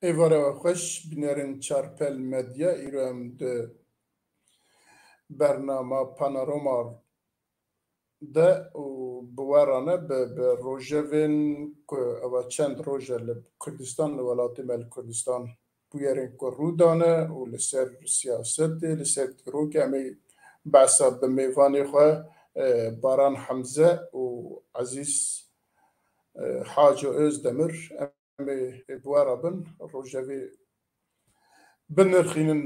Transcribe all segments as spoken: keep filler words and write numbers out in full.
Êvara we xweş, bînerên Çarpel Medya, îro em di bernama Panorama de û bi we re ne, bi, bi rojevên ku ew çend roj e li Kurdistan, li welatê me li Kurdistan bûyerên ku rû dane û li ser siyasetê, li ser dîrokê em ê behsa bi mêvanê xwe, e, Baran Hemze û Ezîz, e, Haco Özdemir, em ê bi we re bin, rojevê binirxînin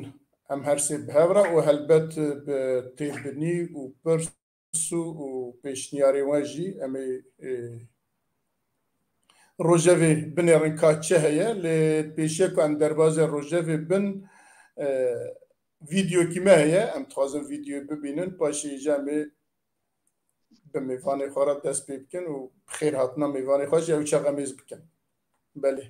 em her sê bi hev re û helbet bi têbinî û pirs û, û pêşniyarên we jî em ê, e, rojevê binêrin ka çi heye, lê pêşiya ku em derbazê rojevê bin, e, vîdeokî me heye, em dixwazin vîdeoyê bibînin, paşê jî em ê bi mêvanê xwe re dest pê bikin û bi xêr hatina mêvanê xwe jî ew çax em ê bikin. Belê.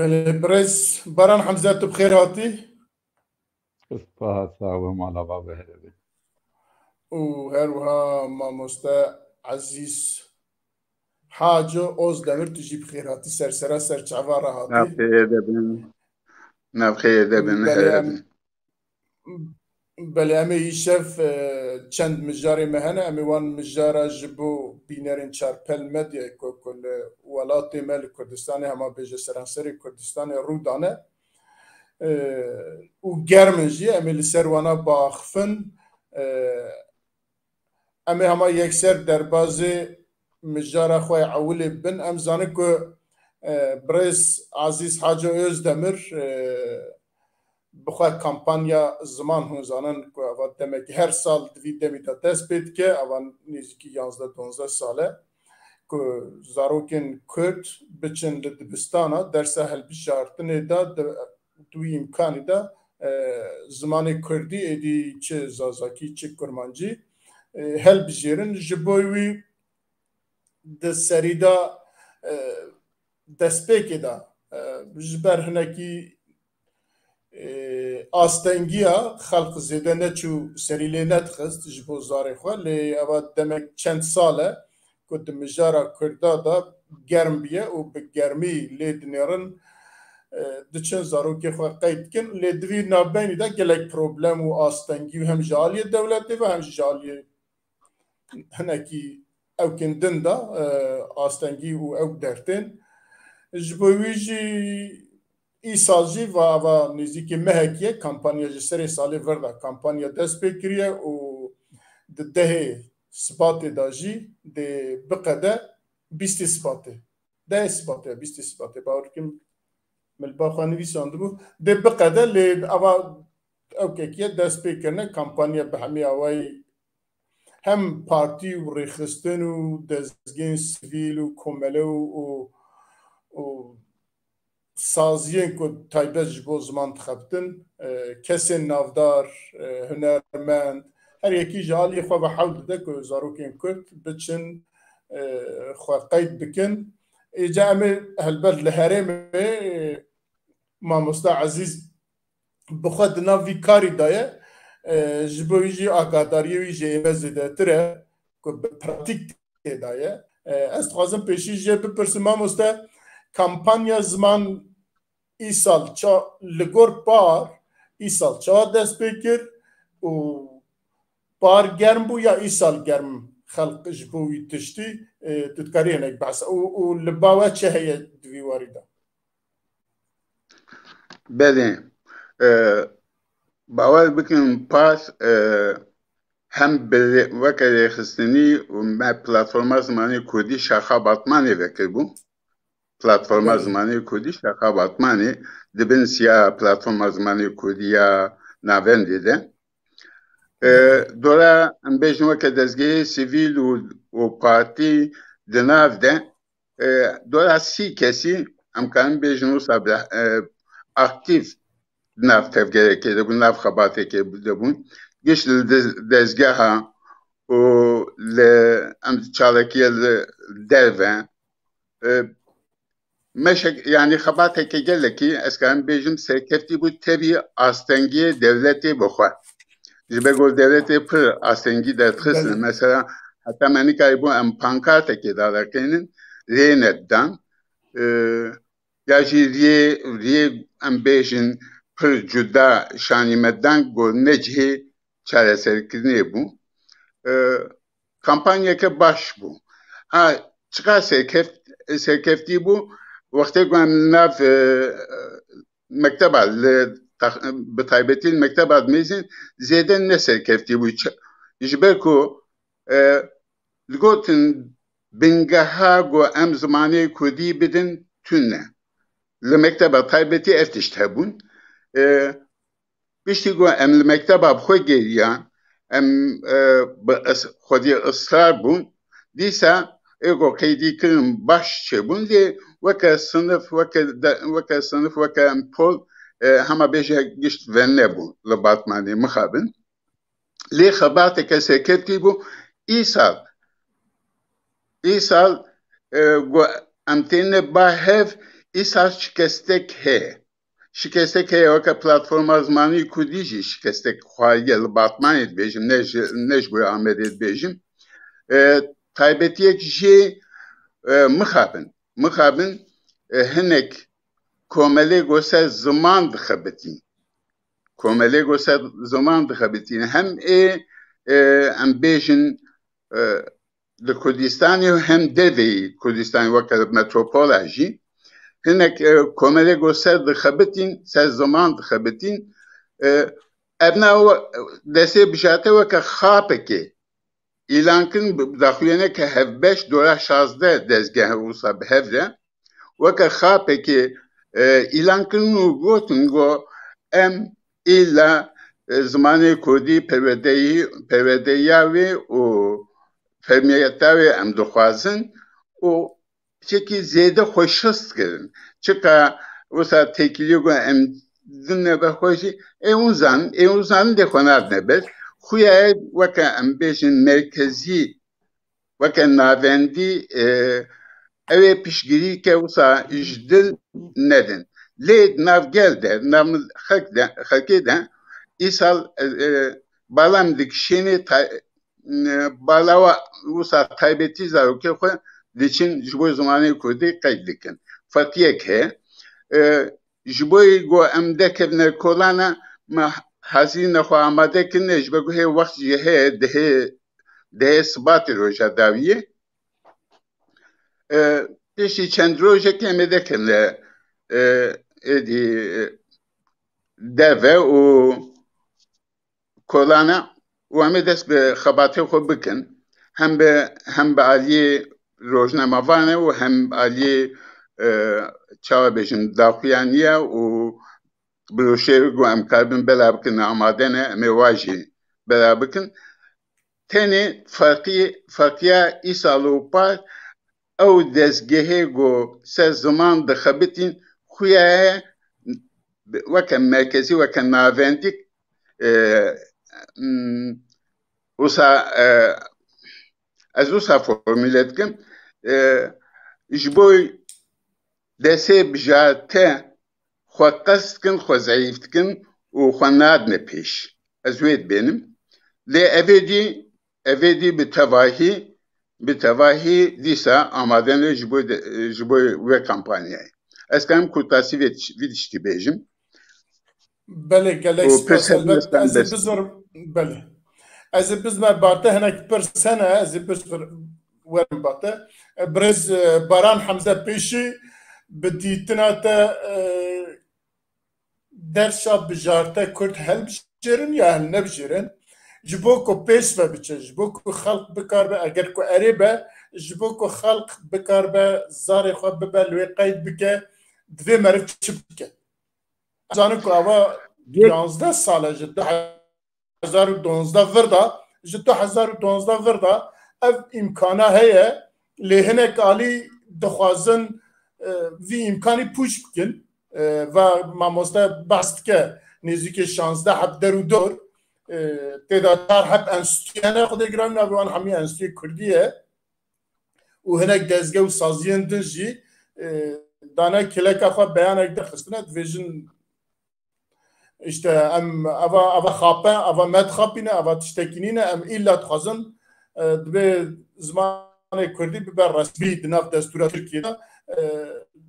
Belê, birêz Baran Hemze, tu bi xêr hatî. Spas, sax be, mala we bi xêr be. Û her wiha mamoste Ezîz Haco Ozdemir, tu jî bi xêr hatî, ser sera ser çava re hatî. Nav xêr de bin. Nav xêr de bin, Belê, her em, bin. Belê, em ê îşev, e, çend mijarê me hene, em ê wan mijara ji bo bînerên Çarpel Medyayê ku, ku li welatê me, li Kurdistanê, hema bêje seranserê Kurdistanê rû dane, e, û germ in jî, em ê li ser wana biaxifin. E, em ê hema yekser derbazê mijara xwe yê ewilê bin. Em zanin ku, e, birêz Azîz Haco Özdemir, e, bi xwe kampanya ziman, hûn zanin ku eva demekî her sal di vî demî de dest pê dike, eva nêzîkî yanzdeh donzdeh sal e ku zarokên Kurd biçin li dibistana dersa hilbijartinê de, di, di wî îmkanî de, e, zimanê Kurdî, êdî çi Zazakî, çi Kurmancî, e, hilbijêrin. Ji bo wî di serî de, e, destpêkê de, e, ji ber hinekî, e, astengiya xelq zêde neçû serî lê nedixist ji bo zarê xwe, lê eva demek çend sal e ku di mijara Kurda de germ bûye û bi germî lê dinêrin, e, diçin zarokê xwe qeyd dikin. Lê di vî navbeynî de gelek problem û astengî û hem ji aliyê dewletê ve hem jî ji aliyê hinekî ewkên din de, e, astengî û ewk dertên. Ji bo wî jî îsal jî va, va nêzîkî mehekî ye, kampanya ji serê salê vir de kampanya dest pê kiriye û di dehê Sibatê de jî dê biqede, bîstê Sibatê. Dehê Sibatê, bîstê Sibatê, bawer bikin, min li ba xwe nivîsandibû. Dê biqede, lê ava ewkekî ye dest pê kirine, kampanya bi hemî awayî hem partî û rêxistin û dezgehên sivîl û komele û, û, û saziyên ku taybet ji bo ziman dixebtin, e, kesên navdar, e, hunermend, her yekî ji aliyê xwe ve hewl dide ku zarokên Kurd biçin, e, xwe qeyd bikin. Êca em ê helbet li herêmê, e, mamosta Ezîz bi xwe di nav vî karî de ye. E, ji bo wî jî agadariyê wî ji ême zêdetir e ku bi pratîk tê de ye. E, ez dixwazim pêşî jê bipirsim, mamoste, kampanya ziman îsal ça-, li gor par îsal çawa dest pê kir û par germ bû ya îsal germ xelq ji bo wî tiştî, e, tu dikarî hinek behs û, û li ba we çi heye di vî warî de? Belê. E, bawer bikin pas, e, hem bi rê-, weke rêxistinî û me platforma zimanê kurdî şaxa Batmanê vekiribû. Platforma Belê. Zimanê kurdî şaxa Batmanê di bin siya platforma zimanê kurdî ya navendê de. E, Belê. Dora em bêjin weke dezgehê sivîl û, û partî di nav de, e, dora sî kesî em karin bêjin wisa bi, e, aktîf di nav tevgerekê de bûn, nav xebatekê de bûn. Giş li de-, dezgeha û li em çalakiyê li derve, e, meşek, yanî xebateke gelekî, ez karim bêjim, serkeftî bû tevî astengiyê dewletê bi xwe. Ji ber ku dewletê pir astengî derdixistin. Belê. Mesela heta me nikarîbû em pankartekê daraxînin, rê nedidan. E, ya jî riyê, riyê em bêjin pir cuda şanî me dan ku ne cihê çareserkirinê bû. E, kampanyeke baş bû. Ha, çiqas serkeft-, serkeftî bû, wextê ku em li nav, e, mekteba, li tax-, bi taybetî li mekteba dimêzin, zêde ne serkeftî bû. Ç-, ji ber ku, e, digotin bingeha ku em zimanê kurdî bidin tune. Li mekteba taybetî ev tişt hebûn. E, Piştî ku em li mekteba bi xwe geriyan, em, e, bi is-, xwedî israr bûn, dîsa ê ku qeydî kirin baş çêbûn, lê weke sinif, weke de-, weke sinif, weke em pol, e, hema bêje gişt venebûn li Batmanê mixabin. Lê xebateke serkeftî bû. Îsal, îsal, e, ku em têne ba hev, îsal şikestek heye. Şikestek heye, weke platforma zimanî kurdî jî şikestek xwariye li Batmanê dibêjim, ne ji, ne ji bo Amedê dibêjim. E, taybetiyek jî, e, mixabin. Mixabin, e, hinek komelê ku ser ziman dixebitîn. Komelê ku ser ziman dixebitîn. Hem ê, e, em bêjin, e, li Kurdistanê û hem derveyî Kurdistanê weke metropola jî hinek, e, komelê ku ser dixebitîn, ser ziman dixebitîn, e, evna we-, destê bijarte weke xapekê îlan kirin, bi daxuyaneke hevbeş dora şazdeh dezgeh wisa bi hev re. Weke xapekê, e, îlan kirin û gotin ku em îlla, e, zimanê kurdî perwerdeyî, perwerdeya wê û fermiyeta wê em dixwazin û piçekî zêde xwe şist kirin. Çiqa wisa têkiliyê ku em dine be xwe jî, ê hûn zanin, ê hûn zanin dê xwe nadine ber. Xuya ye weke em bêjin merkezî, weke navendî, e, ew ê piştgirî ke wisa ji dil nedin. Lê di nav gel de, di nav xelk de, xelkê de îsal, e, e, bala em dikişênê ta-, e, bala wa wisa taybetî zarokê xwe diçin ji bo zimanê kurdî qeyd dikin. Ferqiyek heye. E, ji bo ku em dekevine kolana, me hazîrine xwe amade kirine, ji ber ku hê wext jî heye, dihê, dihê sibatê roja dawiyê. E, piştî çend rojekê em ê dekevine, e, êdî, e, derve û kolana û em ê dest bi xebatê xwe bikin. Hem bi, hem bi aliyê rojnamevan e û hem aliyê, e, çawa bêjim, daxuyaniya û broşûrê ku em karibin bela bikin, amade ne, em ê wa jî bela bikin. Tenê ferqî-, ferqiya îsal û par ew dezgehê ku ser ziman dixebitîn, xuya ye weke merkezî, weke navendî, e, m, wisa, e, ez wisa formule dikim, e, ji bo destê bijarte xwe qels dikin, xwe zeyîf dikin û xwe nadine pêş. Ez wê dibênim. Lê evê dî, evê dî bi tevahî, bi tevahî dîsa amade ne ji bo de, ji bo wê kampanyayê. Ez karim kurtasî vê tiş-, vî tiştî bêjim. Belê, gelek Û spas. Pirsek Elbet, ez ê bes- bizor-, belê. Ez ê bizme barte hinek pirs hene, ez ê bizor werim bate. E, birêz, e, Baran Hemze Pêşî, bi dîtina te, e, dersa bijarte kurd helbijêrin ya hilnebijêrin? Ji bo ku pêş ve biçe, ji bo ku xelq bikar be, eger ku erê be, ji bo ku xelq bikar be, zarê xwe bibe, li wê qeyd bike, divê meriv çi bike? Zanin ku ava Yek- yanzdeh sal e, ji du hezar û duwazdeh vir de, ji du hezar û duwazdeh vir de ev îmkana heye, lê hinek alî dixwazin, e, vî îmkanî pûç bikin. E, ve mamoste behs dike, nêzîkê şazdeh heb der û dor, e, tê de çar heb enstîtû hene, Xwedê giran navê wan hemî enstîtûyê Kurdî ye. Û hinek dezge û saziyên din jî, e, dane kileka xwe beyanek derxistine, dibêjin, işte, em ava, ava xape, ava me dixapîne, ava tiştekî nîne, em îlla dixwazin, e, dibê zimanê kurdî bibe resmî di nav destûra Tirkiyê de. E,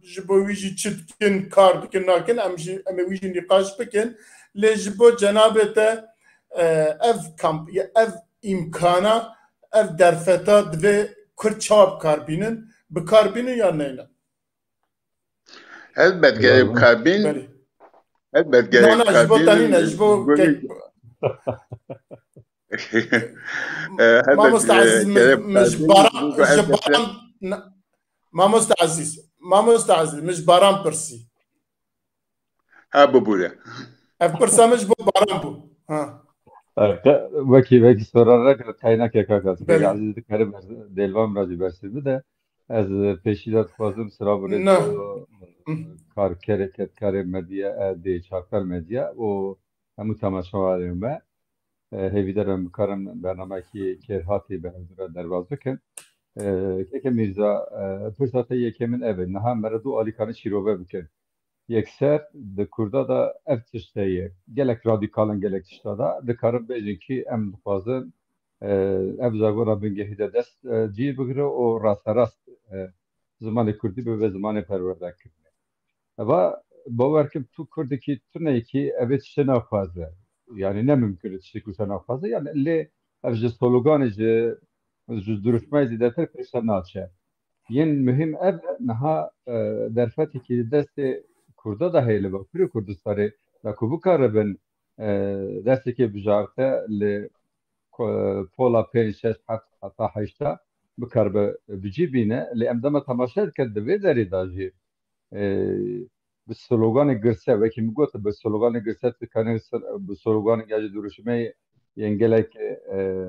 ji bo wî jî çi dikin, kar dikin, nakin, em jî, em ê wî jî nîqaş bikin. Lê ji bo cenabê te, e, ev kamp, ev îmkana, ev derfeta divê Kurd çawa bikar bînin? Bikar bînin ya neyne? Elbet gerek bikar bîn. Belê. Elbet gerek bikar bîn. Na, na, ji bo tenî ne, ji bo Mamoste Ezîz, min ji baran, ji baran, Mamoste Ezîz, Mamoste Ezîz, min ji baran pirsî. Ha, bibûre. Ev pirsa min ji bo baran bû. Ha. Wekî, wekî soran re kaynak kaka. Belê. Ezîz dikare dêlvan min re jî bersî bide. Ez pêşî de dixwazim silav û rêz karkerê, kedkarê medya, e, dê çavkar medya û hemû temaşewarên me. E, hêvîdar im bikarim bernamekî kêrhatî bi hevdû re derbas bikim. E, Keke Mîrza, e, pirsa te yekê min ev e. Niha mere du alîkanê şîrove bikin. Yekser di Kurda de ev tişt heye. Gelek radîkal in gelek tişta de. Dikarin bêjin kî em dixwazin, e, ev zargora bingehî de dest, e, cî bigire û rasterast, e, zimanê kurdî bibe zimanê perwerdekirinê. Eva bawer kim tu kurdekî tunekî evê tiştê naxwaze. Yani ne mümkün e tiştê kurdî naxwaze. Yani lê ev ji sloganê, ji, ji duruşmeyê zêdetir pêşte naçe. Yên muhîm ev e, niha, e, derfetekî di destê Kurda de heye li Bakurê Kurdistanê, da ku bikaribin, e, dersekê bijarte li ko-, pola pênc, şeş, heft heta heşta bikaribe bi cî bîne. Lê em dema temaşe dikin di vê derê de jî, e, bi sloganê girse, wekî min got, bi sloganê girse, dikanê, bi sloganê ya jî duruşmeyê yên gelek, e,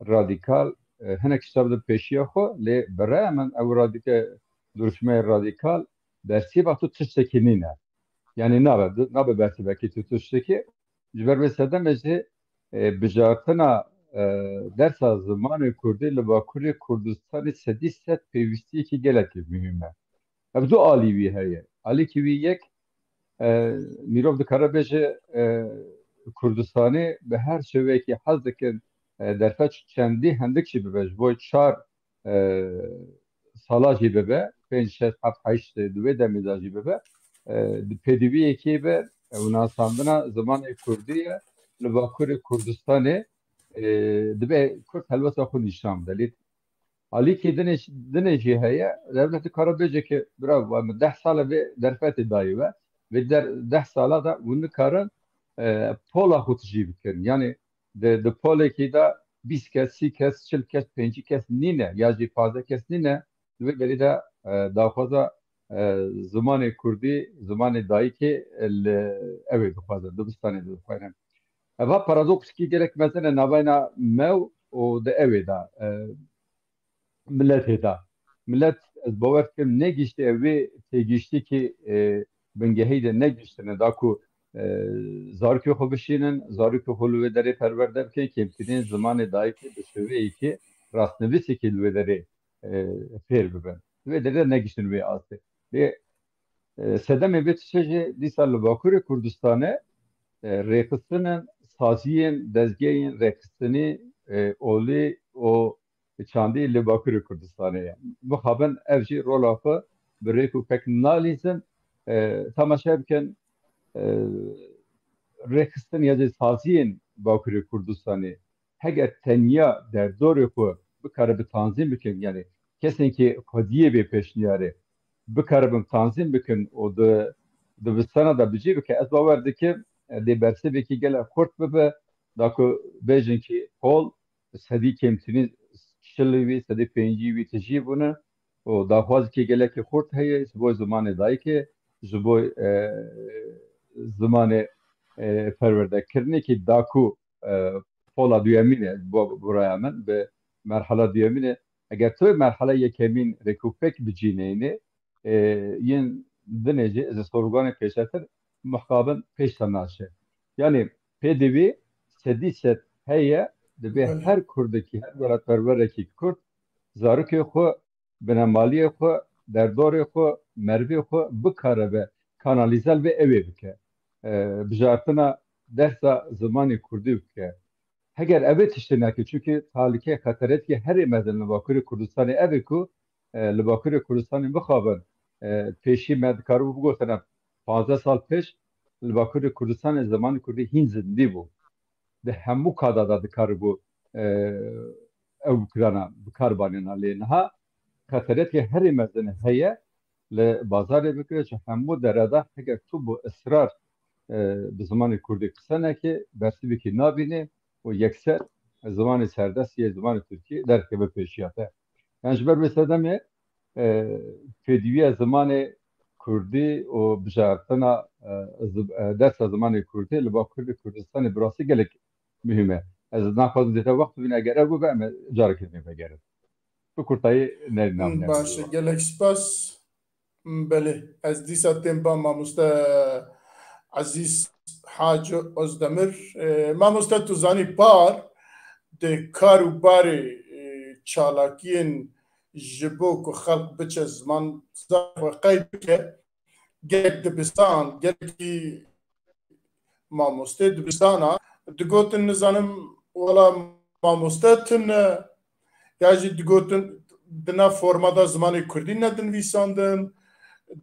radîkal, e, hinek tişta bidin pêşiya xwe, lê bi raya min ew radîke-, duruşmeyê radîkal bersîva tu tiştekî nîne. Yani nabe, nabe bersîvekî tu tiştekî. Ji ber vê sedemê jî, e, bijartina, e, dersa zimanê kurdî li Bakurê Kurdistanê sedî sed pêwîstiyekî gelekî muhîm e. Ev du alî wî heye. Alîkî wî yek, e, mirov dikare bêje, e, Kurdistanê bi her şêweyekî hez dikin, e, derfet çendî hindik jî bibe, ji bo çar, e, sala jî bibe, pênc, şeş, heft, heşt di wê demê de jî bibe, e, di pêdiviyekê be, e, û nasandina zimanê kurdî ye li Bakurê Kurdistanê, e, dibe Kurd helwesta xwe nîşan bide. Lê alîkî dinê, dinê jî heye. Dewlet dikare bêje ke, bira, min deh sal e vê derfetê dayî we. Vê der-, deh sala de hûn nikarin, e, pola xwe tijî bikin. Yani di, di polekî de bîst kes, sî kes, çil kes, pêncî kes nîne, ya jî pazdeh kes nîne. Di vê derê de, e, daxwaza, e, zimanê kurdî, zimanê dayikê, e, li ew ê dixwazin, dibistanê de dixwazin. Eva paradoksekî gelek mezin e navayna me û di ewê de, e, miletê de. Milet, ez bawer dikim, negihiştiye wê têgihiştîkê, e, bingehî de negihiştine da ku, e, zarokê xwe bişînin, zarokê xwe li wê derê perwerde bikin, kêmtirîn zimanê dayikê bi şêweyekê rastnivîsekê li wê derê, e, fêr bibin. Li wê derê de negihiştin wê astê. Lê, e, sedemê vê tiştê jî dîsa li Bakurê Kurdistanê, e, rêxistinin saziyên, dezgehên rêxistinî, e, olî û çandî li Bakurê Kurdistanê ye. Mixabin ev jî rola xwe bi rêk û pek nalîzin. E, temaşe bikin, e, rêxistin ya jî saziyên Bakurê Kurdistanê heger tenya derdorê xwe bikare bi tanzîm bikin, yani kesên ki xwediyê bê pêşniyarê bikaribin tanzîm bikin û di dibistana de bi cî bike, ez bawer dikim, e, dê bersivekî gelek xurt bibe, da ku bêjin kî pol sedî kêmtirîn çilî wî, sedî pêncî wî tijî bûne û daxwazekî gelekî xurt heye ji bo zimanê dayikê, ji bo, e, zimanê, e, perwerdekirinê kî da ku, e, pola duyemîn e, bo, bi raya min, bi merhala duyemîn e. Eger tu merhala yekemîn rêkûpêk bicîneyînê, e, yên dinê jî ez ê sloganê pêşetir muhqabin pêş te naşe. Yanî pêdivî sedî sed heye, divê Belê. her kurdekî, her welatperwerekî kurd zarokê xwe, binemaliyê xwe, derdorê xwe, merivê xwe bikare be kanalîze be, ew ê bike. E, bijartina dersa zimanê kurdî bike. Heger ev ê tiştê neke, çunke tahlîke xeteretkî herê mezin li Bakurê Kurdistanê ev e ku, e, li Bakurê Kurdistanê mixabin, e, pêşî me dikaribû bigotine, panzdeh sal pêş li Bakurê Kurdistanê zimanê kurdî hîn zindî bû. Di hemû kada de dikaribû, e, ew bikirana, bikar banêna. Lê niha xeteretkî herê mezin heye, li bazarê bikire, ji hemû dereda, heger tu bi israr, e, bi zimanê kurdî qise nekê, bersivekî nabînê û yekser zimanê serdest yê zimanê tirkî derkeve pêşiya te. Yan ji ber vê sedemê, e, pêdiviya zimanê kurdî û bijartina, e, zib-, e, dersa zimanê kurdî li Bakurê Kurdistanê bi rastî gelek muhîm e. Ez naxwazim zêde wext bibînim, eger ev bibe, em ê carekê din vegerin. Bi kurtayî ne namîne. Baş e, gelek spas. Belê, ez dîsa têm ba mamoste Ezîz Hacı Özdemir. E, mamoste, tu zanî, par di kar û barê, e, çalakiyên ji bo ku xelk biçe ziman xwe qeyd bike, gelek dibistan, gelekî mamostê dibistana digotin, nizanim, wela mamoste tune, ya jî digotin di nav formata zimanê kurdî nedinivîsandin,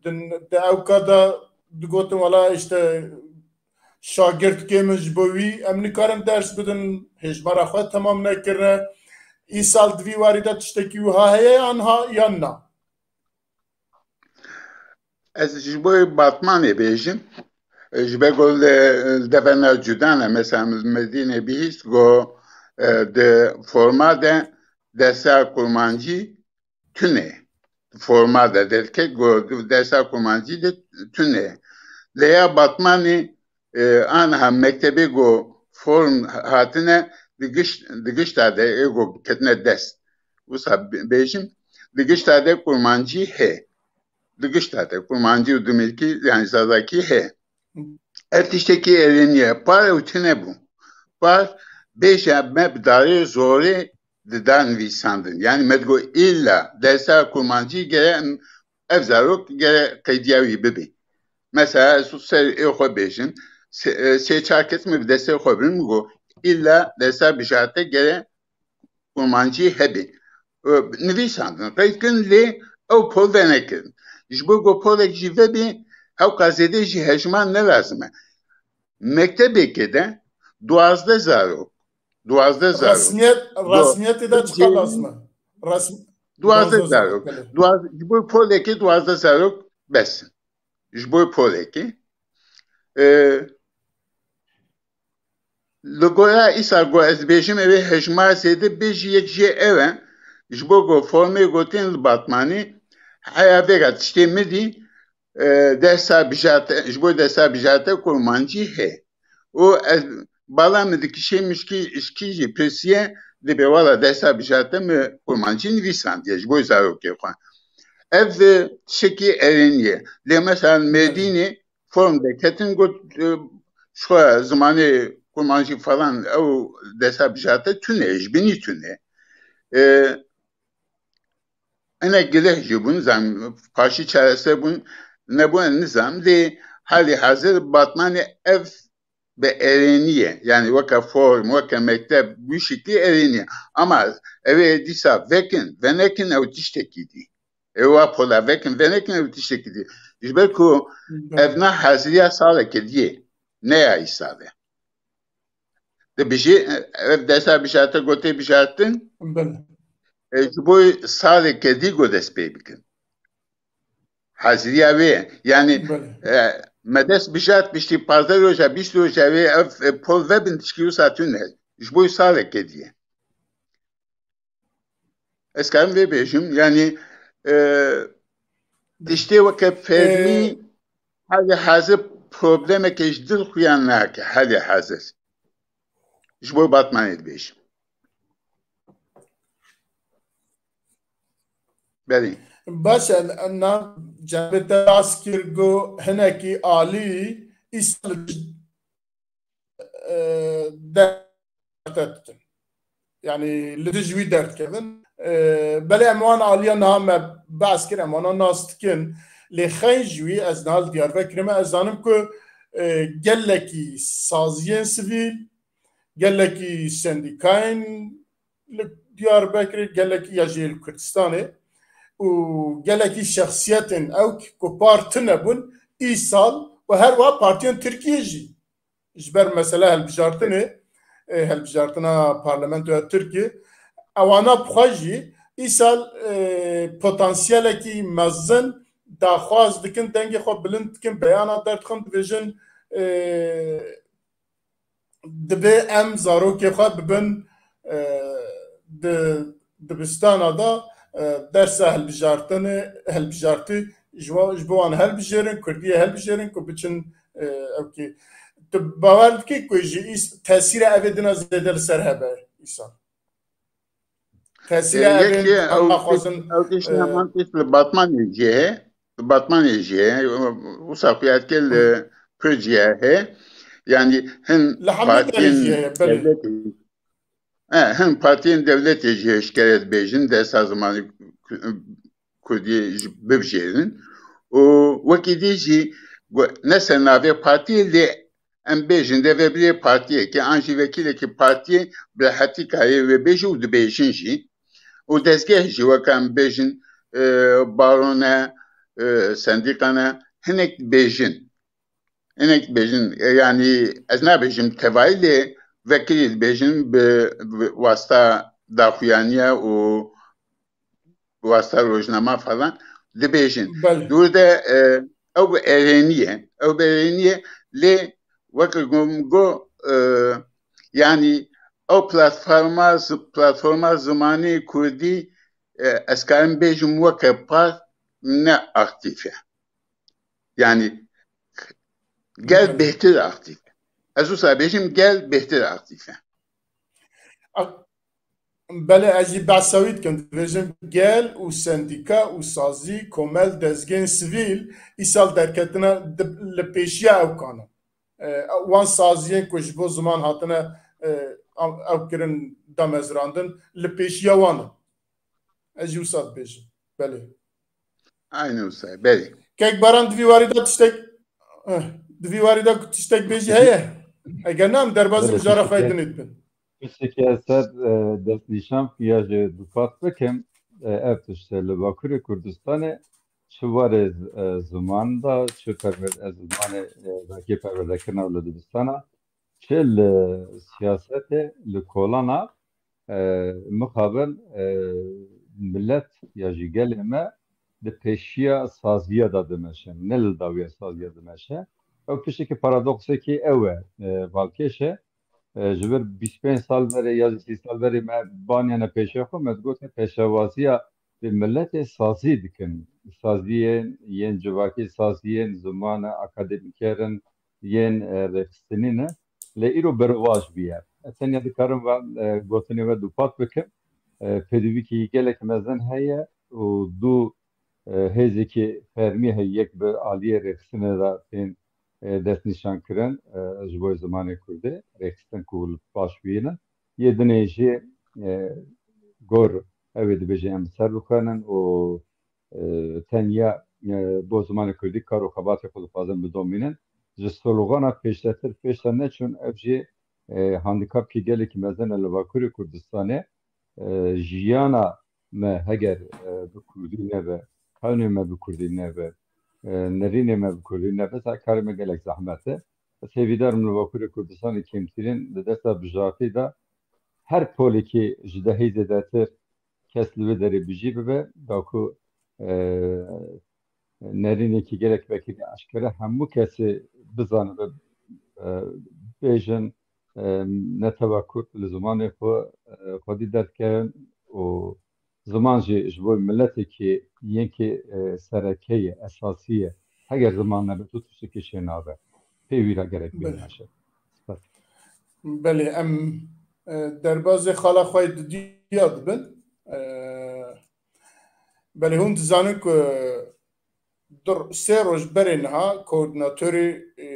din, di ewka de digotin, wela işte şagirdkê min, ji bo wî em nikarin ders bidin, hêjmara xwe temam nekirine. Îsal di vî warî de tiştekî wiha heye yan ha, yan na? Ez ji bo Batmanê bêjim. Ji ber ku li, li devera cuda ne, mesela Medînê bihîst ku, e, di forma de dersa kurmancî tune. Forma de derket ku dersa kurmancî de tune. Lê ya Batmanê, e, aniha mektebê ku form hatine di giş-, di gişta de ê ku ketine dest. Wisa bê-, bêjim, di gişta de kurmancî he. Di gişta de kurmancî û dimilkî, yani zazakî he. Ev tiştekî erênî ye. Par ew tune bû. Par bêje me bi darê zorê dida nivîsandin. Yani me digot îlla dersa kurmancî gere em, ev zarok gere qeydiya wî bibî. Mesela ez ser ê xwe bêjim, sê, e, sê çar kes min bi destê xwe birin, min got îlla dersa bijarte gere kurmancî hebî. E, nivîsandin, qeyd kirin, lê ew pol venekirin. Ji bo ku polek jî vebî, ewqas zêde jî hejmar ne lazim e. Mektebekê de duwazdeh zarok, duwazdeh zarok. Resmiyet, resmiyetê de çiqas lazim e? Resm-, duwazdeh zarok. Belê. Duwaz-, ji bo polekê duwazdeh zarok bes in. Ji bo polekê. E, Li gora îsal ku ez dibêjim, ew ê hejmar zêde bê jî, yek jê ew e. Ji bo ku formê gotin li Batmanî, heya vêga tiştê min dî, e, dersa bijarte, ji bo dersa bijarte kurmancî heye. Û ez, bala min dikişê min ji kî, ji kî jî pirsiye, dibê wala dersa bijarte min kurmancî nivîsandiye ji bo zarokê xwe. Ev, e, tiştekî erênî ye. Lê mesela Mêrdînê form de ketin, got, e, ji xwe zimanê kurmancî falan ew dersa bijarte tune, ji binî tune. E, hinek gileh jî bûn, zan paşî çareser bûn, nebûn, nizam. Lê halî hazir Batmanê ev bi erênî ye. Yani weke form, weke mekteb, wî şeklî erênî ye. Ama ew ê dîsa vekin, venekin, ew tiştekî dî. Ew a pola vekin, venekin, ew tiştekî dî. Ji ber ku ev na haziriya saleke diyê, ne ya îsal e. Dibijê, ev dersa bijarte gotê bijartin, Belê. e, ji bo saleke dî ku dest pê bikin. Haziriya wê ye. Yani, Belê. e, Me dest bijart piştî pazdeh roja, bîst roja wê ev, e, pol vebin tişkî wisa tune. Ji bo salekê diye. Ez karim vê bêjim, yanî, e, tiştê weke fermî, e, hali hazir problemeke ji dil xuyan nake, hali hazir. Ji bo Batmanê dibêjim. Belê. Baş e, na cevê te rast kir, got hinekî alî îsal, e, de-, te dikin. Yanî li dij wî derdikevin. E, belê em wan aliya niha me behs kir, em wana nas dikin. Lê xeyn ji wî ez niha li Diyarbekirê me, ez zanim ku, e, gelekî saziyên sivîl, gelekî sendîkayên li Diyarbekirê, gelekî ya jî li Kurdistanê û gelekî şexsiyetên ew ku par tune bûn, îsal û her wiha partiyên Tirkiyê jî ji ber mesela helbijartinê, e, helbijartina parlamentoya Tirkiyê, ewana bi xwe jî îsal, e, potansiyelekî mezin daxwaz dikin, dengê xwe bilind dikin, beyana derdixin, dibêjin, e, Divê em zarokê xwe bibin, e, di dibistana de, e, dersa hilbijartinê, hilbijartî ji wa-, ji bo wan helbijêrin, kurdiyê helbijêrin ku biçin, e, ew kê. Tu bawer dikî ku jî îs-, tesîra evê dina zêde li ser hebe îsal? Tesîra, e, evê yekê ew naxwazin, tişt, ew tişt, e, heman tişt li Batmanê jî heye. Batmanê jî heye. Wisa xuya dike li, e, Pirciye heye. Yanî hin, li hemî derê partiyên jî heye, belê, dewletê, e, hin partiyên dewletê jî heye, ji kere dibêjin, dersa zimanê ku-, kurdî jî bibijêrin. Û wekî dî jî gu-, ne ser navê partiyê lê em bêjin, devê birê partiyekê an jî vekîlekî partiyê bi rehetî karê wê bêjî û dibêjin jî. Û dezgeh jî weke em bêjin, e, baro ne, e, sendîka ne, hinek dibêjin. Hinek dibêjin, e, yanî ez nabêjim tevayî lê vekirî dibêjin bi, bi wasta daxuyaniya û wasta rojnama falan dibêjin. Belê. Dûr de, e, ew bi erênî ye, ew bi erênî ye, lê weke ku min got, e, yanî ew platforma zi-, platforma zimanê kurdî, e, ez karim bêjim weke part ne aktîf e. Yanî gel, belê, bêhtir aktîf e. Ez wisa bêjim gel bêhtir aktîf e. Ak-, Belê, ez jî behsa wî dikim. Dibêjim gel û sendîka û sazî, komel, dezgehên sivîl îsal derketine di, li pêşiya ew kan in. E, wan saziyên ku ji bo ziman hatine, e, ew kirin damezrandin, li pêşiya wan in. Ez jî wisa dibêjim. Belê. Aynı wisa, belê. Kek Baran, di vî warî de tiştek, eh, di vî warî de tiştek bêjî heye? Eger ne, em derbazî, belê, mijara xwe yê dinê dibin. Tiştekî ez ser, e, destnîşan xuya ji dupat bikim, e, ev tişt e, li Bakurê Kurdistanê çi warê, e, ziman de, çi perwer-, e, zimanê, e, vekê perwerdekirina û li dibistana, çi li siyasetê, li kolana, e, mixabin, e, milet ya jî gelê me di pêşiya saziya de dimeşe, ne li dawiya saziya dimeşe. Ew tiştekî paradoksekî ew e, e, balkêş e. E, ji vir bîst pênc sal berê ya jî sî sal berê me baniyane pêşiya xwe, me digotin pêşewaziya vê miletê sazî dikin. Saziyên yên civakî, saziyên ziman e, akademîker in, yên, e, rêxistinî ne. Lê îro bervaj bûye. Ez tenya dikarim ve, e, gotinê we dupat bikim. E, pêdivîkî gelek mezin heye û du, e, hêzekî fermî heye, yek bi aliyê rêxistinê de tên, e, destnîşan kirin, e, ji bo zimanê kurdî, rêxistin ku li paş bînin. Yê dinê jî, e, gor ew ê dibêje em ser bixwînin û e, tenya, e, bo zimanê kurdî kar û xebatê xwe dixwazin bidomînin. Ji slogana pêşdetir pêş de neçûn, ev jî, e, handîkapkî gelekî mezin e li Bakurê Kurdistanê. E, jiyana me heger, e, bi kurdî nebe, hewnê me bi kurdî nebe, e, nerînê me bi kurdî nebe, karê me gelek zehmet e. Ez hêvîdar im li Bakurê Kurdistanê kêmtirîn di dersa bijartî de her polekî ji dehî zêdetir kes li vê derê bijî bibe, da ku, e, nerînekî gelek vekirî eşkere hemû kesê bizanibe, e, bêjin, e, netewa Kurd li zimanê xwe, e, xwedî derdikevin û ziman jî ji bo miletekî yekê, e, sereke ye, esasî ye. Heger ziman nebe tu tiştekî çênabe. Pê wî re gerek bê Belê. Naşe. Spas. Belê, em, e, derbazê xala xwe yê didiya dibin. E, belê hûn dizanin ku du, sê roj berê niha koordinatorê, e,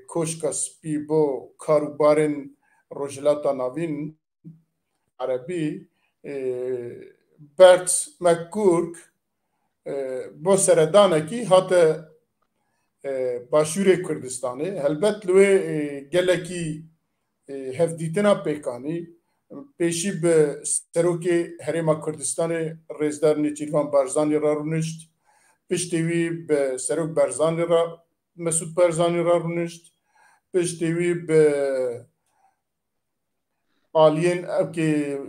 Koşka Spî bo kar û barên Rojhilata Navîn, Erebî, e, Bert McGurk, e, bo seredanekî hate, e, Başûrê Kurdistanê. Helbet li wê, e, gelekî, e, hevdîtina pêk anî. Pêşî bi Serokê Herêma Kurdistanê Rêzdar Nêçîrvan Barzanî re rûnişt. Piştî wî bi Serok Barzanî re, Mesûd Barzanî re rûnişt. Piştî wî bi aliyên ewkê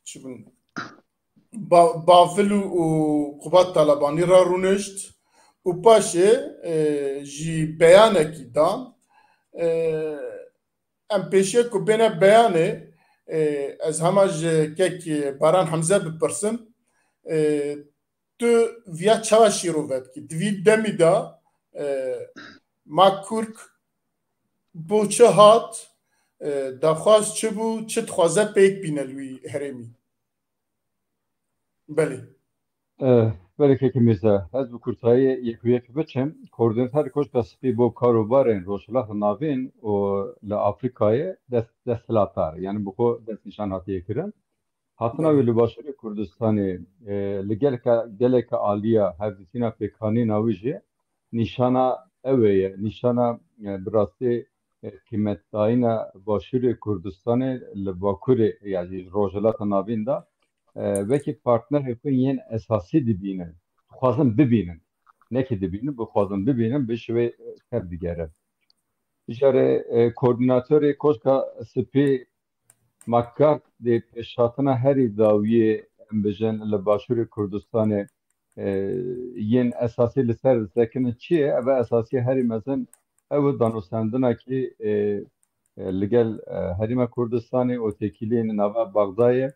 çi bin, Ba-, Bafil û, û Qubat Talabanî re rûnişt û paşê, e, jî beyanekî dan. E, em pêşiya ku bêne beyanê, e, ez hema ji kek Baran Hemze bipirsim. E, Tu viya çawa şîrove dikî? Di vî demî de, e, McGurk bo çi hat, e, daxwaz çi bû, çi dixwaze pêk bîne li wî herêmî? Belê. E, belê kekê Mîrze, ez bi kurtayî yek û yek biçim. Koordînator Koşka Spî bo kar û barên Rojhilata Navîn û li Afrîkayê dest, desthilatdar, yanî bi xwe destnîşan hatiye kirin. Hatina wê Belê. li Başûrê Kurdistanê, e, li gelka, geleke aliya hevdîtina pêkanîna wî jî nîşana ew ê ye. Nîşana, e, bi rastî, e, qîmetdayîna Başûrê Kurdistanê li Bakurê, yanî Rojhilata Navîn de, e, wekî partnerê xwe yên esasî dibînin. Dixwazin bibînin. Nekî dibînin, bixwazin bibînin, bi şivê, e, tev digere. Jare, e, koordînatorê Koşka Spî McGurk dê pêşhatina herî dawiyê, em bijin, li Başûrê Kurdistanê, e, yên esasî li ser disekinin çi ye? Ev esasî herî mezin ew danûstendinekî, e, e, li gel, e, Herêma Kurdistanê û têkiliyên nava Bexdayê,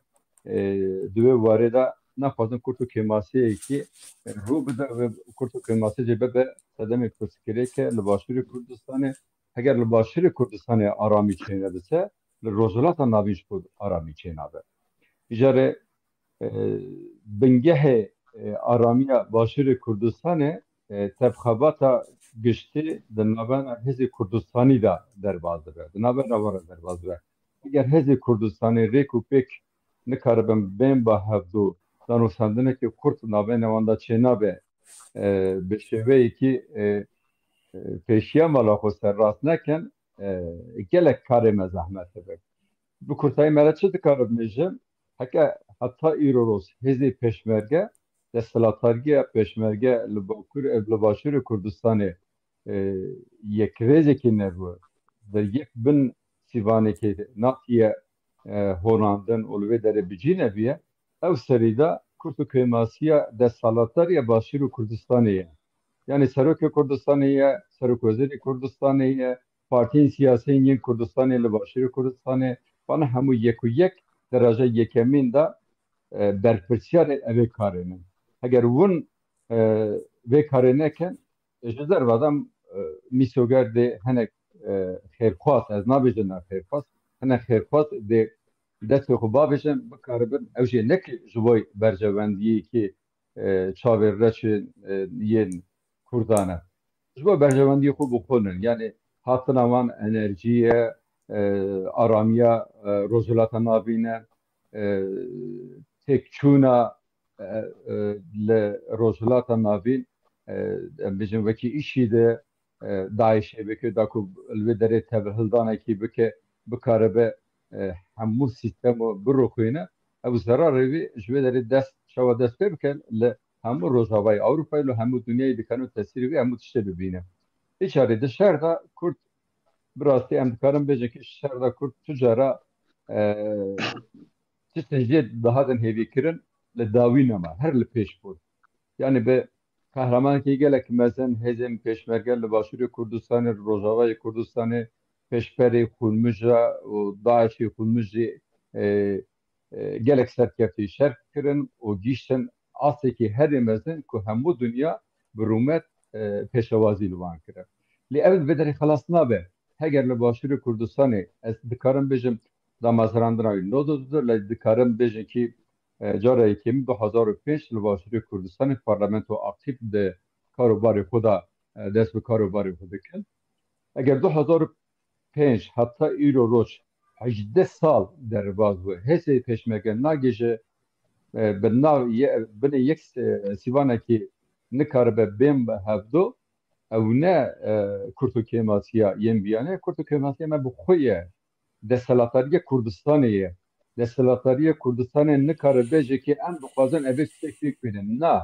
e, di wê warê de naxwazin kurt û kêmasiyekî, e, rû bide, wê kurt û kêmasî jî bibe sedemê pirsgirêke li Başûrê Kurdistanê. Heger li Başûrê Kurdistanê aramî çênebise, li Rojhilata Navîn jî xwe aramî çênabe. Îcarê, e, bingehê, e, aramiya Başûrê Kurdistanê, e, tevxebata giştî di navbera Hêzê Kurdistanî de derbas dibe, di navbera wan re derbas dibe. Eger Hêzê Kurdistanê rêk û pêk nikaribin bên ba hevdû, danûstendinekî kurt navbeyna wan de çênabe, e, bi şêweyekî, e, e, pêşiya mala xwe serrast nekin, e, gelek karê me zehmet dibe. Bi kurtayî me re çi dikare bimêje? Heke heta îro roz hêzê pêşmerge, desthilatdariya pêşmerge li Bakur, li Başûrê Kurdistanê, e, yekrêzekê nebû, di yek bin sîvanekê natiye, e, honandin û li vê derê bi cî nebûye, ew serî de kurt û kêmasiya desthilatdariya Başûr û Kurdistanê ye. Yanî Serokê Kurdistanê ye, Serokwezîrê Kurdistanê ye, partiyên siyasiyên yên Kurdistanê li Başûrê Kurdistanê, vana hemû yek û yek dereca yekemîn de, e, berpirsiyarê evê karê ne. Heger hûn, e, vê karê nekin, ji derve de, e, mîsoger dê hinek, e, xêrxwaz, ez nabêjim ne xêrxwaz, hinek xêrxwaz dê destê xwe bavêjin, bikaribin, ew jê neke ji bo berjewendiyekî, e, çavê reşên, e, yên Kurdan e. Ji bo berjewendiyê xwe bi xwe nin. Yanî hatina wan enerjî ye, e, aramiya, e, Rojhilata Navîn e, e, têkçûna, e, e, li Rojhilata Navîn, e, em bijin wekî îşî de, e, DAIŞê bike, da ku li wê derê tevhildanekî bike, bikaribe, e, hemû sîstemo biroxîne. Ew zerarê wî ji wê derê dest, çawa dest pê bike, li hemû Rojavayê Ewropayê, li hemû dinyayê dikano tesîrê wî hemû tiştê bibîne. Îcarê di şer de Kurd, bi rastî em dikarin bêjin ki şer de Kurd tu cara, e, tiştên jê dihatin hêvîkirin li dawî nema, her li pêş bûn. Yanî bi qehremanekî gelek mezin hêzên pêşmerge li Başûrê Kurdistanê, li Rojavayê Kurdistanê, pêşberê xûnmija û DAIŞê xûnmijê, e, e, gelek serkeftî şer kirin û gihîştin astekî herî mezin ku hemû dinya bi rûmet, e, pêşewazî li wan kirin. Lê ev li vê derê xelas nabe. Heger li Başûrê Kurdistanê ez dikarim bêjim, damezrandina wî nod û du, lê dikarim bêjim kî, e, cara yekemîn du hezar û pênc li Başûrê Kurdistanê parlamento aktîf di kar û barê xwe de, e, dest bi kar û barê xwe dikin. Eger du hezar û pênc heta îro roj hejdeh sal derbas bû. Hêzê pêşmerge nagihîje, e, bi nav ye-, binê yek se-, sîvanekî nikaribe bên bi hevdo. Ew ne, e, kurt û kêmasiya yên bîyane, kurt û kêmasiya me bi xwe ye. Desthilatdariya Kurdistanê ye. Desthilatdariya Kurdistanê nikare bêje ki em dixwazin ev ê tiştek pêk bînin. Na.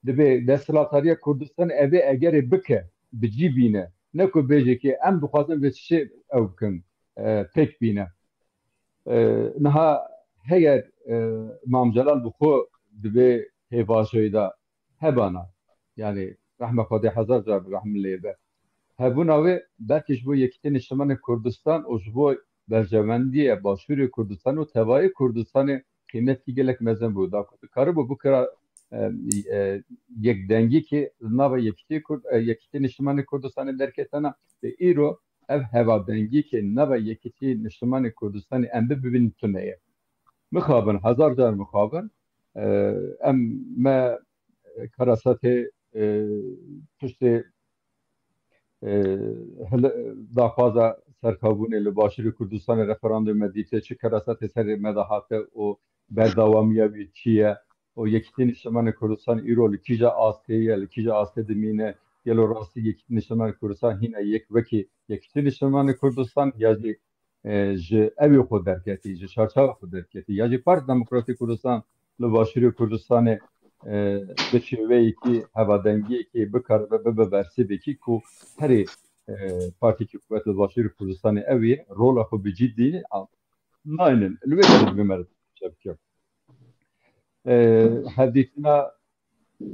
Dibê desthilatdariya Kurdistanê ev ê egerê bike, bi cî bîne. Ne ku bêje ki em dixwazin vê tiştê ew bikin, e, pêk bîne. E, niha heger, e, Mam Celal bi xwe di vê pêvajoyê de hebana, yani rehme Xwedê hezar car rehm lê be. Hebûna wê belkî ji bo Yekîtî Niştimanê Kurdistan û ji bo berjewendiyê Başûrê Kurdistan û tevayê Kurdistanê qîmetkî gelek mezin bû. Da ku dikaribû bikira, e, e, yekdengîkê li nava Yekîtî Kurd, e, Yekîtî Niştimanê Kurdistanê derketena, lê îro ev hevadengîkê nava Yekîtî Niştimanê Kurdistanê em bi bibînin tune ye. Mixabin, hezar car mixabin, e, em me karasetê, e, piştê, e, hil-, daxwaza serkabûnê li Başûrê Kurdistanê referandûmê dîtê, çi karasetê serê me de hate û berdewamiya wî çi ye û Yekîtî Niştimanê Kurdistan îro li kîja astê ye, li kîja astê dimîne, gelo rastî Yekîtî Niştimanê Kurdistan hîna yek wekî Yekîtî Niştimanê Kurdistan ya jî, e, ji ewê xwe derketî, ji çarçewa xwe derketî, ya jî Partî Demokratîk Kurdistan li Başûrê Kurdistanê, e, bi şêweyekî hevadengiyekî bikaribe bibe bersivekî ku herê, e, partîkî qûwet li Başûrê Kurdistanê ew ê rola xwe bi cî dî naynin. Li wê derê divê me re çe bikim. E, hevdîtina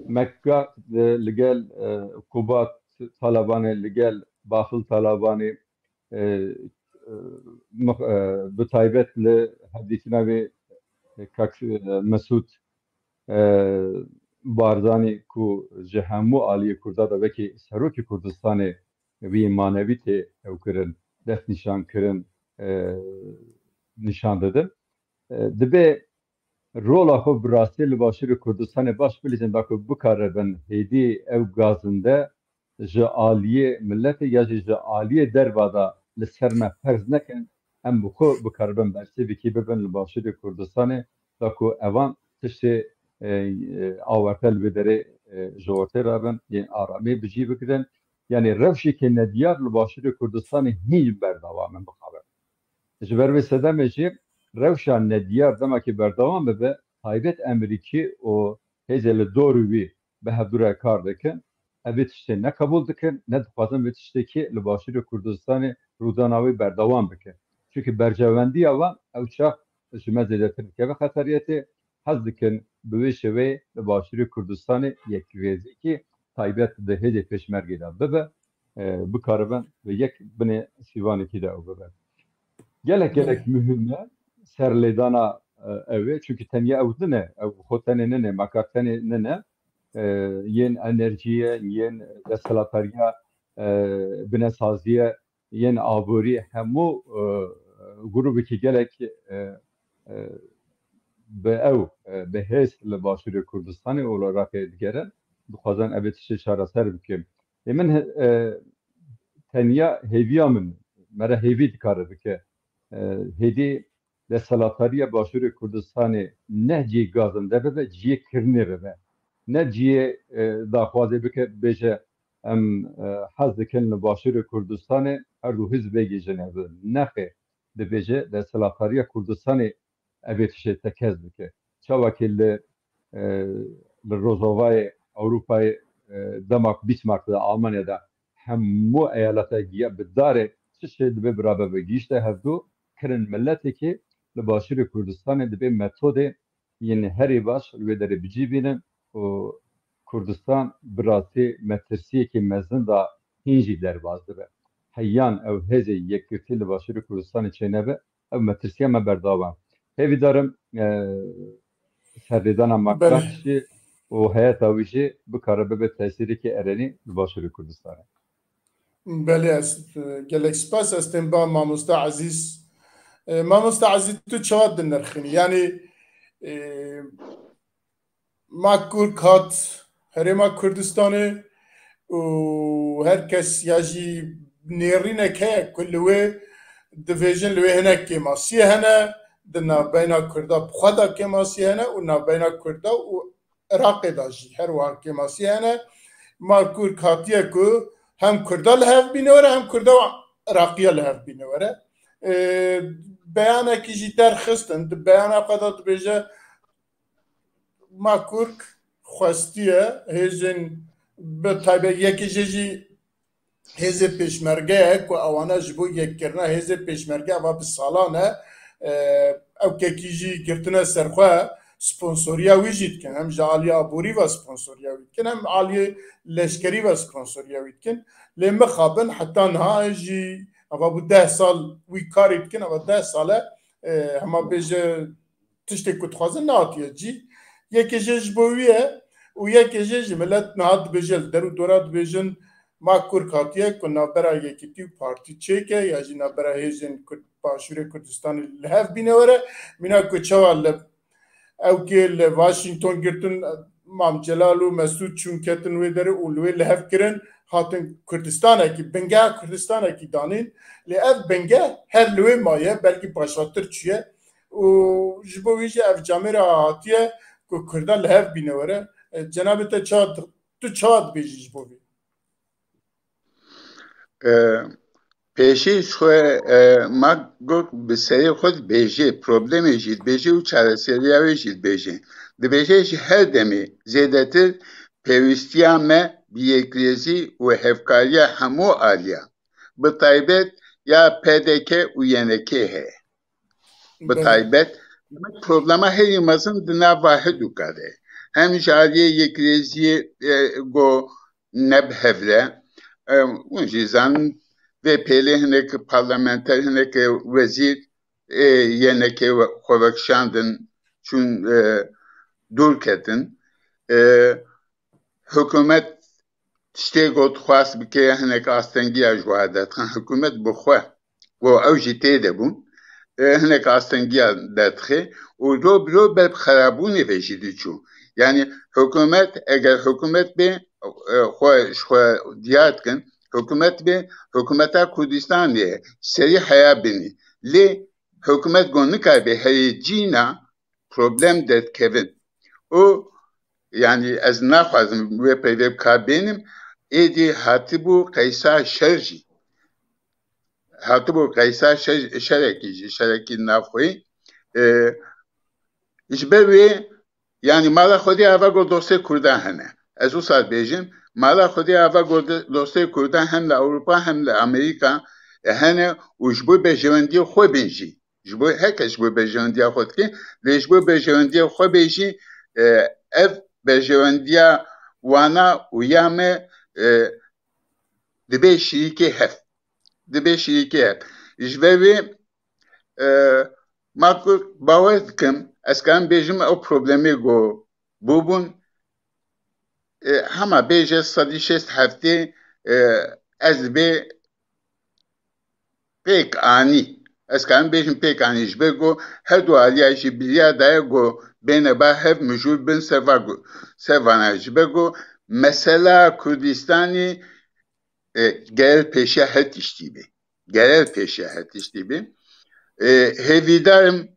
Mekka li, li gel, e, Kubat Talabanê, li gel Bafil Talabanê, e, e, mix-, e, bi taybet li hevdîtina wê, e, kak, e, Mesûd, e, Barzanî ku ji hemû aliyê Kurda de wekî serokê Kurdistanê wî manevî tê ewkirin, destnîşankirin, e, nîşan didin. E, dibe rola xwe bi rastî li Başûrê Kurdistanê baş bilîzin, da ku bikaribin hêdî ew gazinde ji aliyê miletê ya jî ji aliyê derva de li ser me ferz nekin, em bi xwe bikaribin bersivekî bibin li Başûrê Kurdistanê, da ku evan tiştê, e, e, awarte li vê derê, e, ji ortê rabin, yên aramî bi cî bigirin. Yanî rewşeke nediyar li Başûrê Kurdistanê hîn berdewam in bixabin. Ji ber vê sedemê jî rewşa nediyar demekî berdewam bibe, taybet Emerîkî û hêzê li dorî wî bi hevdû re kar dikin. Ev vê tiştê ne qebûl dikin, ne dixwazin vê tiştekî li Başûrê Kurdistanê rûdana wê berdewam bike. Çimkî berjewendiya wan ew çax ji me zêdetir dikeve xeteriyetê. Hez dikin bi wê şêweyê li Başûrê Kurdistanê yekrêzîkî taybet di hêzê pêşmergê de bibe, e, bikaribin bi yek binê sîvanekî de ew bibin. Gelek, gelek muhîm e serlêdana, e, ew ê, çimkî tenya ew nine, ew xwe tenê nine, Mekak tenê nine, e, yên enerjiyê, yên desthilatdariya, e, binesaziye, yên aborî, hemû, e, grûbekî gelek, e, e, bi ew, e, bi hêz li Başûrê Kurdistanê û li Iraqê digerin, dixwazin ev ê tiştê çareser bikin. Ê min, e, tenya hêviya min, me re hêvî dikare bike. E, hêdî desthilatdariya Başûrê Kurdistanê ne cihê gazinde bibe, cihê kirinê bibe. Ne cihê, e, daxwazê bike, bêje, em, e, hez dikin li Başûrê Kurdistanê her du hizb vegihîjin hev. Nexêr, dibêje desthilatdariya Kurdistanê ev ê tiştê tekez bike. Çawa ki li, e, li Rojavayê Ewropayê, e, dema ku Bismarck de Almanya de hemû eyaleta giya bi darê tiştê dibê birabe be gihîşte hevdû, kirin miletekî li Başûrê Kurdistanê dibê metodê yên herî baş li wê derê bi cî bînin û Kurdistan bi rastî metirsiyekî mezin da hîn jî derbas dibe. Heyan ew hêzê yekgirtî li Başûrê Kurdistanê çênebe, ev metirsiya me berdewam. Hêvîdarim, e, serrêdana Belê. Maktaş jî û heyeta wî jî bikare bibe tesîrekî erênî li Başûrê Kurdistanê. Belê, ez, e, gelek spas. Ez tên ba mamosta Ezîz. E, mamosta Ezîz, tu çawa dinirxînî? Yanî, e, Makurk hat Herêma Kurdistanê û her kes ya jî nêrînek heye ku li wê divêjin, li wê hinek kêmasiyê hene, di navbeyna Kurda bi xwe de kêmasiyê hene û navbeyna Kurda û Iraqê de jî her wiha kêmasiyê hene. Makurk hatiye ku hem Kurda li hev bîne were, hem Kurda û Iraqiya li hev bîne were. Ê, beyanekî jî derxistin, di beyana xwe de dibêje, Makurk xwestiye hêzên, bi taybet yekê jê jî hêzê pêşmerge ye ku ewana ji bo yekkirina hêzê pêşmerge eva bi salan e. E, ew kekî jî girtine ser xwe, sponsoriya wî jî dikin. Hem ji aliyê aborî ve sponsoriya wî dikin, hem aliyê leşkerî ve sponsoriya wî dikin. Lê mixabin heta niha jî eva bû deh sal wî karî dikin, eva deh sal e, e, hema bêje tiştê ku dixwazin nehatiye cî. Yekê jê ji bo wî ye û yekê jê ji milet niha dibêje, li der û dora dibêjin, Makurk hatiye ku navbera Yekîtî û Partî çêke ya jî navbera hêzên Kurd, Başûrê Kurdistanê li hev bîne were. Mîna ku çawa li ewkê li Washington girtin, Mam Celal û Mesûd çûn ketin wê derê û li wê li hev kirin, hatin Kurdistanekî, bingeha Kurdistanekî danîn. Lê ev bingeh her li wê maye, belkî paşatir çûye. Û ji bo wî jî ev camêra hatiye ku Kurda li hev bîne were. E, cenabê te çawa di-, tu çawa dibêjî ji bo vî? E, pêşî ji xwe, e, ma got bi serê xwe dibêjê, problemê jî dibêjê û çareseriya wê jî dibêjê. Dibêje ji her demê zêdetir pêwîstiya me bi yekrêzî û hevkariya hemû aliyan, bi taybet ya P D K û Y N K heye. Bi Belê. taybet, problema herî mezin di nava herdûka de. Hem ji aliyê yekrêziyê, e, go ne bi hev re, e, hûn jî zanin vê pêlê hinek parlamenter, hinek wezîr, e, Y N K we-, xwe vekişandin, çûn, e, dûr ketin. E, Hikûmet tiştê got xwest bike, hinek astengiya ji we derdixin. Hikûmet bi xwe, ku ew jî tê de bûn, e, hinek astengiya derdixe û ro bi ro ber bi xerabûnê ve jî diçû. Yanî hikûmet, eger hikûmet bê, e, xwe ji xwe diyar dikin, hikûmet bê, hikûmeta Kurdistanê ye, serî heya binî. Lê hikûmet got nikaribe herê cîna problem derdikevin. Û, yanî, ez naxwazim wê peyvê bi kar bênim, êdî hatibû qeysa şer jî. Hatibû qeysa şer, şerekî jî, şerekî navxweyî. E, ji ber wê, yanî, mala Xwedê ava got dostê Kurdan hene. Ez wisa dibêjim, mala Xwedê ava got dostê Kurdan hem li Ewropa hem li Amerîka, e, hene û ji bo berjewendiyê xwe bên jî. Ji bo, her kes ji bo berjewendiya xwe dike, lê ji bo berjewendiya xwe bê jî, e, ev berjewendiya wana û ya me, e, dibe şirîkê hev. Dibe şirîkê hev. Ji vê wê, e, ma ku bawer dikim, ez karim bêjim ew problemê ku bûbûn, e, hema bêje sedî şêst heftê, e, ez dibê pêk anî. Ez karim bêjim pêk anî, ji ber ku her du aliya jî biryar daye ku bêne ba hev mijûl bin ser va ku, ser vana. Ji ber ku mesela Kurdistanê, e, gerel pêşiya her tiştî be. Gerel pêşiya her tiştî be. E, hêvîdar im,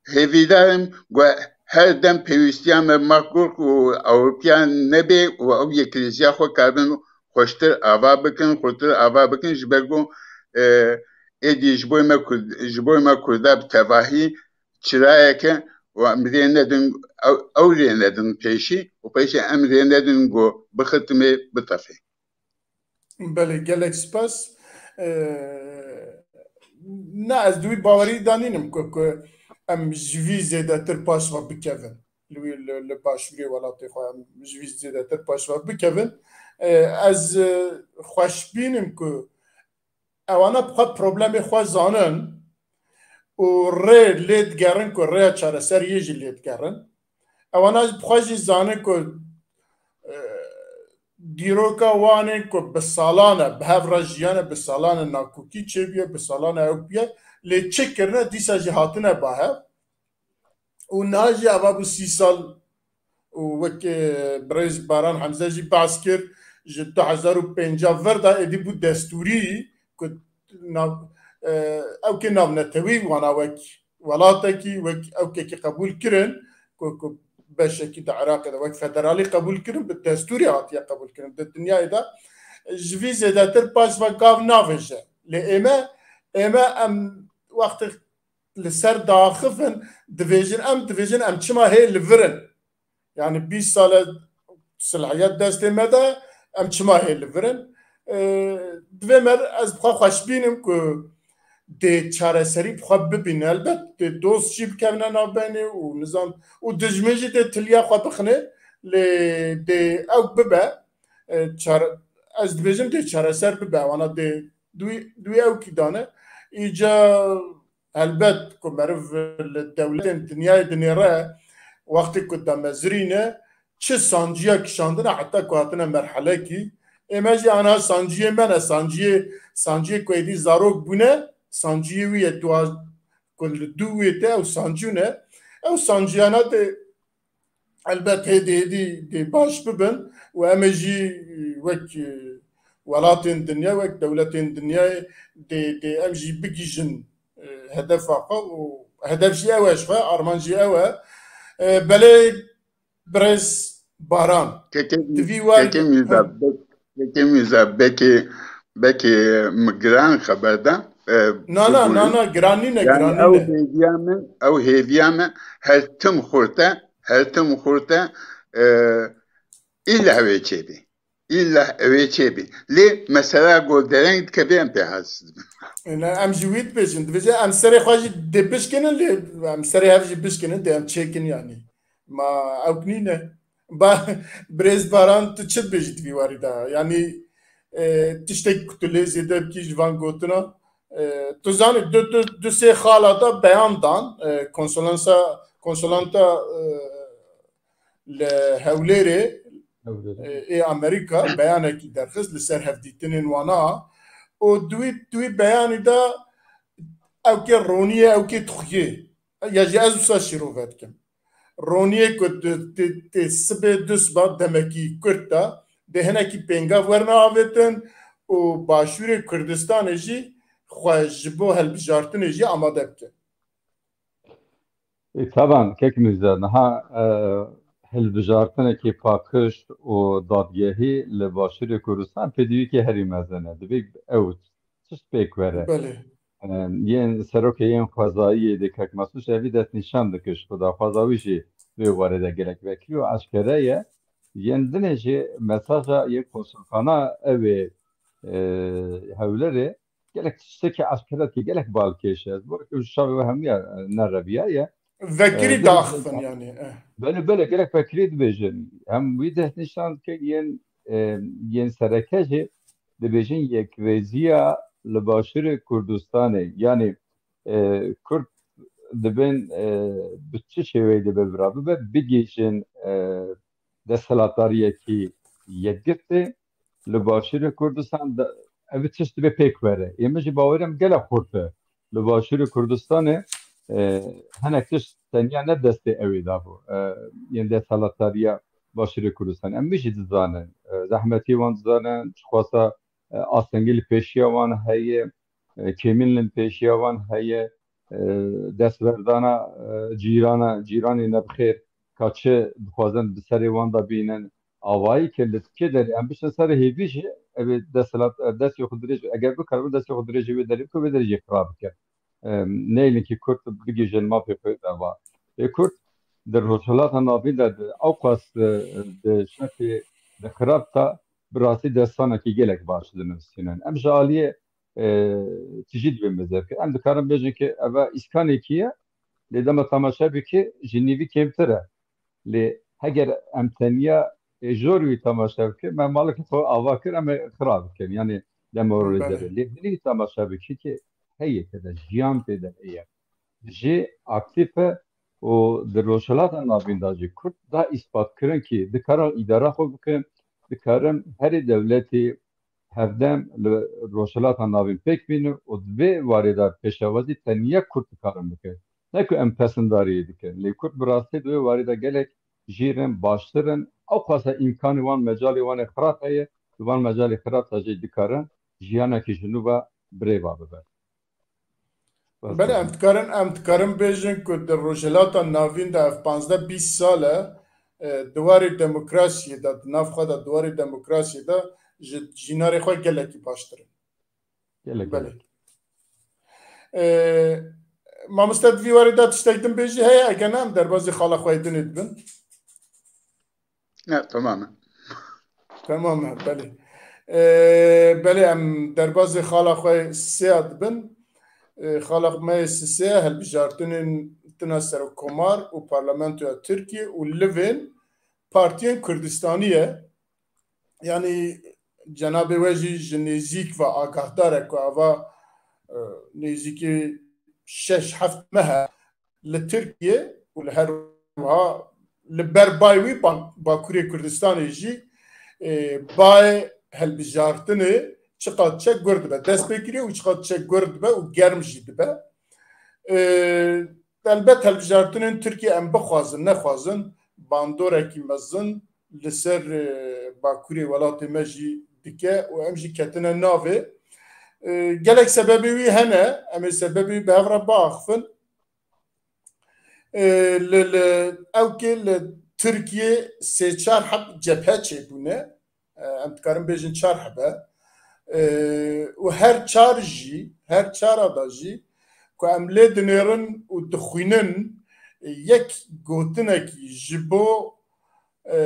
hêvîdar im ku her dem pêwîstiya me Makurk û Ewropiyan nebe û ew yekirêziya xwe karibin xweştir ava bikin, xurtir ava bikin, ji ber ku, e, êdî ji bo me Kurd, ji bo me Kurda bi tevahî çirayeke û em rê nedin, ew, ew rê nedin pêşî û pêşî em rê nedin ku bixitime, bitefê. Belê, gelek spas. Ee, na, ez di wî bawerî de nînim ku, ku em ji vî zêdetir paş ve bikevin. li wî, li, li başûrê welatê xwe em ji vî zêdetir paşva bikevin. E, ez, e, xweşbîn im ku ewana bi xwe problemê xwe zanin û rê lê digerin ku rêya çareseriyê jî lê digerin. Ewana bi xwe jî zanin ku, e, dîroka wan ê ku bi salan e, bi hev re jiyane, bi salan e nakokî çêbûye, bi salan e ew bûye, lê çi kirine dîsa jî hatine ba hev. Û niha jî eva bû sî sal û wek, e, birêz Baran Hemze jî behs kir, ji du hezar û pêncî vir de êdî bû destûrî ku nav, e, ewkê navnetewî wana wek welatekî, wek ewkekî qebûl kirin ku, ku beşekî di Iraqê de wek federalî qebûl kirin, bi destûrê hatiye qebûl kirin. Di dinyayê de ji vî zêdetir paş ve gav navêje. Lê ême, ême em wextê li ser diaxifin, divêjin, em divêjin, em çima hê li vir in? Yani bîst sal e silahiyet destê me de, em çima hê li vir in? E, divê me, ez bi xwe xweş bînim ku dê çareserî bi xwe bibîne. Elbet dê dost jî bikevine navbenê û nizam û dijmin jî dê tiliya xwe bixine, lê dê ew bibe. E, çare-, ez dibêjim dê çareser bibe. Wana dê dû-, dû ew kî dane. Îca Helbet ku meriv li dewletên dinyayê dinêre, wextê ku damezirîne, çi sanciya kişandine heta ku hatine merhelekî, ê me jî ana sanciyê me ne, sanciyê, sanciyê ku êdî zarok bûne, sanciyê wî ye, tu a-, ku li dû wê te ew sancû ne, ew sanciyana tê Elbet hêdî hêdî dê baş bibin û em ê jî, e, wek, e, welatên dinya, wek dewletên dinyayê dê, dê em jî bigihîjin, e, hedefa xwe û hedef jî ew e ji xwe, armanc jî ew e. E, belê birêz Baran, Kekê, di vî war Kekê Mîrza, bek-, Kekê Mîrza, belkî, belkî min giran xeber da. E, Na, na, bibûyî. Na, na, giran nîne, Yani giran ew nîne. Hêviya min, ew hêviya min her tim xurt e, her tim xurt e, e, îlla ew ê çêbî. Îlla ew ê çêbî. Lê mesela ku dereng dikeve em pê hez dibin. Ne, em jî wî dibêjin. Dibêje em serê xwe jî dê bişkinin, lê em serê hev jî bişkinin, dê em çêkin yani. Ma ew nîne. Ba, birêz Baran, tu çi dibêjî di vî warî de? Yani, e, tiştek ku tu lê zêde bikî ji van gotina, e, tu zanî du, du, du sê xala da beyan dan, e, konsolansa, konsolanta, e, li Hewlêrê, Hewlêrê. E, ê Amerîka beyanekî derxist li ser hevdîtinên wana û di wî, di wî beyanî de ew kê roniyê, ew kê dixuyê. Ya jî ez wisa şîrove dikim. Roniyê ku di, di, di sibê du siba demekî kurt de, dê hinekî pêngav werine avêtin û Başûrê Kurdistanê jî xwe ji bo hilbijartinê jî amade bike. Ê, taban, kek Mîrza, niha, e, hilbijartinekî paqij û dadgehî li Başûrê Kurdistan pêdivîkê herî mezin e. Divê ew tişt pêk were. Belê. E, yên serokê yên xwezayiyê de kek Mesûd Şevî destnîşan dike ji xwe daxwaza wî jî vê warê de gelek vekirî û eşkere ye. Yên dinê jî mesaja yên konsulxana ew ê, e, Hewlêrê gelek tiştekî eşkere dike, gelek balkêş e. Ji bo ku ji çavê we hemiya, e, nereviyaye. Vekirî E, daxifin yani, eh. Belê, belê, gelek vekirî dibêjin. Hem wî destnîşan dike yên, e, yên sereke jî dibêjin yekrêziya li Başûrê Kurdistanê. Yani, e, Kurd dibin, e, bi çi şêweyê dibe vira bibe, bigihîjin, e, desthilatdariyekî yekgirtê li Başûrê Kurdistan de, ev tişt dibe pêk were. Ê min jî bawerî em gelek xurt e. Li Başûrê Kurdistanê, e, hinek tişt tenya ne destê ew ê dabû. E, yên desthilatdariya Başûrê Kurdistanê. Em wî jî dizanin. E, zehmetî wan dizanin, çiqasa, e, astengî li pêşiya wan heye, e, kêmîn li pêşiya wan heye, e, destverdana, e, cîrana, cîranê nebixêr, ka çi dixwazin bi serê wan de bînin, avayî ke li kê derê em biçin serê hêvî jî, ev ê desthilat, e, destê xwe dirêj, eger bikaribin destê xwe dirêjê wê derê bikin, wê derê jî xirab bikin. E, neylinkî Kurd bigihîjin mafê xwe de va. Ê Kurd di Rojhilata Navîn de di, ew qas, e, di şertê di xirab de bi rastî destanekî gelek baş dinivîsînin. Em ji aliyê, e, tijî dibên bizêvkir. Em dikarin bêjin ke eva îskanekî ye, lê dema temaşe bikî ji nîvî kêmtir e. Lê heger em tenya ê jor wî temaşe bikin, me malekê xwe ava kir, em ê xira bikin. Yanî demoralize Belê. Lê dilî temaşe bikî ki heye tede, jiyan tê de heye. Jî aktîf e û di Rojhilata Navîn de jî Kurd da îspat kirin ki dikarin îdara xwe bikin, dikarin herî dewletî hevdem li Rojhilata Navîn pêk bînin û di vê warê de pêşewazî tenya Kurd dikarin bikin. Ne ku em pesindariyê dikin. Lê Kurd bi rastî di vê warê de gelek jîr in, baştir in. Ew qasa îmkanî wan mecalê wan ê xirab heye, di van mecalê xirab de jî dikarin jiyanekî ji nû ve birêva bibin. Belê, em dikarin, em dikarin bêjin ku di Rojhilata Navîn de ev panzdeh bîst sal e, e, di warê demokrasiyê de, di nav xwe de di warê demokrasiyê de ji jînarê xwe gelekî baştir in. Gelek Belê. Gelek. E, mamoste, di vî warê de tiştek din bêjî heye, eke ne em derbazî xala xwe yê dinê dibin. Ne, tamam e. Tamam e, belê. E, belê, em derbazê xala xwe sêya dibin. E, xala me yê sisê helbijartinên tina serokkomar û parlamentoya Tirkiyê û livên partiyên Kurdistanî ye. Yanî cenabê we jî ji nêzîk ve agahdar e ku ava, e, nêzîkî şeş heft meh e li Tirkiye û li her wiha li ber bayê wî Ba-, Bakurê Kurdistanê jî, e, bayê helbijartinê çiqas çek gur dibe. Dest pê kiriye û çiqas çek gur dibe û germ jî dibe. E, Elbet helbijartinên Tirkiye em bixwazin, nexwazin, bandorekî mezin li ser, e, bakurê welatê me jî dike û em jî ketine navê. E, gelek sebebê wî hene, em ê sebebê wî bi hev re biaxifin. E, li, li, ew kê li Tirkiye sê çar heb cephe çêbûne. E, em dikarin bêjin çar hebe. E, û her çar jî, her çara da jî ku em lê dinêrin û dixwînin, e, yek gotinekî ji bo, e,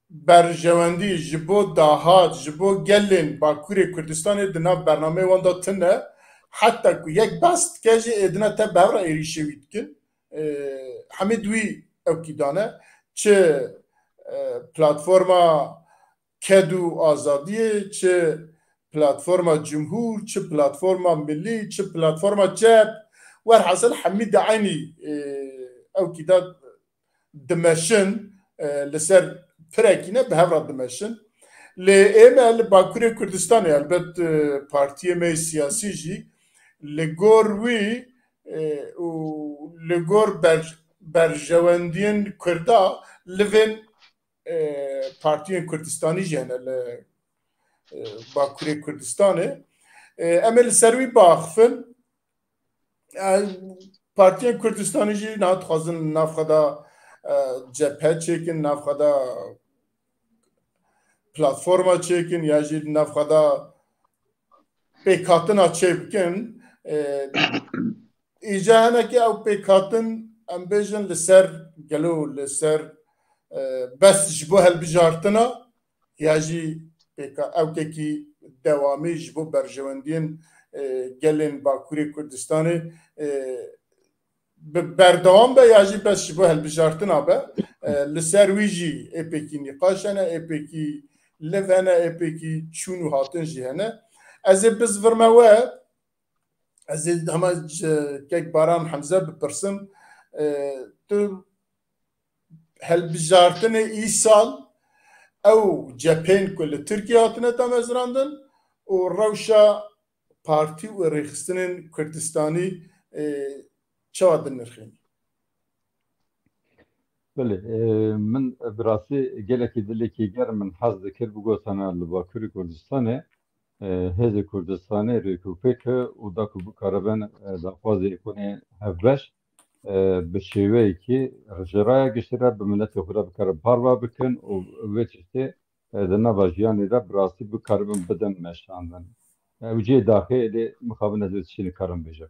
berjewendî, ji bo dahat, ji bo gelên Bakurê Kurdistanê di nav bernameyê wan de tune. Heta ku yek behs dike jî êdine te bi hev re êrîşê wî dikin. E, hemî di wî ewkî dane. Çi, e, platforma Ked û Azadiyê, çi platforma Cumhur, çi platforma Millî, çi platforma Cep. Werhasil hemî di eynî, e, ewkî de dimeşin, e, li ser pirekî ne bi hev re dimeşin. Lê ême li Bakurê Kurdistanê, elbet, e, partiyê me yê siyasî jî li gor wî, e, û li gor ber-, berjewendiyên Kurda livên, e, partiyên Kurdistanî jî hene li, e, Bakurê Kurdistanê. E, em ê li ser wî biaxifin. E, partiyên Kurdistanî jî niha dixwazin nav xwe de, e, cephe çêkin, nav xwe de platforma çêkin ya jî nav xwe de pêkhatina çêbikin. E, îca hinekî ew pêkhatin, em bêjin, li ser gelo, li ser, e, bes ji bo helbijartina ya jî pêka-, ewkekî dewamî ji bo berjewendiyên, e, gelên Bakurê Kurdistanê, e, bi berdewam be ya jî bes ji bo helbijartina be. E, li ser wî jî êpêkî nîqaş hene, êpêkî liv hene, êpêkî çûn û hatin jî hene. Ez ê bizvirme we, ez ê hema ji kek Baran Hemze bipirsim, e, tu helbijartinê îsal ew cephên ku li Tirkiye hatine damezrandin û rewşa partî û rêxistinên Kurdistanî, e, çawa dinirxînî? Belê, e, min bi rastî gelekî dilekî germ min hez dikir bigotana li Bakurê Kurdistanê, e, hêzê Kurdistanê rêk û pêk e û da ku bikaribin, e, daxwazê yekûnê hevbeş, e, bi şêweyekî ji raya giştî re bi miletê xwe re bikare parva bikin û vê tiştê, e, di nava jiyanê de bi rastî bikaribin bidin meşandin. Ew cihê daxê lê mixabin ez vê tiştê nikarim bêjim.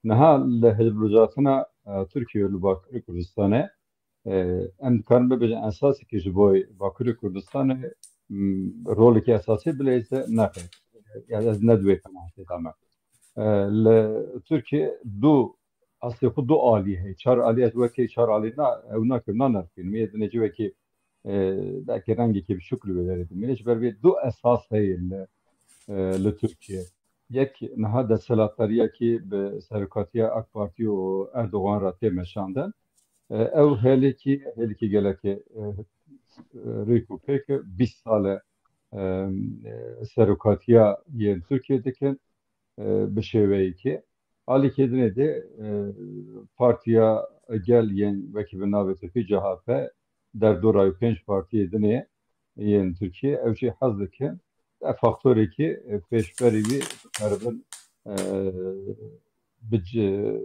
Niha li hilbijartina, e, Tirkiye û li Bakurê Kurdistanê, e, em dikarin bibêjin esasekî ji bo Bakurê Kurdistanê, m, rolekî esasî bileyse nexe. Yani ez ne di wê qenaetê de me. E, li Tirkiye du aslê xwe du alî heye. Çar alî ez wekî çar alî na, ew nakim, nanirxînim. Yê dinê civekî, e, belkî rengekî biçûk li wê derê dimîne. Ji ber vê du esas heye li, e, li Tirkiye. Yek niha desthilatdariyekî bi serokatiya AK Partî û Erdogan re tê meşandin. E, ew hêlekî, hêlekî gelekî, e, e, rêk û pêk e, bîst sal e, e, serokatiya yên Tirkiye dikin, e, bi şêweyekê. Alîkê dinê de, e, Partiya Gel yên wekî bi navê Tirkî C H P, derdora wî pênc partiyê dinê yên Tirkiye, ew jî hez dikin. Ev faktorekî, e, pêşberî wî dikaribin, e, bi c-,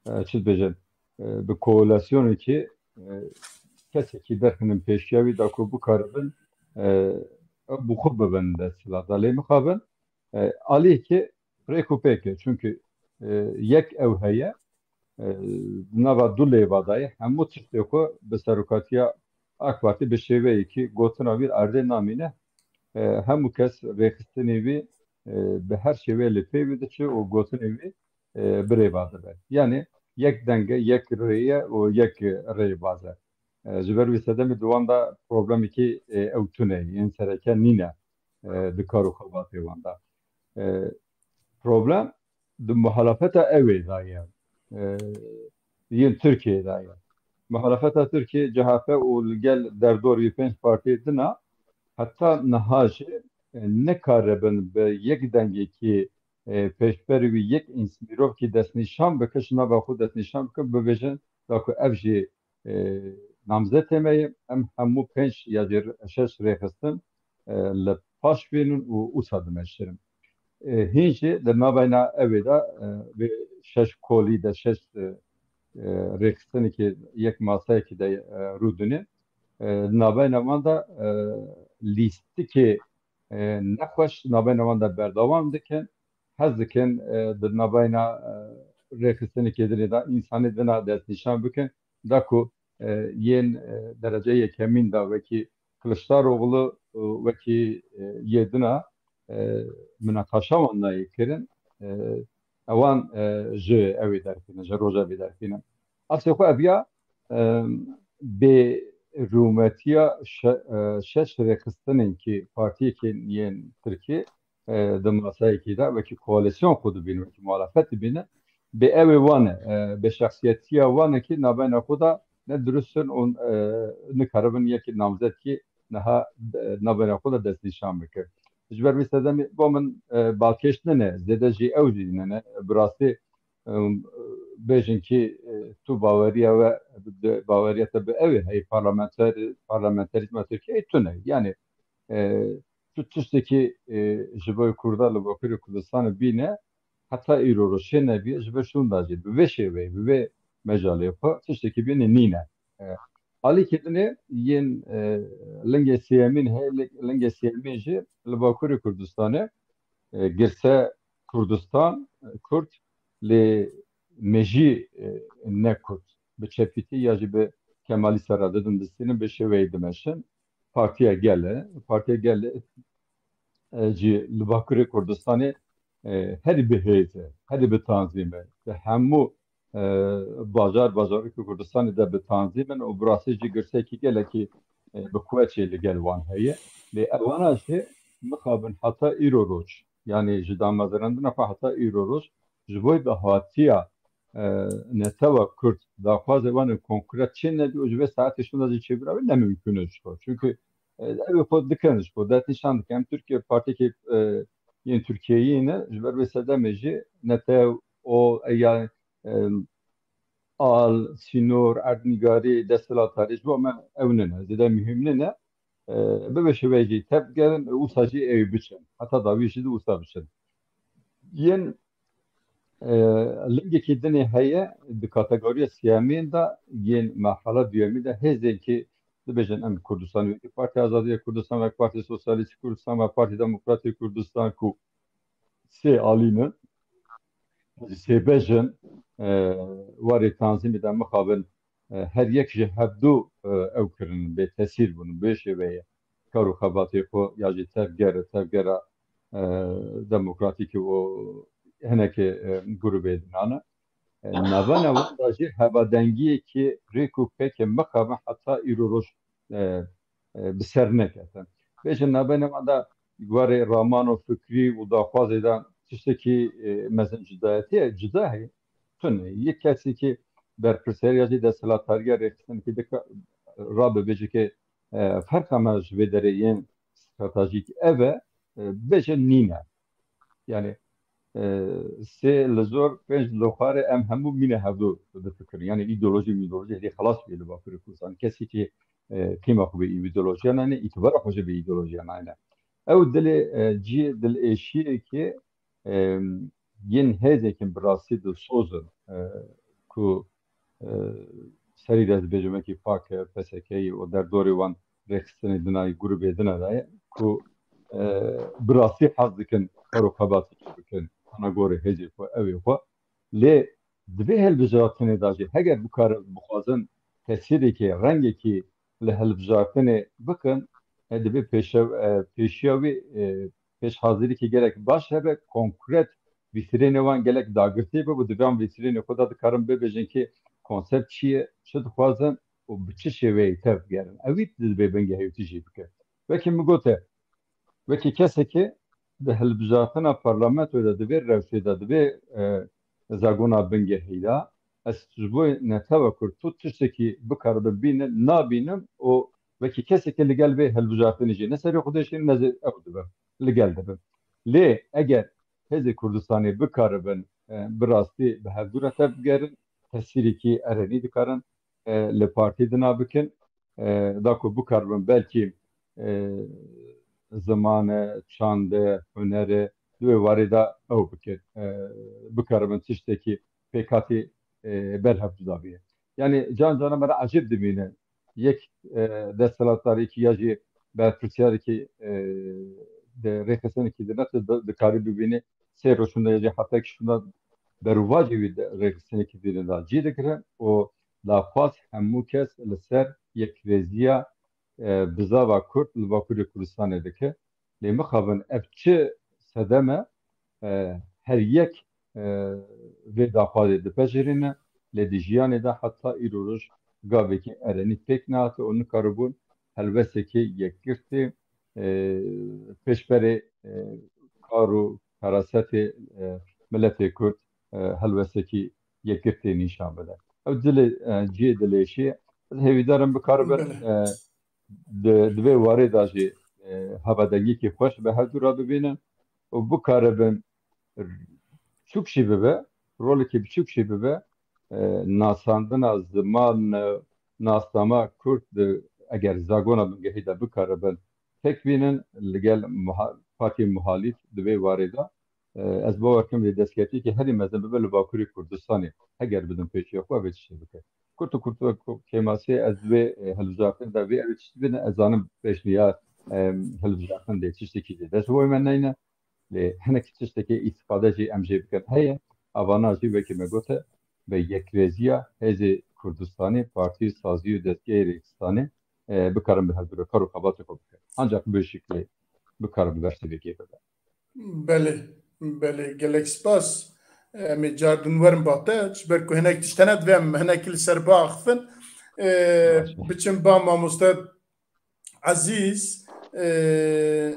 e, çi dibêjin, e, bi koalisyonekî, e, kesekî derxinin pêşiya wî da ku bikaribin, e, ew bi xwe bibin desthilat. Da lê mixabin, e, aliyekê rêk û pêk e. Çunkî, e, yek ew heye, e, di nava du lêva de ye. Hemû tiştê xwe bi serokatiya AK Partî bi şêweyekî gotina wî erdê namîne. E, hemû kes rêxistinê wî, e, bi her şêweyê li pê wî diçe û gotinê wî, e, bi rêva dibe. Yanî yek deng e, yek rê ye û yek rêbaz e. E, ji ber wî sedemê di wan de problemekî, e, ew tune ye, yên sereke nîne, e, di kar û xebatê wan de. E, problem di muhalefeta ewê de ye, e, yên Tirkiyeyê de ye. Muhalefeta Tirkiye, C H P û li gel derdor wî pênc partiyê din a, heta niha jî, e, nikaribin bi yek dengekî, e, pêşberî wî yek ins-, mirovkî destnîşan bike, ji nava xwe destnîşan bike, bibêjin da ku ev jî, e, namzetê me ye, em hemû pênc ya jî şeş rêxistin, e, li paş bînin û wisa dimeşirin. E, hîn jî di navbeyna ewê de, e, vê şeş kolî de şeş, e, e, rêxistinekî yek maseyekî de, e, rûdinê. E, di navbeyna wan de, e, lîstikê, e, nexweş di navbeyna wan de berdewam dikin. Hez dikin, e, di navbeyna, e, rêxistinekê dinê de însanê dina destnîşan bikin. Da ku, e, yên, e, derece yekemîn de wekî Kiliçdaroglu û wekî, e, yê dina, e, minaqaşa wan nayê kirin, e, ewan, e, ji ewê derxînin, ji rojevê derxînin. Aslê xwe ev ya, e, bê rûmetiya şe-, e, şeş rêxistinên ki partiyekên yên Tirkî, e, di masayekî de wekî koalîsyon xwe dibînin, wekî muhalefet dibînin, bê ewê wan e, e, bê şexsiyetiya wan e ki navbeyna xwe de ne dirust in û, e, nikaribin yekî namzet ki niha, e, navbeyna xwe de destnîşan bike. Ji ber vî sedemê bo min, e, balkêş nine, zêde jî ew jî nine. Bi rastî, e, bêjin ki, e, tu baweriya we, baweriya te bi ewê heye, parlamenter-, parlamenterîzma Tirkiyeyê tune. Yanî, e, tu tiştekî, e, ji bo Kurda li Bakurê Kurdistanê bîne, heta îro ro çê nebiye, ji vê şûnda jî, bi vê şêweyê, bi vê mecalê xwe tiştekî bîne nîne. E, alîkê dinê yên, e, lingê sêyemîn heye, li-, lingê sêyemîn jî li Bakurê Kurdistanê, e, girse Kurdistan, e, Kurd, lê mejî, e, ne Kurd. Bi çepîtî ya jî bi Kemalî ser re didin distînin, bi şêweyê dimeşin. Partiya Gel e. Partiya Gel e, e, jî li Bakurê Kurdistanê, e, herî bi hêz e, herî bi tanzîm e. Di hemû, e, bajar, bajarokê Kurdistanê de bi tanzîm in û bi rastî jî girsekî gelekî, e, bi kuweçê li gel wan heye. Lê ewana jî mixabin heta îro roj, yanî ji damezrandina xwe heta îro roj, ji bo dahatiya, e, netewa Kurd, daxwazê wan ê konkret çê nebî û ji vê saetê şûnda jî çêbira wê ne mimkûn e ji xwe. Çunkî, e, ew ê xwe dikin ji xwe, destnîşan dikin. Em Tirkiye partiyekî, e, yên Tirkiyeyî ne, ji ber vê sedemê jî netew o, e, ya, e, al, sînor, erdnîgarî, desthilatdarî ji bo me ew nine, zêde muhîm nine. E, bi vê şêweyê jî tevgerin, wisa jî ew biçin. Heta dawî jî di wisa biçin. Yên, e, lingekî dinê heye di kategoriya sêyemîn de, yên merhala duyemîn de hêzên ki dibêjin em Kurdistanê wekî Partiya Azadiya Kurdistan, wek Partiya Sosyalîstî Kurdistan ve Partiya Demokratîk Kurdistan ku sê alî ne, sê bej in, e, warê tanzîmê de mixabin, e, her yek ji hevdu, e, ew kirin bê tesîr bûn, bê şêweyê kar û xebatê xwe ya jî tevger, tevgera, e, demokratîkî û hinekê, e, grûbê dinane. E, navbena wan de jî hevadengiyekî rêk û pêkê mixabin heta îro roj, e, e, bi ser neketin. Bêje navbena wan de warê raman û fikrî û daxwazê de tiştekî, e, mezin cudayetî ye, cuda heye. Tune. Yek kesekî berpirsiyariya jî desthilatdariya rêxistinkî dika rabe bêje ke, e, ferqa me ji vê derê yên stratejîk ev e, e, bêje nîne. Yani, e, sê li zor pênc li xwarê em hemû mîne hevdu difikirin. Yani îdeolojî, mîdeolojî hêdî xelas bûye li Bakurê Kurdistan. Kesekî, e, qîma xwe bi îdeolojiya nayne, îtibara xwe jî bi îdeolojiya nayne. Ew dilê, e, cihê dilêşiyekê, e, yên hêzekî bi rastî dilsoz in, e, ku, e, serî de ez dibêjim wekî P A K, P S K û derdorê wan rêxistinê di navê grûbê din de ye ku, e, bi rastî hez dikin kar û xebatê bikin, ana gorî hêzê xwe, ew ê xwe. Lê di vê hilbijartinê de jî heger bikare-, bixwazin tesîrekî, rengekî li hilbijartinê bikin, e, divê pêşev-, e, pêşiya wî, e, pêşhazirîkî gelek baş hebe, konkret vîtrînê wan gelek dagirtî be û di van vîtrînê xwe de dikarin bibêjin kê konsept çi ye, çi dixwazin û bi çi şêweyê tev digerin. Ewî divê bingehê wî tijî bike. Wekî min gote, wekî kesekê di hilbijartina parlamentoyê de, di vê rewşê de, di vê, e, zagona bingehî de, ez ji bo netewa Kurd tu tiştekî bikaribin bînin, nabînim û wekî kesekê li gel vê hilbijartinê jî ne serê xwe dêşînim, ne zî ew dibim, li gel dibim. Lê eger Hêzê Kurdistanê bikaribin, e, bi rastî bi hevdû re tev bigerin, tesîrekî erenî dikarin, e, li partî dina bikin. E, da ku bikaribin belkî, e, ziman e, çand e, huner e, di wê warê de ew bikin. E, bikaribin tiştekî pêkhatî, e, berhev cuda bîye. Yani can cana me re ecêb dimîne. Yek, e, desthilatdarekî ya jî berpirsiyarekî, e, di rêxistinekî di ne tu di-, dikarî bibînî sê roj şûnde ya jî heta ki şûnde berûvacê wî di rêxistinekî dîne de cî digire û daxwaz hemû kes li ser yekrêziya, e, bizava Kurd li Bakurê Kurdistanê dike. Lê mixabin ev çi sedem e, e, her yek, e, vê daxwazê dipejirîne, lê di jiyanê de heta îro roj gavekî erenî pêk nehate û nikaribûn helwesekê yekgirtê, e, pêşberê, e, kar û ferasetê, e, miletê Kurd, e, helwesekî yekgirtê nîşan bide. Ew dilê, e, cihê dilêşî ye. Ez hêvîdar im bikaribin, Belê. e, di, di vê warê de jî, e, hevadengiyekî xweş bi hevdû re bibînin û bikaribin biçûk jî bibe, rolekî biçûk jî bibe, e, nasandina ziman, e, nasnama Kurd di, eger zagona bingehî de bikaribin pêk bînin, li gel muha-, partiyê muhalîf di vê warê de, e, ez bawer kim lê destkeftiyekî herî mezin bibe li Bakurê Kurdistanê, heger bidin pêşiya xwe vê tiştê bike. Kurt û kurt, kêmasê ez di vê, e, hilbijartin de vê ew tiştî bidin, ez zanim pêşniyar, e, hilbijartin lê tiştekî jî dest boy me neyne. Lê hinek tiştekê îstifade jî em jê bikin heye. Avana jî wekî me gote, bi yekrêziya Hêzê Kurdistanê, partî, sazî û dezgehê rêxistanê, e, bikarin bi hevdû re kar û xebatê xwe bikin. Ancak bi şiklê bikarin bi beştê vê kê bibe. Belê, belê, gelek spas. Em ê car din werin ba te, ji ber ku hinek tişt hene divê em hinekî li ser biaxifin. E, Baş e. Biçin ba mamoste Ezîz, e,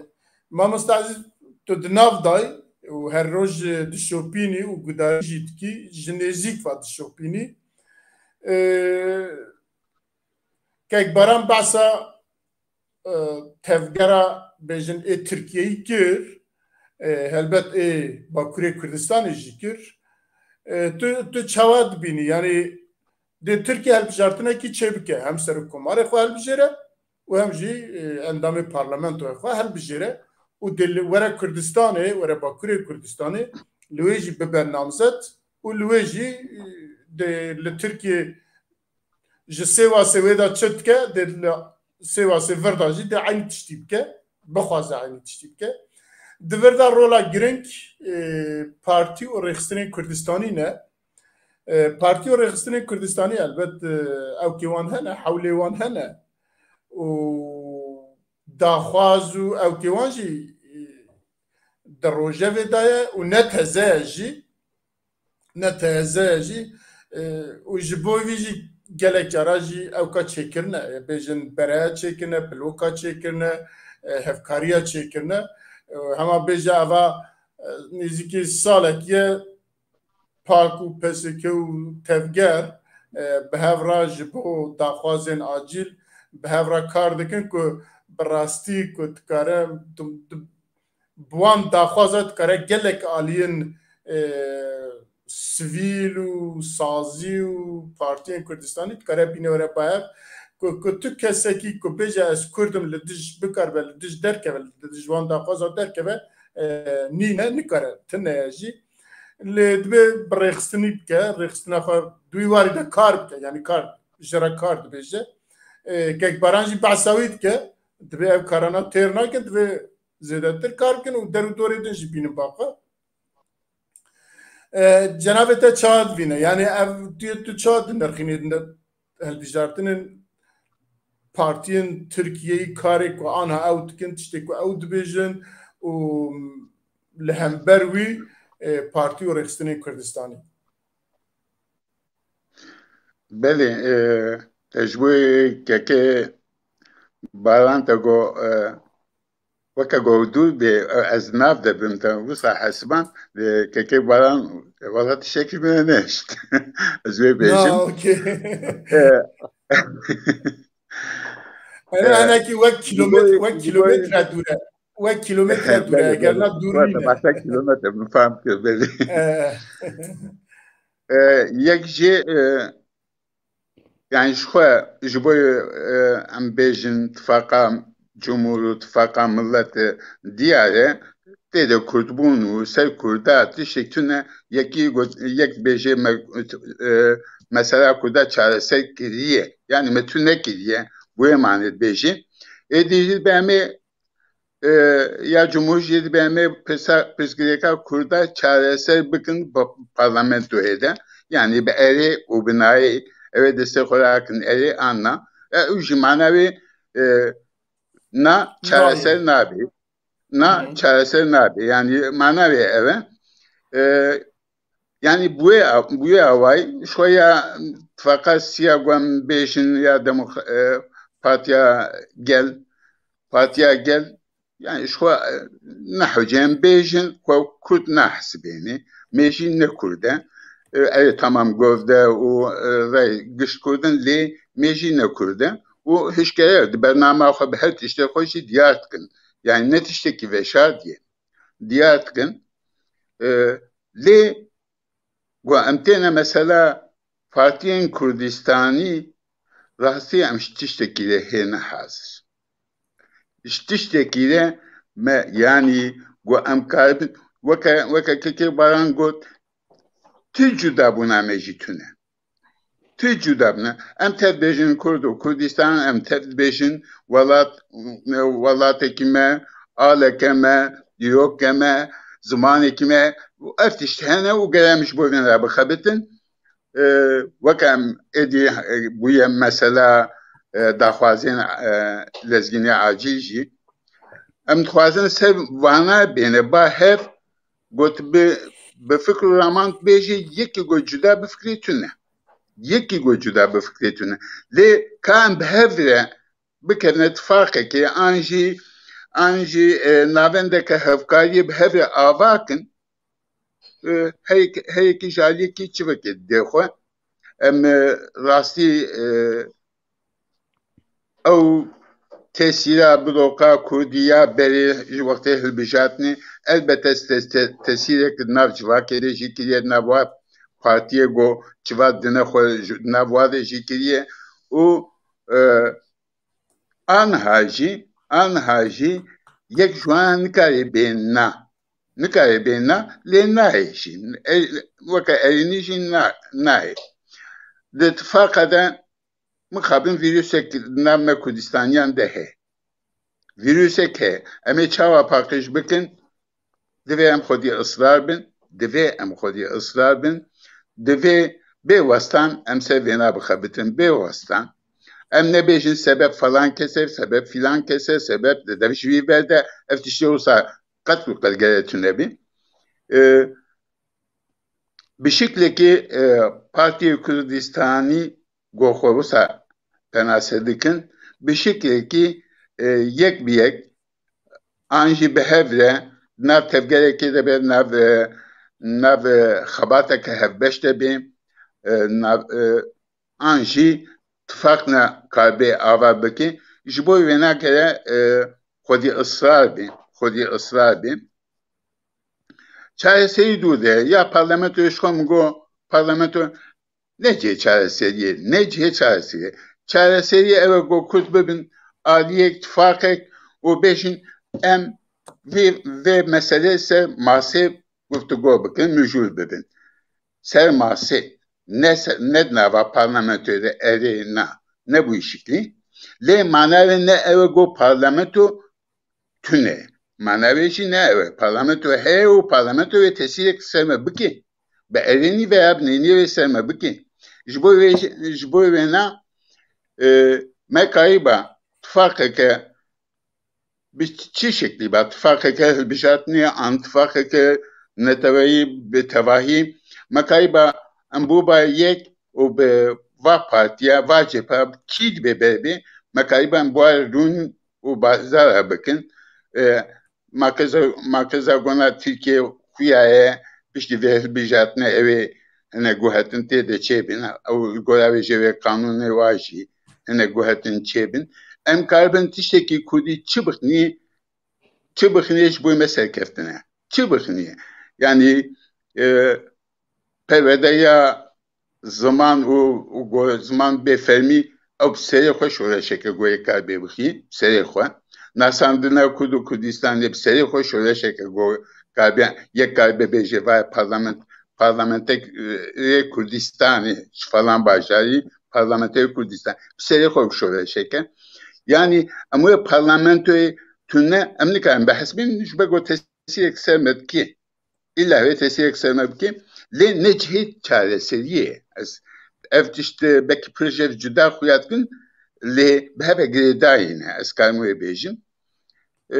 mamoste Ezîz, tu di nav dayî û her roj dişopînî û gudarî jî dikî, ji nêzîk ve dişopînî. E, kek Baran behsa, e, tevgera bêjin ê Tirkiyeyî kir, e, helbet ê Bakurê Kurdistanê jî kir. E, tu, tu çawa dibînî? Yanî dê Tirkiye hilbijartinekî çêbike, hem serokkomarê xwe hilbijêre û hem jî, e, endamê parlamentoyê xwe hilbijêre û dê li were Kurdistanê, were Bakurê Kurdistanê li wê jî bibe namzet û li wê jî, e, dê li Tirkiye ji Sêwasê wê de çi dike, dê li Sêwasê vir de jî dê eynî tiştî bike, bixwaze eynî tiştî bike. Di vir de rola giring, e, partî û rêxistinên Kurdistanî ne. E, partî û rêxistinên Kurdistanî elbet, e, ewkê wan hene, hewlê wan hene û daxwaz û ewkê wan jî, e, di rojevê de ye û ne teze ye jî. ne teze ye jî, e, û ji bo vî jî gelek cara jî ewka çêkirine, e, bêjin bereya çêkirine, pilûka çêkirine, e, hevkariya çêkirine. E, hema bêje eva, e, nêzîkî salek ye, PAK û P S K û tevger, e, bi hev re ji bo daxwazên acîl bi hev re kar dikin ku bi rastî ku dikare, tu, tu, bi wan daxwaza dikare gelek aliyên, e, sivîl û sazî û partiyên Kurdistanî dikare bîne were bi hev ku, ku tu kesekî ku bêje ez Kurd im li dij bikaribe, li dij derkeve, li dij wan daxwaza derkeve, e, nîne, nikare, tune ye jî. Lê divê bi rêxistinî bike, rêxistina xwe di wî warî de kar bike, yanî kar, ji re kar dibêje. E, Kekbaran jî behsa wî dike, divê ev karana têr nakin, divê zêdetir kar bikin û der û dorê din jî bînin ba xwe. E, cenabê te çawa divîne? Yanî ev tu, tu çawa dinirxînî hilbijartinên partiyên Tirkiyeyê, karê ku anha ew dikin, tiştê ku ew dibêjin û li hember wî, e, partî û rêxistinên Kurdistanê? Belê, e, te ji bo kekê Baran te got, e, weke got dûr bê, e, ez nav de bim te wisa hesiban, e, kekê Baran, e, wela tiştekî min nehişt. Ez wê bêjim. Na, okey. E, Ene, e, henekî wek kilometre, wek kilometre dûr e. Wek kilometre dûr e, eger na dûr nîne. Behsa kilometre, min fam kir, belê. E. E, yek jê, e, yani ji xwe, ji bo, e, em bêjin tifaqa cumhur û tifaqa millet, e, diyar e, tê de kurdbûn û ser kurda tiştek tune, yekî got, yek bêje me, e, mesela kurda çareser kiriye. Yani me tu nekiriye, bu emanet bêjin. Êdî jî be em ê e, ya cumhur jî dibe em ê pirsa, pirsgirêka kurda çareser bikin bi parlamentoyê de. Yani bi erê û bi nayê ew ê destê xwe rakin erê an na. E, ew jî mana wê, e, na çareser nabê. Na çareser nabê. Yani mana wê ev e. E, Yani bu ya, bu ya vay, şoya fakat siya gwen bêjin ya demok-, e, Partiya Gel, Partiya Gel, yani şu, e, ne hocam bêjin, ku Kurd ne hesibêni, mêjî ne Kurd e. E, evet, tamam, govde û, e, rey gişt Kurd in, lê mêjî ne Kurd e. Û hişkeye di bernama xwe bi her tiştê xwe jî diyar dikin. Yani ne tiştekî veşartî ye. Diyar dikin. E, lê Ku em têne mesela partiyên Kurdistanî, rastî em ji tiştekî re hêne hazir. Ji tiştekî re me, yanî ku em karibin, weke, weke kekê Baran got, tu cuda bûna me jî tune. Tu cuda bûne. Em te dibêjin Kurd û Kurdistan, em te dibêjin welat, welatekî me, aleke me, dîroke me, zimanekî me, ev tişt hene û gere em ji bo vê re bixebitin. E, weke em êdî, e, bûye mesela, e, daxwazên, e, lezgînê acîl jî. Em dixwazin ser vana bêne ba hev, got bi, bi fikr û raman bêjî, yekî got cuda bifikrê tune. Yekî got cuda bifikrê tune. Lê ka em bi hev re bikevine tifaqekê, an jî, an jî, e, navendeke hevkariyê bi hev re ava kin, e, heyek-, heyekî ji aliyekî çivekê didê xwe. Em, e, rastî, e, ew tesîra biloka kurdî ya berê ji wextê hilbijartinê, elbete te-, te-, tesîrek di nav civakê de jî kiriye, di nav wa partiyê ku civa dine xwe ji, di nav wa de jî kiriye û, e, anha jî, anha jî yek ji wan nikare bê na. Nikare bê na, lê nayê jî. E, weke erênî jî na-, nayê. Di tifaqa de mixabin vîrusek di nav me Kurdistaniyan de heye. Vîrusek heye. Em ê çawa paqij bikin? Divê em xwedî israr bin. Divê em xwedî israr bin. Divê bê westan em ser vêna bixebitin. Bê westan. Em nebêjin sebeb falan kes e, sebeb filan kes e, sebeb de dev ji vî ver de ev tiştê wisa qet û qet gere tune bî. E, Bi şiklekî, e, Partiyê Kurdistanî ku xwe wisa penase dikin, bi şiklekî, e, yek bi yek an jî bi hev re nav tevgerekê de be, nav, e, nav, e, xebateke hevbeş de be, e, nav, e, an jî tifaq ne karibe ava bike. Ji bo wê nagere, e, xwedî israr be, xwedî israr be. Çareserî dûr de ya parlamentoyê ji xwe min got, parlamento ne cihê çareseriyê, ne cihê çareseriyê. Çareseriyê ew e ku Kurd bibin aliyek, tifaqek û bêjin em vê, vê meseleyê ser masê guftûgo bikin, mijûl bibin. Ser masê, ne se-, ne di nava parlamentoyê de, erê na, ne bi wî şiklî. Lê mana wê ne ew e ku parlamento tune. Mana wê jî ne ew e. Parlamento heye û parlamento wê tesîrek ser me bike. Bi erênî veya bi nênî wê ser me bike. Ji bo wê, ji bo wêna, e, me kariba tifaqeke bi çi şeklî ba, tifaqeke hilbijartinê an tifaqeke neteweyî bi tevahî, me kariba em bûba yek û bi va partiya, va cephe, kî dibe berê bê, me kariba em bi wa re rûn û bazara bikin. E, makeza, makeza gona Tirkiye xuya ye, piştî vê hilbijartinê ew ê hine guhetin tê de çêbin. Ew li gora wê jê wê qanûnê wa jî hine guhetin çêbin. Em karibin tiştekî Kurdî çi bixnî, çi bixnî ji bo me serkeftine. Çi bixnî? Yanî, e, perwerdeya ziman û, û go-, ziman bê fermî, ew bi serê xwe şoreşeke goyê kar bê bixî, bi serê xwe. Nasandina Kurd û Kurdistanê bi serê xwe şoreşeke go-, kar bê, yek kar bê bêje vay parlament, parlamenterê Kurdistanê, ji falan bajarî, parlamenterê Kurdistan, bi serê xwe şoreşeke. Yanî, em wê parlamentoyê tune, em nikarin behs bîn, ji ber ku tesîrek ser me dikê. Îlla wê tesîrek ser me bike, lê ne cihê çareseriyê ye. Ez ev tişt, e, belkî proje cuda xuya dikin, lê bi hev ve girêdayî ne, ez karim wê bêjim. E,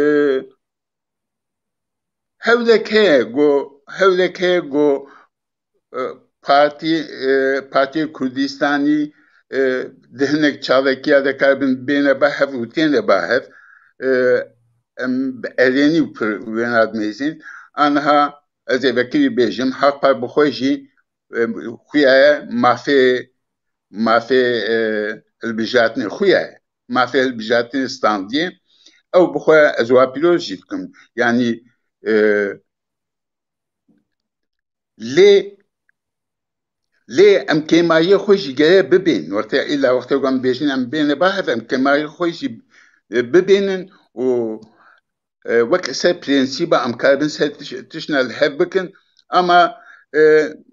hewlek heye ku, hewlek heye ku, e, partî, e, Partiyê Kurdistanî, e, di hinek çalekiya de karibin bêne ba hev û têne ba hev. E, em bi erênî û pir wêna dimêzin. Aniha ez ê vekirî bêjim, Hak Par bi xwe jî, e, xuya ye mafê, mafê, e, hilbijartinê xuya ye. Mafê hilbijartinê standiye. Ew bi xwe ez wa pîroz jî dikim. Yanî, e, lê, lê em kêmayiyê xwe jî gere bibên. Wextê, îlla wextê ku em bêjin em bêne ba hev, em kêmayiyê xwe jî, e, bibênin û, e, wek ser prensîba em karibin ser tiş-, tiştna li hev bikin. Ama, e,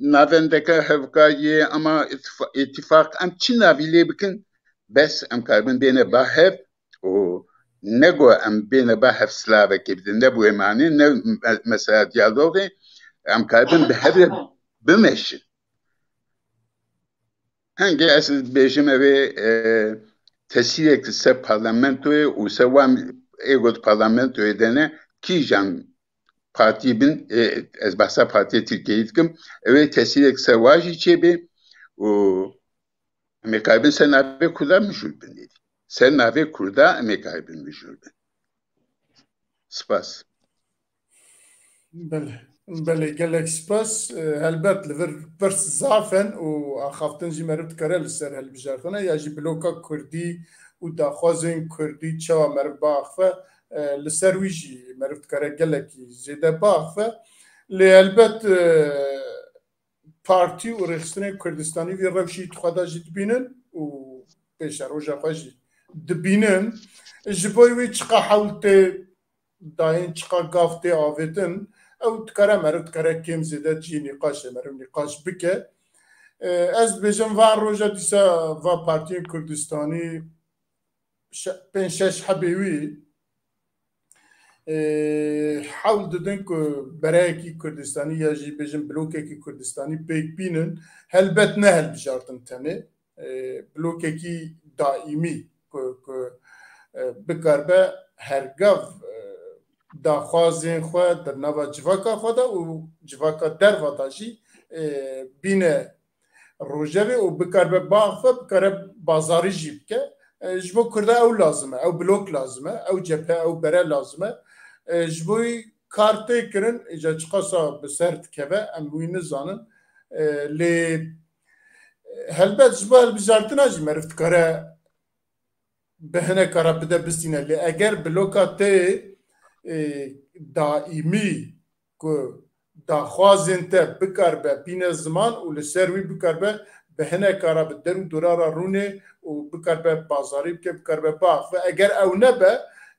navendeke hevkariyê, ama îtifa-, îtîfaq, em çi navî lê bikin, bes em karibin bêne ba hev û ne ku em bêne ba hev silavekê bidin, ne bi wê manê, ne me-, mesela diyalogê, em karibin bi hev re bimeşin. Hingê ez bêjim ev ê, e, tesîrek li ser parlamentoyê û ser wan ê ku di parlamentoyê de ne, kîjan partî bin, e, ez behsa Partiyê Tirkiyeyî dikim, ew ê tesîrek ser wa jî çêbê û em ê karibin ser navê Kurda mijûl bin êdî. Ser navê Kurda em ê karibin mijûl bin. Spas. Belê, belê, gelek spas. E, helbet li vir pirs zaf in û axaftin jî meriv dikare li ser hilbijartina ya jî bloka Kurdî û daxwazên Kurdî çawa meriv biaxife, e, li ser wî jî meriv dikare gelekî zêde biaxife. Lê helbet, e, partî û rêxistinên Kurdistanî vî rewşî di xwe de jî dibînin û pêşeroja xwe jî dibînin. Ji bo wî çiqa hewl tê dayîn, çiqa gav tê avêtin, ew dikare meriv dikare kêm zêde cî nîqaşê meriv nîqaş bike. E, ez dibêjim van roja dîsa va partiyên Kurdistanî şe-, pênc şeş hebê wî, e, hewl didin ku bereyekî Kurdistanî ya jî bêjin blokekî Kurdistanî pêk bînin, helbet ne hilbijartin tenê, e, blokekî daîmî ku, ku, e, bikaribe hergav, e, daxwazên xwe di nava civaka xwe de û civaka derva de jî e, bîne rojevê û bikaribe biaxive, bikare bazarî jî bike. E, ji bo Kurda ew lazim e, ew blok lazim e, ew cephe, ew bere lazim e. E, ji bo wî kar tê kirin, îca çiqasa bi ser dikeve, em wî nizanin. E, lê, e, helbet ji bo hilbijartina jî meriv dikare bi hineka re bide bistîne. Lê eger bloka te, e, daîmî ku daxwazên te bikaribe bîne ziman û li ser wî bikaribe bi hineka re bi der û dora re rûnê û bikaribe bazarî bike, bikaribe biaxive. Eger ew nebe,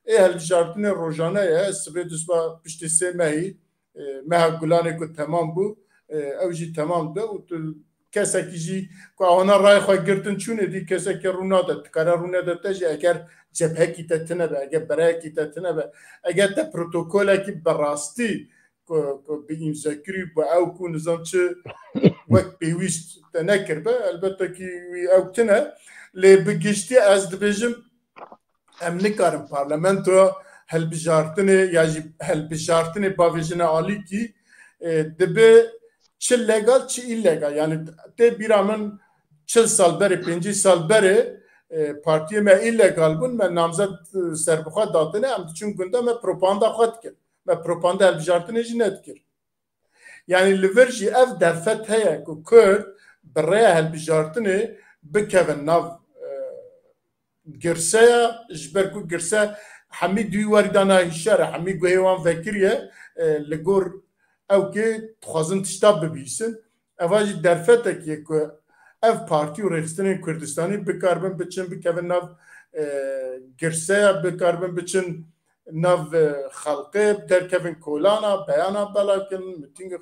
ê hilbijartinê rojane ye, sibê dusba piştî sê mehî, e, meha gulanê ku temam bû, e, ew jî temam dibe û tu kesekî jî ku ewana rayê xwe girtin çûnê dî, kesekî rû nade, dikare rû nede te jî eger cephekî te tine be, eger bereyekî te tine be, eger te protokolekî bi rastî ku, ku bi îmzekirî bi ew ku nizam çi wek pêwîst te nekiribe, elbette kî wî ew tine. Lê bi giştî ez dibêjim, em nikarin parlamentoya hilbijartinê ya jî hilbijartinê bavêjine alîkî, e, dibe çi legal çi îlegal. Yani tê bîra min çil sal berê, pêncî sal berê, e, partiyê me îlegal bûn, me namzet, e, serbixwe datine, em diçûn gunda me propaganda xwe dikir. Me propaganda hilbijartinê jî nedikir. Yani li vir jî ev derfet heye ku Kurd bi rêya hilbijartinê bikevin nav, e, girseya, ji ber ku girse hemî di wî warî de nahişar e, hemî guhê wan vekiriye, e, li gor ew kê dixwazin tişta bibîsin. Eva jî derfetek ye ku ev partî û rêxistinên Kurdistanî bikaribin biçin, bikevin nav, e, girseya, bikaribin biçin nav, e, xelkê, derkevin kolana, beyana belakin, mitîng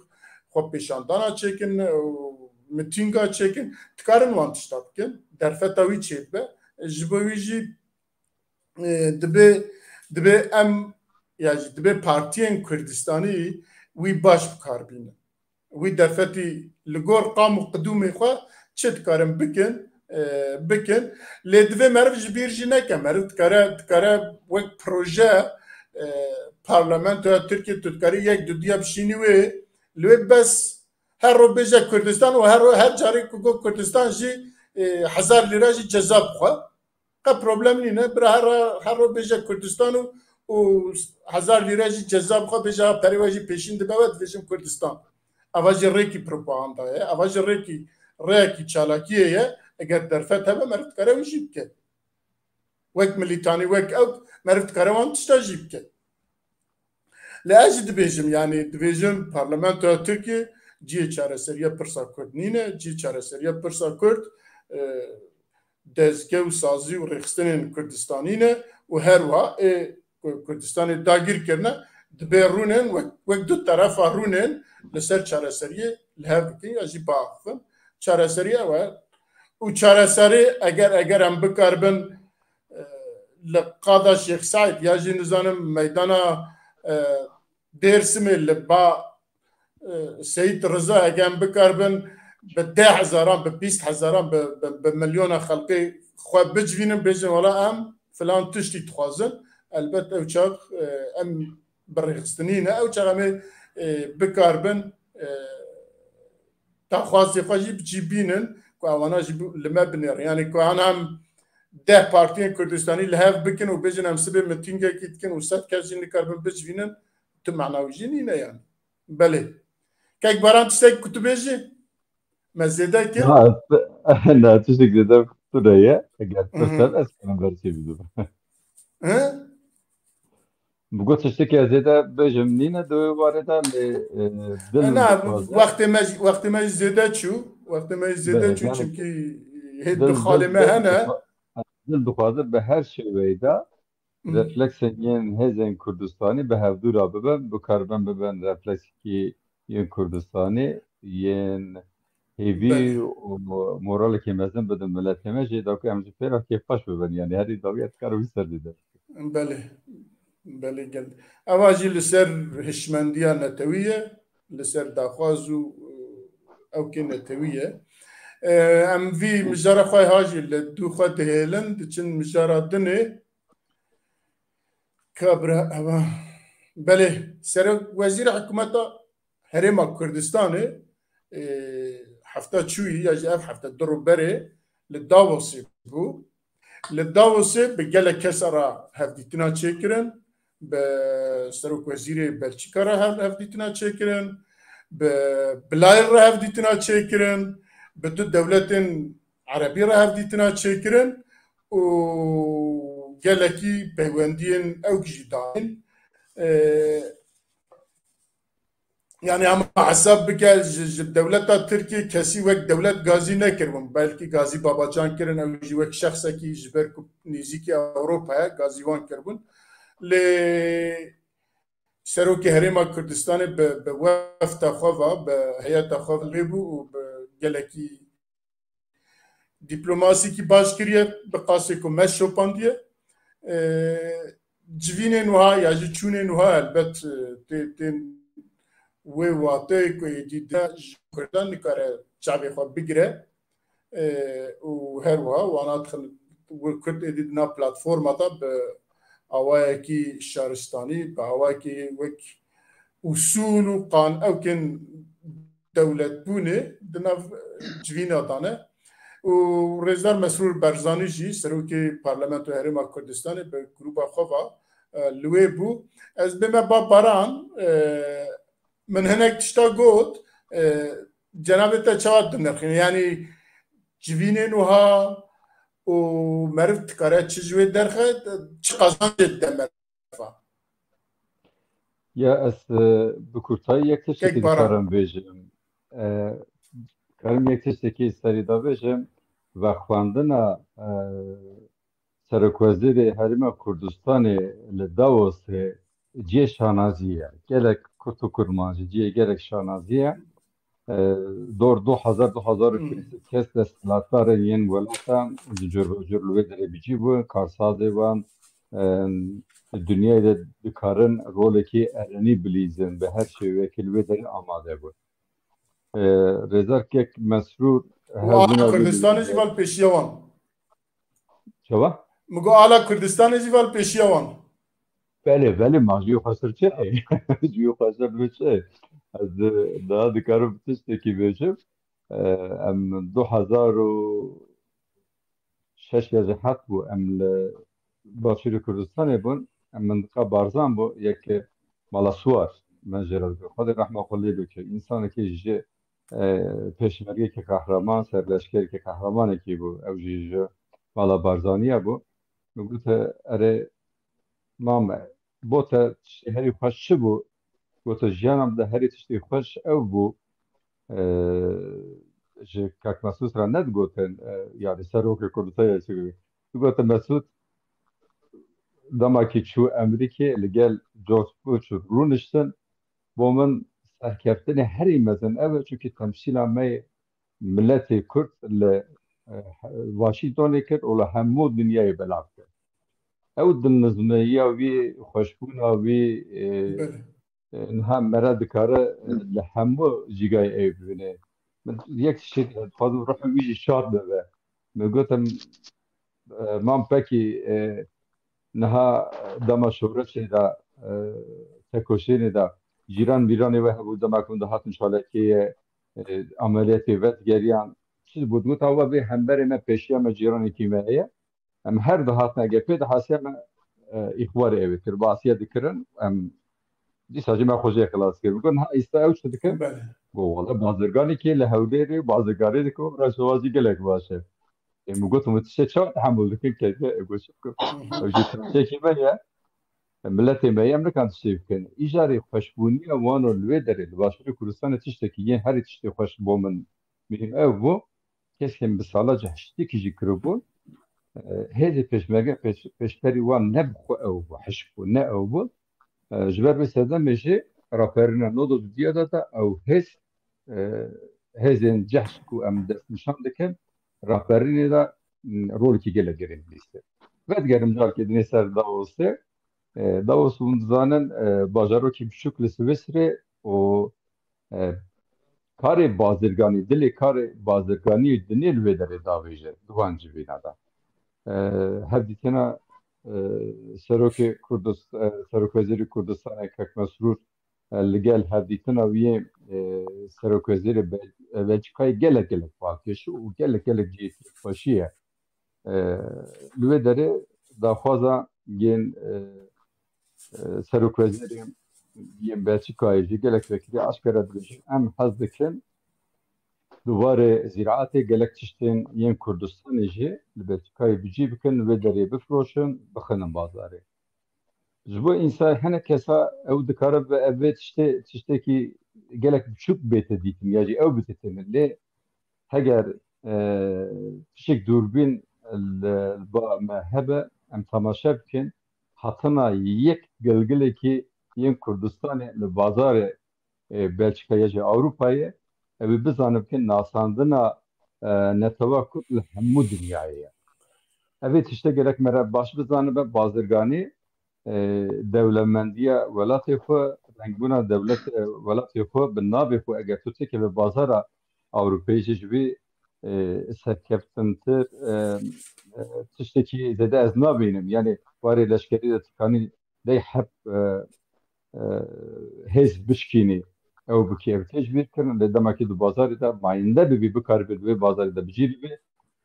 xwepêşandana çêkin û mitînga çêkin, dikarin wan tişta bikin. Derfeta wî çêdibe. Ji bo wî jî, e, dibe, dibe em, ya jî dibe partiyên Kurdistanî wî baş bi kar bînin. Wî derfetî li gor qam û qidûmê xwe çi dikarin bikin, e, bikin. Lê divê meriv ji bîr jî neke. Meriv dikare, dikare wek proje, e, parlamentoya Tirkiye tu dikarî yek du diya bişînî wê. Li wê bes her ro bêje Kurdistan û her ro, her carê ku got Kurdistan jî, e, hezar lîre jî ceza bixwe. Qe problem nîne. Bira her, her ro bêje Kurdistan û, û hezar lîre jî ceza bixwe, bêje ha perê we jî pêşîn dibe we, dibêjin Kurdistan. Eva jî rêkî propaganda ye. Eva jî rêkî, rêyekî çalakiyê ye. Eger derfet hebe meriv dikare wî jî bike. Wek milîtanî, wek ew meriv dikare wan tişta jî bike. Lê ez jî dibêjim, yani dibêjim parlamentoya Tirkiye cihê çareseriya pirsa Kurd nîne, cihê çareseriya pirsa Kurd, e, dezge û sazî û rêxistinên Kurdistanî ne û her wiha ê Ku-, Kurdistanê dagîr kirine, dibê rûnên wek, wek du terefa rûnên li ser çareseriyê li hev bikin ya jî biaxifin. Çareserî ew e. Û çareserî eger, eger em bikaribin, e, li qada Şêx Seîd ya jî nizanim meydana, e, Dêrsimê li ba, e, Seyîd Riza eger em bikaribin bi deh hezaran, bi bîst hezaran, bi, bi, bi milyona xelkê xwe bicivînin, bêjin wela em filan tiştî dixwazin. Elbet ew çax, e, em bi rêxistinî ne, ew çax em ê, e, bikaribin, e, daxwazê xwe jî bi cî bînin ku ewana jî bi, li me binêrin. Yani ku an em deh partiyên Kurdistanî li hev bikin û bêjin em sibê mitîngekî dikin û sed kes jî nikaribin bicivînin, tu mena wî jî nîne yani. Belê. Kek Baran, tiştek ku tu bêjî? Me zêde kir? Na, na, tiştek zêde tu ne ye. Eger Hı hı. Pirsen ez karim ber çê bidim. Hı? Bi got tiştekî ez zêde bêjim nîne di wê warê de lê, e, dil Na, dixwaze. Wextê me jî, wextê me jî zêde çû. Wextê me jî zêde Belê, çû yani çimkî hê dil, du xalê dil, me dil hene. Dixwa-, dil dixwaze bi her şêweyê de Hı. Refleksên yên hêzên Kurdistanî bi hevdû re bibin, bikaribin bibin refleksekî yên Kurdistanî, yên hêvî Belê. Û mo-, moralekî mezin bidin miletê me jî, da ku em ji pê re kêfxweş bibin. Yani herî dawiya dikare wî ser dide. Belê. Belê gel. Eva jî li ser hişmendiya netewî ye, li ser daxwaz û, e, ewkê netewî ye. E, em vî mijara xwe ha jî li dû xwe dihêlin, diçin mijara dinê. Kabra, eva. Belê, serok wezîra hikûmeta Herêma Kurdistanê e, hefta çûyî ya jî ev hefte du rû berê li Davosê bû. Li Davosê bi gelek kesa re hevdîtina çêkirin, bi serokwezîrê Belçîka re hev-, hevdîtina çêkirin, bi Blair re hevdîtina çêkirin, bi du dewletên Erebî re hevdîtina çêkirin û gelekî peywendiyên ew jî danîn. E, Yani hema hesab bike, ji, ji dewleta Tirkiyê kesî wek dewlet gazî nekiribûn. Belkî gazî Babacan kirin, ew jî wek şexsekî ji ber ku nêzîkî Ewropa ye, gazî wan kiribûn. Lê Serokê Herêma Kurdistanê bi, bi wefta xwe ve, bi heyeta xwe ve lê bû û bi gelekî dîplomasîkî baş kiriye, bi qasê ku me şopandiye. E, civînên wiha ya jî çûnên wiha helbet, e, tê-, tên wê wateyê ku êdî de ji Kurdan nikare çavê xwe bigire, e, û her wiha wana dixin, Kurd êdî di nav platforma de bi awayekî şaristanî, bi awayekî wek usûl û qan-, ewkên dewletbûnê di nav civîna de ne. Û Rêzdar Mesrûr Barzanî jî, serokê Parlamentoya Herêma Kurdistanê, bi grûba xwe ve, e, li wê bû. Ez bême ba Baran, e, min hinek tişta got, e, cenabê te çawa dinirxîne? Yanî civînên wiha û meriv dikare çi ji wê derxe, çi qezancê dide meriva? Ya ez, e, bi kurtayî yek tiştekî Kek Baran. dikarim bêjim. E, karim yek tiştekî serî de bêjim. Vexwendina, e, Serokwezîrê Herêma Kurdistanê li Davosê cihê şanazî ye. Gelek kurt û kurmancî cihê gelek şanazî ye. E, dor du hezar, du hezar û pênc sed kes desthilatdarên yên welata ji cur bi cur li wê derê bi cî bûn, karsazê wan, e, di dinyayê de dikarin rolekî erenî bilîzin, bi her şêweyekî li wê derê amade bûn. E, Rêzar Kek Mesrûr Û hevdîna Kurdistanê jî val pêşiya wan. Çawa? Min got ala Kurdistanê jî val pêşiya wan. Belê, belê, ma ji wî xweştir çi? Ji wî xweştir bi çi? Ez di-, daha dikarim tiştekî bêjim. E, em du hezar û şeş ya jî heft bû, em li Başûrê Kurdistanê bûn. Em mintiqa Barzan bû, yek mala Suwar, min jê re digot. Xwedê rehma xwe lê bike. Însanekî ji, e, pêşmergekî qehreman, serleşkerekî qehremanekî bû. Ew jî ji mala Barzaniya bû. Min gote, erê, mame, bo te tiştê herî xweş çi bû? Gote, jiyana min de herî tiştê xweş ew bû. E, ji Kak Mesûd re nedigotin, e, yani serokê Kurdistanê çi gotin. Digote Mesûd, dema ki çû Emerîkê, li gel George Bush rûniştin, bo min serkeftinê herî mezin ew e, çunkî temsîla me yê miletê Kurd li, e, Washingtonê kir û li hemû dinyayê belav kir. Ew dilnizmiya wî, xweşbûna wî, e, Belê. e, niha mere dikare, e, li hemû cîgayê ew bibîne. Min yek tiştê dixwazim ruhê wî jî şad bibe. Min gotim, e, Mam Pekî, e, niha dema şoreşê de, e, tekoşînê de, cîran mîranê we hebû, dema ku hûn dihatin çalakiyê, e, ameliyatê vedigeriyan, çi bû? Digot, "Awa vê hemberê me pêşiya me cîranekî me heye." Em her dihatin, eger pê dihasiya me, e, îxbarê ew ê kir, basiya dikirin, em dîsa jî me xwe jê xilas kir. Min got, "Niha îsta ew çi dikin?" Belê. Got, "Wele bazirganekî li Hewlêrê bazirganî dikin, rewşa wan jî gelek baş e." Ê, min got, "Hûn tiştê çawa tehemûl dikin?" Keke, ê, got, "Çi bikim? Ew jî tiştekî me ye. Miletê me ye, em nikan tiştê bikin." Îcarê xweşbûniya wan û li wê derê, li Başûrê Kurdistanê tiştekî yên herî tiştê xweş bo min mihîm ew bû. Keşkên bi sala cehştikî jî kiribûn. E, hêzê pêşmerge, pêş-, pêşberî wan ne bi xwe ew bû, hişk bû, ne ew bû. E, ji ber vê sedemê jî raperîna Nodo di diya de de ew hêz, e, hêzên cehşt ku em destnîşan dikin, raperînê de, m, rolekî gelek girîng bihîste. Vedigerim carkê dinê ser Davosê. E, Davos hûn dizanin, e, bajarokî biçûk li Swîsrê û, e, karê bazirganî, dilê karê bazirganî dinê li wê derê davêje, di van civîna de. E, hevdîtina, e, serokê Kurdist-, e, serokwezîrî Kurdistanê Kek Mesrûr, e, li gel hevdîtina wî yê e, serokwezîrê Be-, Belçîkayê gelek gelek balkêş û gelek gelek cihê xweşî ye. E, li wê derê daxwaza yên, e, e, serokwezîrê yên Belçîkayê jî gelek vekirî eşkere dibêjin, em hez dikin di warê zîraetê gelek tiştên yên Kurdistanê jî li Belçîkayê bi cî bikin, li wê derê bifiroşin, bixinin bazarê. Ji bo însan, hinek kesa ew dikare bi ev vê tiştê, tiştekî gelek biçûk bête dîtin ya jî ew bidîtin. Lê heger, e, tiştek dûrbîn li, li ba me hebe, em temaşe bikin, hatina yek gilgilekî yên Kurdistanê li bazarê, e, Belçîka ya jî Ewropayê, ew ê bizanibe ke nasandina, e, netewa Kurd li hemû dinyayê ye. Ev ê tişte gerek me re baş bizanibe, bazirganî, e, dewlemendiya welatê xwe, rengbûna dewlet, e, welatê xwe bi navê xwe eger tu têkeve bazara Ewropeyê jî ji vî, e, serkeftintir, e, e, tiştekî zêde ez nabînim. Yanî warê leşkerî de tu kanî dey heb, e, e, hêz bişkînî, ew bikê, ev tê ji bîr kirin, lê demekî di bazarê de mayînde bibî, bikaribê di wê bazarê de bi cî bibê,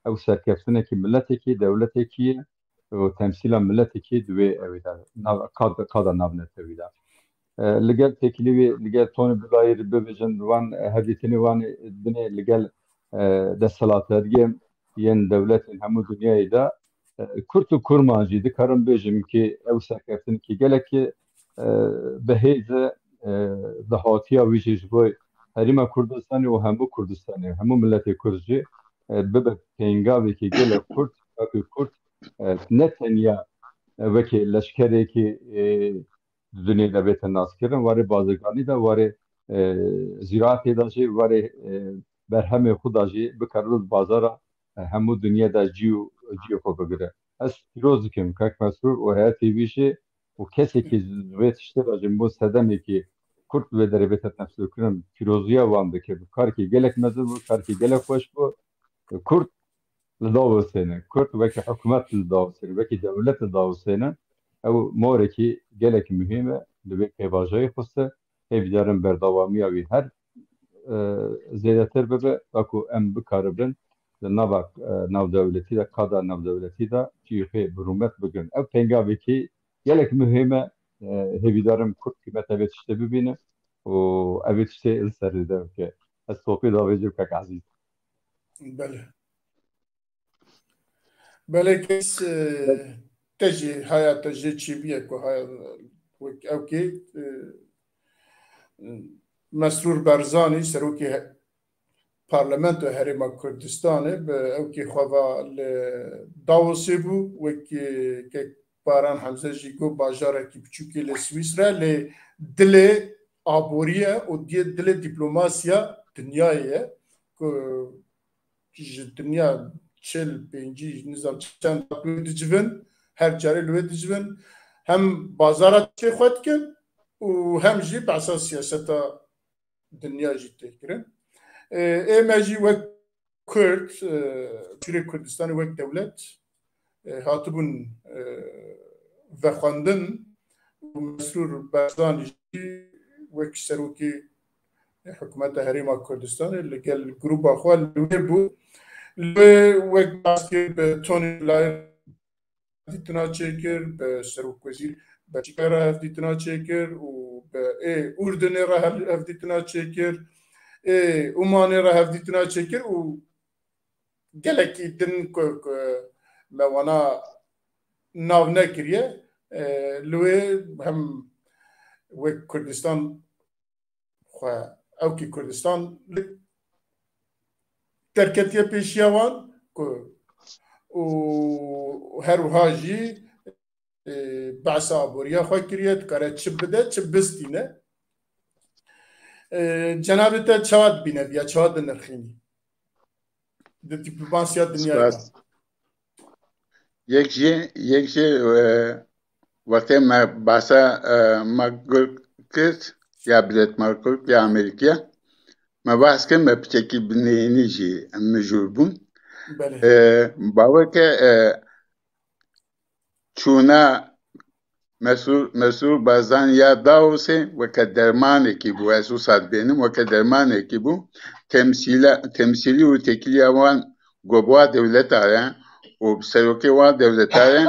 ew serkeftinekî miletekî, dewletekî ye û temsîla miletekî di wê ewê de, nav-, kad-, kada navnetewî de. E, li gel têkilî wê, li gel Tony Blairî bibêjin, wan, e, hevdîtinê wan ê dinê li gel, e, desthilatdariyên yên dewletên hemû dinyayê de, e, Kurd û Kurman jî dikarim bêjim ki ew serkeftinekî gelekî, e, bi hêz e, e, dahatiya wî jî ji bo Herêma Kurdistanê û hemû Kurdistanê, hemû miletê Kurd jî, e, bibe pêngavekî gelek Kurd, Kurd, e, ne tenya, e, wekî leşkerekî, e, di dinyê de bête naskirin, warê bazirganî de, warê, e, zîraetê de jî, warê, e, berhemê xwe de jî bikare li bazara, e, hemû dinyê de cî û cîyê xwe bigire. Ez pîroz dikim kak Mesrûr û heyetê wî jî û kesekî ji vê tiştê re jî bo sedemekî Kurd li wê derê bête temsîlkirin, pîroziya wan dike. Bi karekî gelek mezin bû, karekî gelek xweş bû. Kurd li Davosê ne. Kurd wekî hikûmet li Davosê ne, wekî dewlet li Davosê ne. Ew morekî gelek muhîm e, li vê pêvajoyê xweste. Hêvîdarim berdewamiya wî her, e, zêdetir bibe, wekû em bikaribin di nava, e, navdewletî de, kada navdewletî de cihê xwe bi rûmet bigirin. Ew pêngavekî gelek muhîm e. E, hêvîdarim Kurd qîmeta vê tiştê bibîne û ev ê tiştê li ser zêde bike. Ez topê davêjim kek Ezîz. Belê. Belê kes, e, te jî haya te jê çêbûye ku haya wek ew kê, e, Mesrûr Barzanî, serokê he-, Parlamentoya Herêma Kurdistanê, bi ew kê xwe va li Davosê bû, wek, e, kek Baran Hemze jî got, bajarekî biçûkê li Swîsre, lê dilê aborî ye û diye dilê dîplomasiya dinyayê ye ku ji dinya çil, pêncî, nizam çend li wê dicivin, her carê li wê dicivin. Hem bazara çê xwe dikin û hem jî behsa siyaseta dinya jî tê kirin. Ê, ê me jî wek Kurd, e, Cumhurê Kurdistanê wek dewlet, e, hatibûn, e, vexwendin û Mesrûr Barzanî jî wek serokê hikûmeta Herêma Kurdistanê li gel grûba xwe li wê bû. Li wê wek baskê bi Tony Blair hevdîtina çêkir, bi serokwezîr Belçîkayê re hevdîtina çêkir û bi ê Urdunê re hev-, hevdîtina çêkir, ê Umanê re hevdîtina çêkir û gelekî din ku, ku me wana nav nekiriye, e, li wê hem wek Kurdistan xwe, ewkî Kurdistan li derketiye pêşiya wan ku û her wiha jî, e, behsa aboriya xwe kiriye, dikare çi bide, çi bistîne. E, cenabê te çawa dibîne viya, çawa dinirxînî? Di diplomasiya dinyayê de. Spas. Yek jî, yek jî, e, wextê me behsa, e, Mark Gurk kir, ya Brett Mark Gurk, ya Amerîkiya, me behs kir, me piçekî bi neyînî jî mijûl bûn. Belê. E, bawer ke, e, çûna Mesrûr, Mesrûr Barzanî ya Dawosê weke dermanekî bû, ez wisa dibênim, weke dermanekî bû. Temsîla, temsîlî û têkiliya wan ku bi wa dewleta re û bi serokê wa dewleta re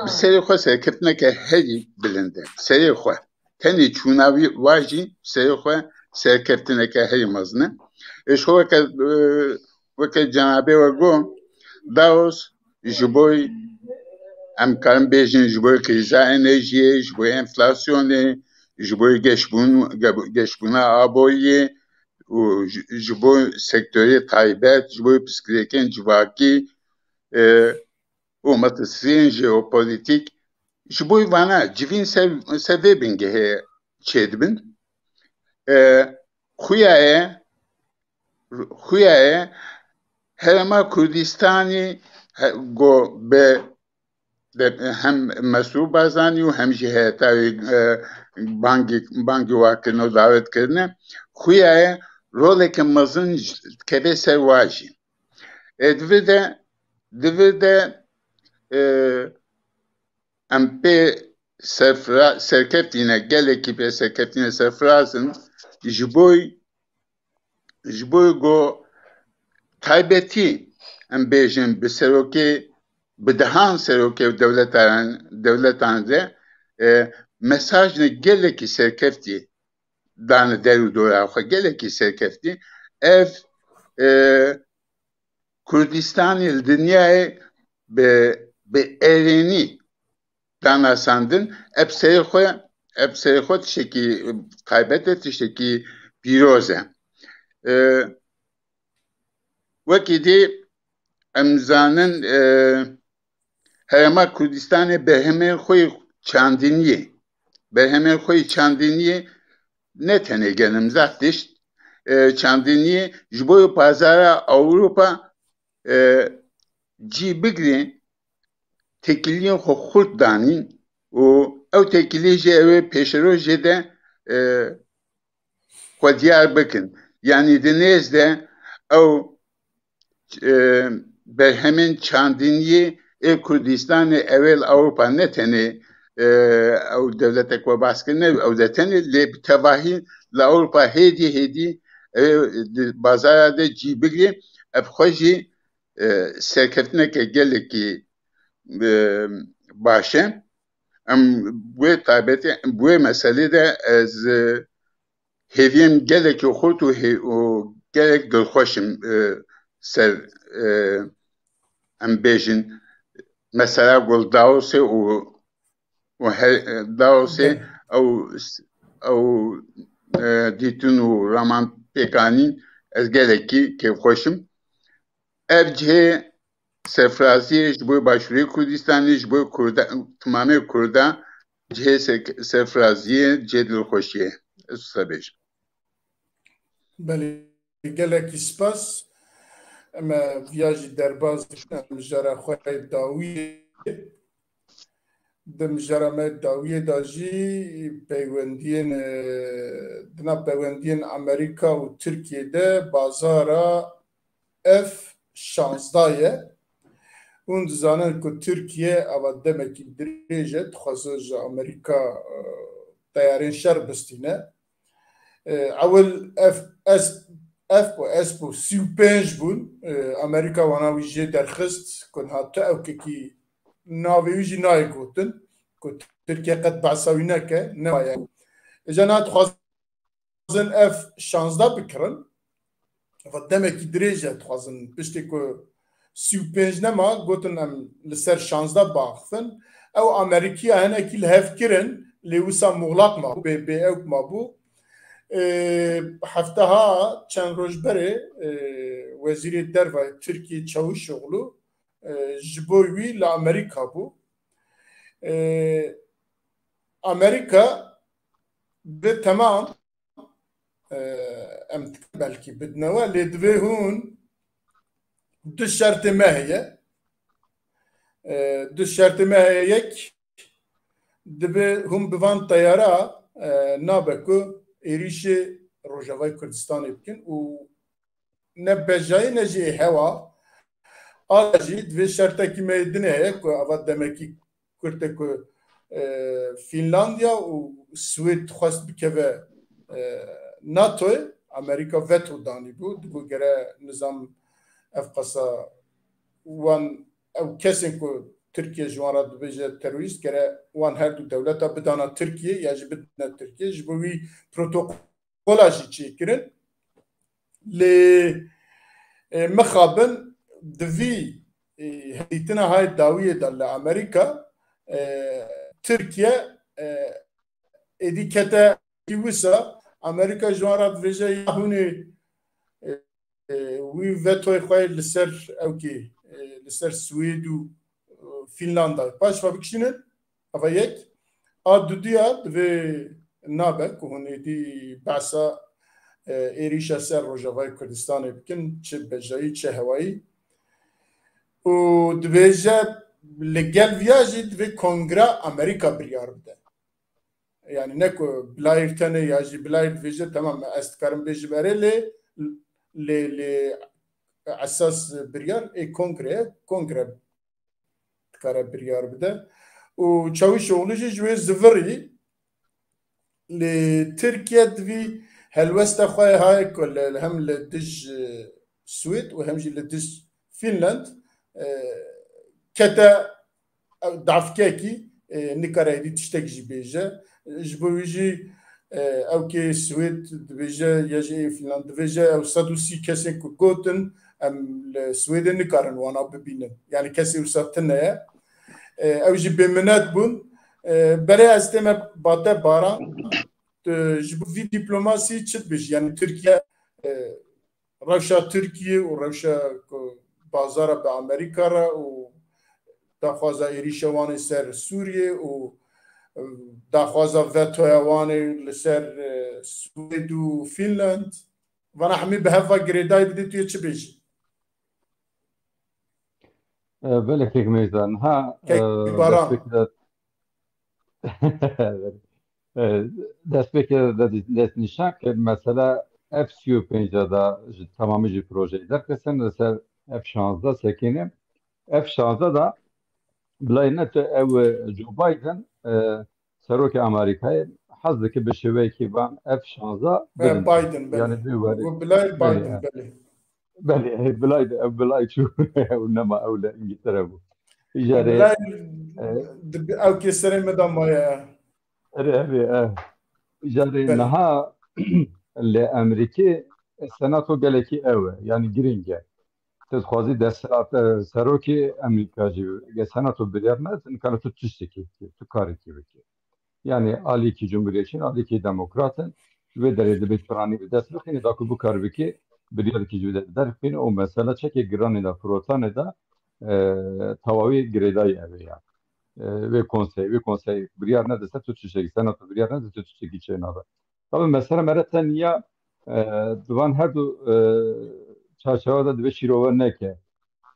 bi serê xwe serkeftineke herî bilind e. Bi serê xwe. Tenê çûna wî wa jî bi serê xwe serkeftineke herî mezin e. Ê ji xwe weke, e, weke cenabê we got, Dawos ji bo, em karin bêjin, ji bo krîza enerjiyê, ji bo enflasyonê, ji bo geşbûn-, ge-, geşbûna aboriyê û ji, ji bo sektorê taybet, ji bo pirsgirêkên civakî, e, û metirsiyên jeopolitîk, ji bo vana civîn ser, ser vê bingehê çêdibin. E, xuya ye, xuya ye Herêma Kurdistanî he-, go be, de, hem Mesrûr Barzanî û hem jî heyeta wê, e, bangî, bangî wa kirine û dawet kirine. Xuya ye roleke mezin j-, dikeve ser wa jî. Ê di vir de, di vir de, e, em pê serfira-, serkeftîne, gelekî pê serkeftîne serfiraz in, ji bo, ji bo ku taybetî em bêjin bi serokê, bi dehan serokê dewletan, dewletan de, e, mesajne gelekî serkeftî dane der û dora xwe, gelekî serkeftî. Ev, e, Kurdistanê li dinyayê bi, bi erênî danasandin, ev serê xwe, ev serê xwe tiştekî taybet e, tiştekî pîroz e. E, wekî dî em zanin, e, Herêma Kurdistanê berhemên xwe yê çandiniyê, berhemên xwe yê çandiniyê ne tenê genim zaf tişt, e, çandiniyê ji bo pazara Ewropa, e, cî bigirê, têkiliyên xwe xurt danîn û ew têkilî jî ew ê pêşerojê de, e, xwe diyar bikin. Yanî di nêz de ew, e, berhemên çandiniyê ê Kurdistanê ew ê li Ewropa ne tenê, e, ew dewletek we bas kirine, ew de tenê lê bi tevahî li Ewropa hêdî hêdî ew ê di bazara de cî bigirê, ev xwe jî, e, serkeftineke gelekî, e, baş e. Em wê taybetê, wê meselê de ez, e, hêviyên gelekî xurt û hê-, û gelek dilxweş im, e, ser, e, em bêjin, mesela Goldawosê û, û he-, e, Dawosê ew, ew, e, dîtin û raman pêkanîn ez gelekî kêfxweş im. Ev cihê serfiraziyê ji bo Başûrê Kurdistanê, ji bo Kurda, timamê Kurda cihê se-, serfiraziyê, cihê dilxweşiyê. Ez wisa bêjim. Belê, gelekî spas. Em viya jî derbas dikin, em mijara xwe dawî. Di mijara me dawiyê de jî peywendiyên, e, di nav peywendiyên Amerîka û Tirkiyê de bazara F şazdeh ye. Hûn dizanin ku Tirkiye ava demekî dirêj e, dixwaze ji Amerîka, e, teyarên şer bistîne. E, ewil F, S, F û S û sî û pênc bûn. E, Amerîka wana wî jê derxist ku niha tu ewkekî navê wî jî nayê gotin, ku Tirkiye qet behsa wî neke, nemaye. Îja niha dixwazin F şazdeh bikirin. Eva demekî dirêj e, dixwazin piştî ku sî û pênc nema, gotin em li ser şazdeh biaxifin. Ew Amerîkiya hinekî li hev kirin, lê wisa muxlaq mabû, bê, bê ewk mabû. Ê, hefteha çend roj berê, ê, Wezîrê Derva yê Tirkiyê Çavuşoglu, e, ji bo wî li Amerîka bû. E, Amerîka bi temam, e, em dikin belkî bidine we, lê divê hûn du şertê me heye. E, du şertê me heye. Yek, divê hûn bi van teyara, e, nabe ku êrîşê Rojavayê Kurdistanê bikin û ne bejayî ne jî hewa. A jî divê şertekî me yê din heye ku ava demekî kurte ku, e, Fînlandiya û Swêd dixwest bikeve, e, NATOyê, Amerîka veto danîbû, digot gere nizam ev qasa wan, ew kesên ku Tirkiye ji wan re dibêje terorîst, gere wan her du dewleta bidana Tirkiye ya jî bidine Tirkiye. Ji bo wî protokola jî çêkirin. Lê, e, mixabin di vî, e, hevdîtina hayê dawiyê de li Amerîka, e, Tirkiye, e, êdî kete wisa, Amerîka ji wan re dibêje ya hûn ê, e, e, wî vetoyê xwe li ser ewkê, e, li ser Swêd û, e, Fînlandayê. Paş ve bikişînin, eva yek. A dudiya divê nabe ku hûn êdî behsa, e, êrîşa ser Rojavayê Kurdistanê bikin, çi bejayî, çi hewayî. Û dibêje li gel viya jî divê Kongra Amerîka biryar bide. Yani ne ku Blair tenê ya jî Blair dibêje, tamam, ez dikarim bêjim erê, lê, lê, lê esas biryar ê Kongre ye, Kongre dikare biryar bide. Û Çavuşoğlu jî ji wê zivirî, lê Tirkiye divî helwesta xwe ya hayê ku li, hem li dij, e, Swêd û hem jî li dij Fînland, e, kete ew dafkekî, e, nikare êdî tiştek jî bêje. Ji bo wî jî, e, ew kê Swêd dibêje, ya jî ê Fînland dibêje, ew sed û sî kesên ku gotin, em li Swêdê nikarin wana bibînin. Yani kesê wisa tune ye. E, ew jî bêminet bûn. E, berê ez tême bate baran. Tu ji bo vî dîplomasî çi dibêjî? Yani Tirkiye, e, rewşa Tirkiye û rewşa ku bazara bi Amerîka re û daxwaza êrîşa wan ê ser Sûriyê û, e, daxwaza vetoya wan ê li ser, e, Swêd û Fînland. Vana hemî bi hev ve girêdayî bidê, tu yê çi bêjî? E, belê kek Meyza, niha, Kek e, Baran. destpêkê de, e, destpêkê de dest, destnîşan kir, mesela F sî û pênc de ji temamî jî projeyê derketin, li ser F şazdeh sekîne. F şazdeh de bilayê ne tu ew, e, Joe Biden, e, serokê Amerîkayê hez dike bi şêweyekî van F şazdeh E, bidin. Biden, belê. Yani bi werê. Got Blair, Belê, Biden, e. belê. Belê, e, bilay de, ev bilay çû. Ew nema, ew li Îngiltere bû. Îcarê, Bilay e, di, ew kê serê me de maye. Erê, erê, e. Îcarê Belê. niha li Amerîkê, e, senato gelekî ew e, yani girîng e. Tu dixwazî desthilat, e, serokê Amerîka jî, eger senato biryar nede, tu nikare tu tiştekî bikî, tu karekî bikî. Yani alîkî cumhuriyetçî in, alîkî demokrat in. Ji vê derê divê piranî bi dest bixîne, da ku bikar bikê, biryarekî ji vê derê derxîne û mesela çekê giranê de, firotanê de, e, tewawî girêdayî ev ê ya. E, vê konseyê, vê konseyê biryar nedise tu tiştekî, senato biryar nedise tu tiştekî çênabe. Tabi mesela mere tenya, e, di van her du, e, çarçewa de divê şîrove neke.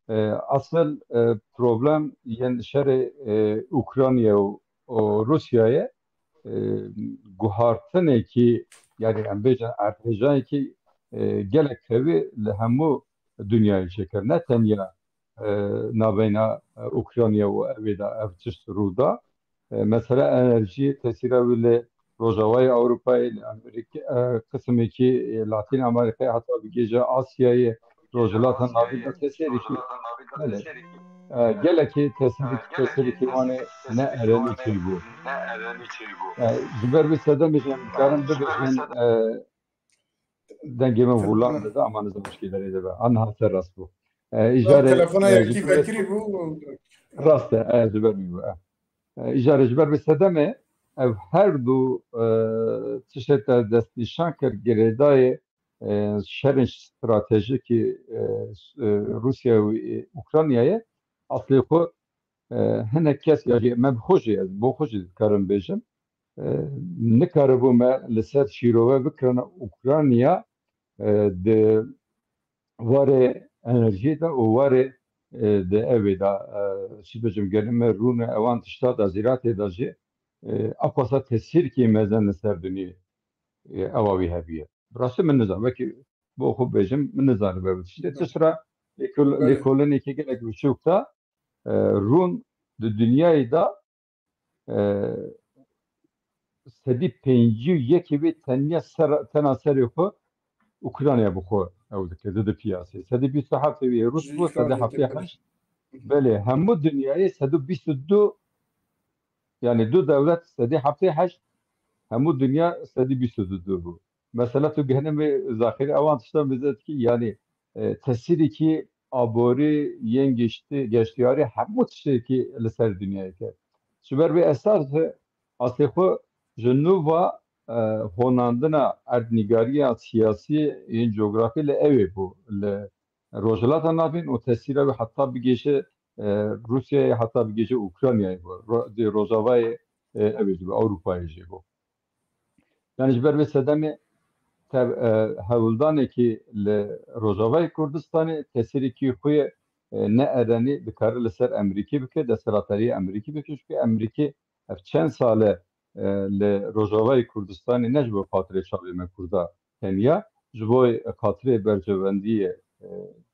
E, asıl, e, problem yên şerê, e, Ukrayna û, û Rûsyayê, e, guhartinekî, yani em bêjin erdhêjayekî, e, gelek hevî li hemû dinyayê çêkir. Ne tenya, e, navbeyna, e, Ukrayna û evê de ev tişt rû da. E, mesela enerjî, tesîra wî li Rojavayê Ewropayê, li Amerîkê, e, qisimekî, e, Latîn Amerîkayê, heta bigêje Asyayê, Rojhilata Navîn de tesîrî kî. Belê. E, gelekî tesîrî, tesîrî kî wan ê ne erenî çêbû. E, ji ber vî sedemê jî em dikarin bibêjin, e, dengê min Te- vûlan dide, ama nizam şkî derê dibe. An hate rast bû. E, Ya, îcarê, telefona e, yekî ji ber vekirî bû. Rast e, e, ji ber wî bû, e. E, îcarê ji ber bi sedemê ev her du, e, tiştê te destnîşan kir, girêdayê, e, şerên stratejîkî, e, s-, e, Rûsya û, e, Ukraynayê, aslê xwe, e, hinek kes ya jî me bi xwe jî, ez bo xwe jî dikarim bêjim, e, nikaribû me li ser şîrove bikirina Ukrayna, e, di warê enerjiyê de û warê, e, di evê de, e, çi bêjim, gerî me rûne ewan tişta de, zîratê de jî, e, ewqasa tesîrkî mezin li ser dinyê, e, ewa wî hebiye. Bi rastî min nizam, wekî bo xwe bêjim, min nizanibe bi tiştê. Tişt re lêkol-, Belê. lêkolinekî gelek biçûk de, e, rûn di dinyayê de, e, sedî pêncî û yekê wê tenya ser, tena serê xwe Ukrayna bi xwe ew dike, dide piyasê. Sedî bîst û heft wê Rûs bû, sedî heftê heşt. Belê, hemû dinyayê sedî bîst û du, yani du dewlet sedî heftê heşt, hemû dinya sedî bîst û du bû. Mesela tu gehne me zaxîrê ewan tiştan bize dikî, yani, e, tesîrîkî aborî, yên giştî, geştiyarî, hemû tiştekî li ser dinyayê ket. Ji ber vê esas, e, asê xwe ji nû va, e, honandina erdnîgariya siyasî yên cografî li ew ê bû, li Rojhilata Navîn û tesîra wê heta bigêje, e, Rûsyayê, heta bigêje Ukraynayê bû. Ro-, di Rojavayê, e, ew ê jî bû, Ewropayê jî bû. Yani ji ber vê sedemê tev-, e, hewldanekî li Rojavayê Kurdistanê tesîrîkî xwe yê, e, ne erenî dikare li ser Emerîkî bike, desthilatdariyê Emerîkî bike, çunke Emerîkî ev çend sal e, e, li Rojavayê Kurdistanê ne ji bo xatirê çavê me Kurda tenya, ji bo xatirê berjewendiyê, e,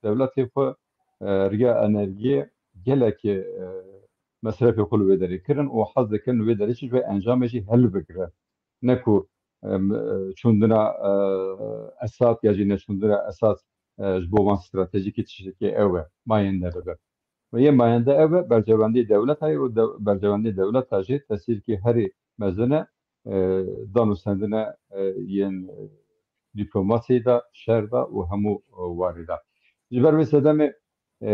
dewletê xwe, e, riya enerjiyê gelekî, e, mesrefê xwe li wê derê kirin û hez dikin li wê derê jî ji wê encamê jî hilbigire. Ne ku, em, e, çûndina, e, Esad ya jî neçûndina Esad, e, ji bo wan stratejîkî tiştekê ew e, mayende bibe. Ve yê mayende ev e, berjewendî dewleta ye û dew-, berjewendî dewleta jî tesîrkî herî mezin e, e, dan û sendine, e, yên, e, dîplomasiyê de, şer de û hemû, e, warî de. Ji ber vê sedemê, e,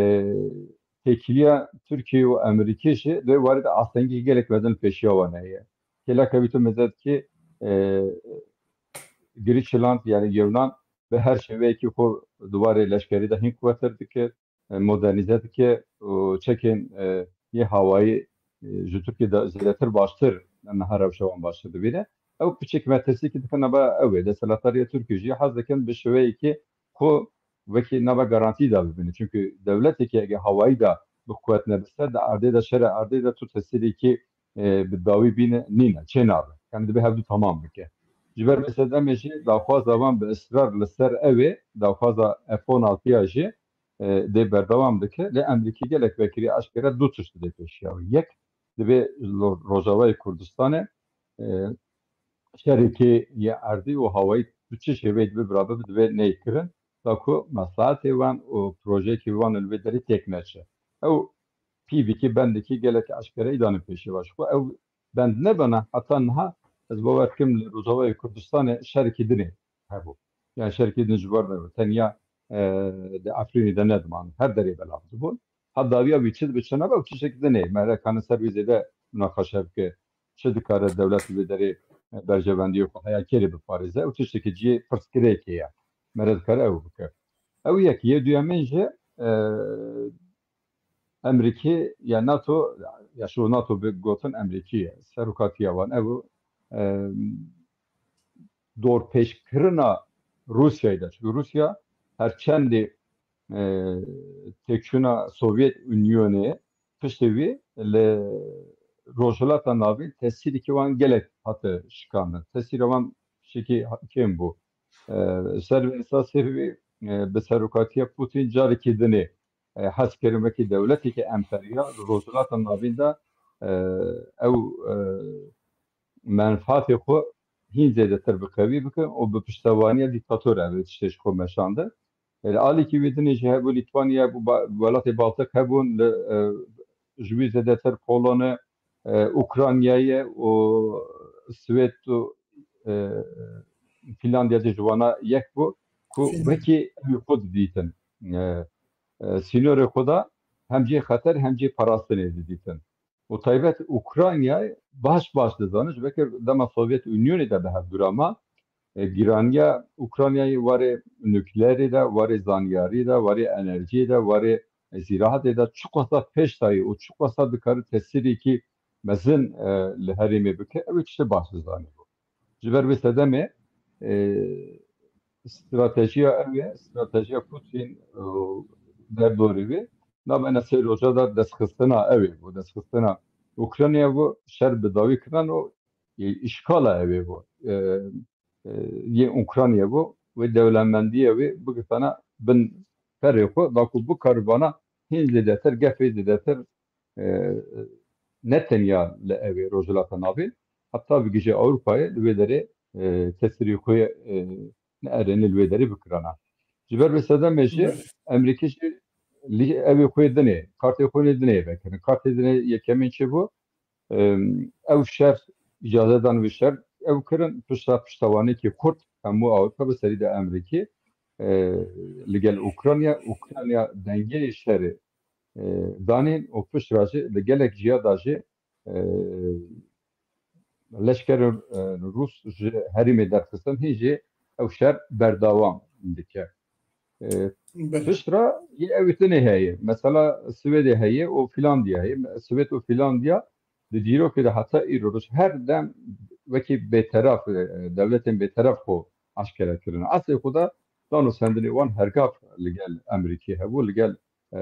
têkiliya Tirkiye û Amerîkê jî di wê warî de astengî gelek mezin li pêşiya wan heye. Kêleka wî tu meze dikî, e, Grîçland, yani Yewnan, bi her şêweyekî xwe di warê leşkerî de hîn quwetir dike, e, modernîze dike û çekên, e, yê hawayî, e, ji Tirkiyê de zêdetir baştir, niha rewşa wan baştir dibîne. Ew piçek metirsîkî dike nava ew ê. Desthilatdariya Tirkiyê jî hez dikin bi şêweyekî xwe wekî nava garantî de bibîne. Çunku dewletekî ege hawayî de bi quwet ne bi ser, di erdê de, şerê erdê de tu tesîrêkî, e, bi dawî bîne nîne, çê nabe. Yani dibe hevdu tamam bike. Ji ber vê sedemê jî daxwaza wan bi israr li ser ew ê, daxwaza F on altı ya jî, e, dê berdewam dike. Lê Emerîkî gelek vekirî eşkere du tişt didê pêşiya wî. Yek, divê lo-, Rojavayê Kurdistanê, e, şerêkê yê erdî û hawayî bi çi şêweyê dibe birabe, divê neyê kirin, da ku meslehetê wan û projeyekî wan li vê derê têk neçe. Ew pîvekî, bendekî gelek eşkere î dane pêşiya wî. Ji xwe ew bend nebana, heta niha ez bawer dikim li Rojavayê Kurdistanê şerekî dinê hebû. Yani şerekî din ji ber nebû. Tenya, e, di Efrînê de nediman. Her derê belav dibûn. Ha dawiya wî çi dibe çi nebe, ew tiştek dinê. Me re kane ser wî zêde munaqeşe bike. Çi dikare dewlet li vê derê, e, berjewendiyê xwe heya kê rê biparêze? Ew tiştekî cihê pirsgirêkê ye. Me re dikare ew bike. Ew yek. Yê duyemîn jî, e, Emerîkî ya NATO, ya şo NATO bi gotin Emerîkî ye. Serokatiya wan ew, e, dorpêçkirina Rûsyayê de. Çünkü Rûsya her çendê, e, têkçûna Sovyet Unionê piştî wî li Rojhilata Navîn tesîrîkî wan gelek hate şikandin. Tesîra wan şikî kêm bû. E, ser vê esasê wî, e, bi serokatiya Putin carekî dinê e, hez kirin wekî dewletekî emperyal li Rojhilata Navîn de, e, ew, e, menfaatê xwe hîn zêdetir bi qewî bikin û bi piştevaniya dîktator ev tiştê ji xwe meşandin. E, li alîkî wî dinê jî hebû Lîtwanya, hebû ba-, welatê Baltik hebûn, li, e, ji wî zêdetir Polonê, e, Ukraynayê û Swêd û, e, Fînlandya jî ji wana yek bû ku Fînland. Wekî ew xwe didîtin. E, e, sînorê xwe de hem cihê xeter hem cihê parastinê didîtin. Û taybet Ukrayna baş baş dizanin, ji ber dema Sovyet Unionê de bi hevdû re ma, e, giraniya Ukraynayê warê nukleerê de, warê zanyarî de, warê enerjiyê de, warê zîraetê de çiqasa pêş dayî û çiqasa dikare tesîrêkî mezin, e, li herêmê bike, ew ê tiştê baş dizanî bû. Ji ber vê sedemê, e, stratejiya ew e, stratejiya Putin û derdorê wê, navbeyna sê roja de destxistina ew ê bû, destxistina Ukraynayê bû, şer bi dawî kirin û, e, îşkala ew ê bû. E, e, yê Ukraynayê bû, wê dewlemendiyê wê bigirtana bin perê xwe, da ku bikaribana hîn zêdetir, gefê zêdetir, e, ne tenya li ew ê Rojhilata Navîn, heta bigihîje Ewropayê li wê derê, e, tesîrê xwe, e, ne erêne li wê derê bikirana. Ji ber vê sedemê jî Belê. Emerîkî jî lî-, ew ê xwe dinê, kartê xwe dinê vekirin. Kartê dinê yekemîn çi bû? Em, ew şer, îcaze dan wî şer ew kirin, pişta piştewanekî xurt hemû Ewropa bi serî de Emerîkî, e, li gel Ukrayna, Ukrayna dengê şerê, e, danîn û pişt re jî li gelek ciya de jî, e, leşkerên, e, Rûs ji herêmê derxistin, hîn jî ew şer berdewam dike. E, Belê. Pişt re yê ew dinê heye. Mesela Swêdê heye û Fîlandya heye. Swêd û Fîlandya di dîrokê de heta îro roj her dem wekî bêteraf, e, dewletên bêteraf xwe aşkere kirin. Eslê xwe de dan û sendinê wan her gav li gel Emerîkê hebû, li gel, e,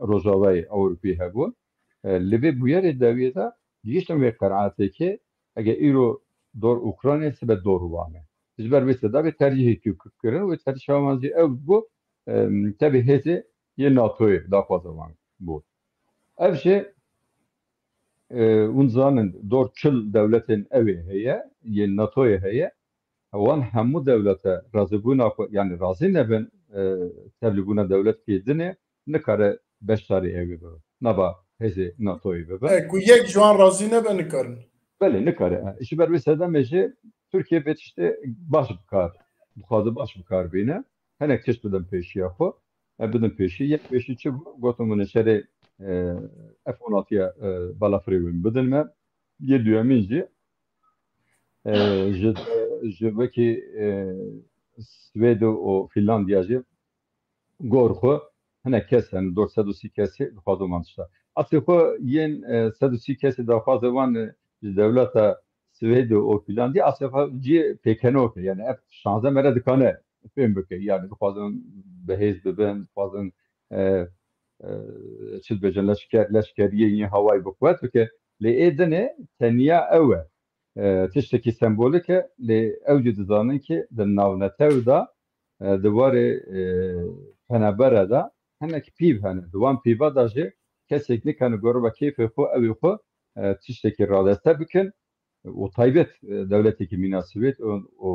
Rojavayê Ewropî hebûn. E, li vê bûyerê dawiyê de gihiştin vê qenaetê ke eger îro dor Ukraynayê sibe dor wan e. Ji ber vê sedemê tercîhekî kirin û tercîha wan jî ew bû, e, tevî hêzê yê NATOyê daxwaza wan bû. Ev jî, e, hûn zanin dor çil dewletên ew ê heye, yên NATOyê heye. Wan hemû dewlete razîbûna xwe, yanî razî nebin, e, tevlîbûna dewletekî dinê nikare beşdarî ew ê bibe. Nava hêzê NATOyê bibe. E, ku yek ji wan razî nebe, nikarin. Belê, nikare. E, ji ber vê sedemê jî Tirkiye vê tiştê baş bi kar, dixwaze baş bi kar bîne. Hinek tişt bidin pêşiya xwe. E, bidin pêşî. Yek pêşî çi bû? Gotin min şerê, e, F on altı ya, e, balafirê wê bidin me. Yê duyemîn jî, e, ji, ji wekî, e, Swêd û Fînlandya jî gor xwe hinek kes, yani dor sed û sî kesê dixwazin van tişta. Eslê xwe yên, e, sed û sî kesê daxwazê wan, e, ji dewleta Swêd û Fînlandya, eslê xwe cihê pêkenok e. Yani ev şanze mere dikane fêm bike. Yani dixwazin bi hêz bibin, dixwazin, e, e, çi dibêjin, leşker, leşkeriyê yên hawayî bi quwet bike. Lê ê dinê tenya ew e. E, tiştekî sembolîk e, lê ew jî dizanin ki di navnetew de, e, di warê, e, penebere de hinek pîv hene. Di wan pîva de jî kesek nikane goriba keyfê xwe, ew ê xwe, e, tiştekî radeste bikin. Û taybet, e, dewletekî mîna Swêd û, û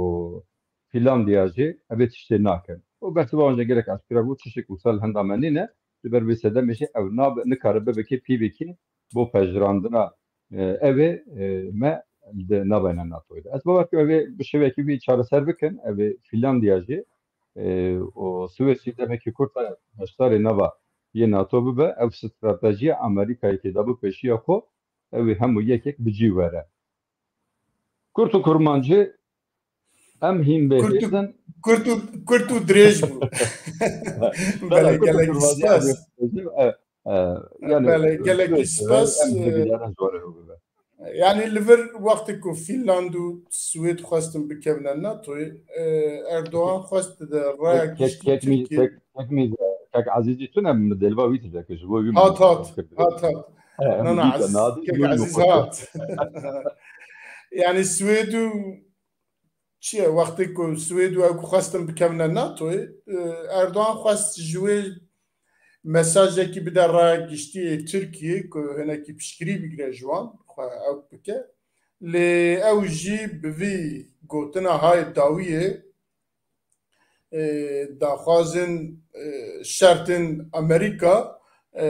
Fînlandya jî ev ê tiştê nakin. Û bersiva wan jî gelek eşkere bû, tiştek wisa li henda me nîne, ji ber vê sedemê jî ew nabe, nikare bibike pîvekî bo pejirandina, e, ev ê, e, me di navbeyna NATOyê de. Ez bawer dikim ev ê bi şêwekî wî çareser bikin, ev ê Fînlandya jî, e, û Swêd jî demekî kurt beşdarê nava yê NATO bibe, ew stratejiya Amerîkayê tê de bi pêşiya xwe, ew ê hemû yekek bi cî were. Kurt û kurmancî em hîn bê Kurt û, hêzin. Kurt û, kurt û dirêj bû. Belê, belê, kurt û gelekî kurmancî spas. Em ê hêzin, e, e, yani, Belê, gelekî spas, em hêzin, e, yani, ji wan re bibe. Yani li vir wextê ku Fînland û Swêd xwestin bikevine NATOyê, e, Erdogan xwest di raya Kek, kek, giştî kek mî-, Tirkiyê. Kek, kek mî-, kek Ezîzî tune mi dêlva wî tije ke ji bo wî Hat, hat, hat, hat. E, em Na, na, dît, ez, na, dît, kek wî Ezîz xwe hat. Yani Swêd û çi ye? Wextê ku Swêd û ew ku xwestin bikevine NATOyê, e, Erdogan xwest ji wê mesajekî bide raya giştî yê Tirkiyê ku hinekî piştgirî bigire ji wan, xwe ew bike. Lê ew jî bi vî gotina hayê dawiyê, e, daxwazên, e, şertên Amerîka, e,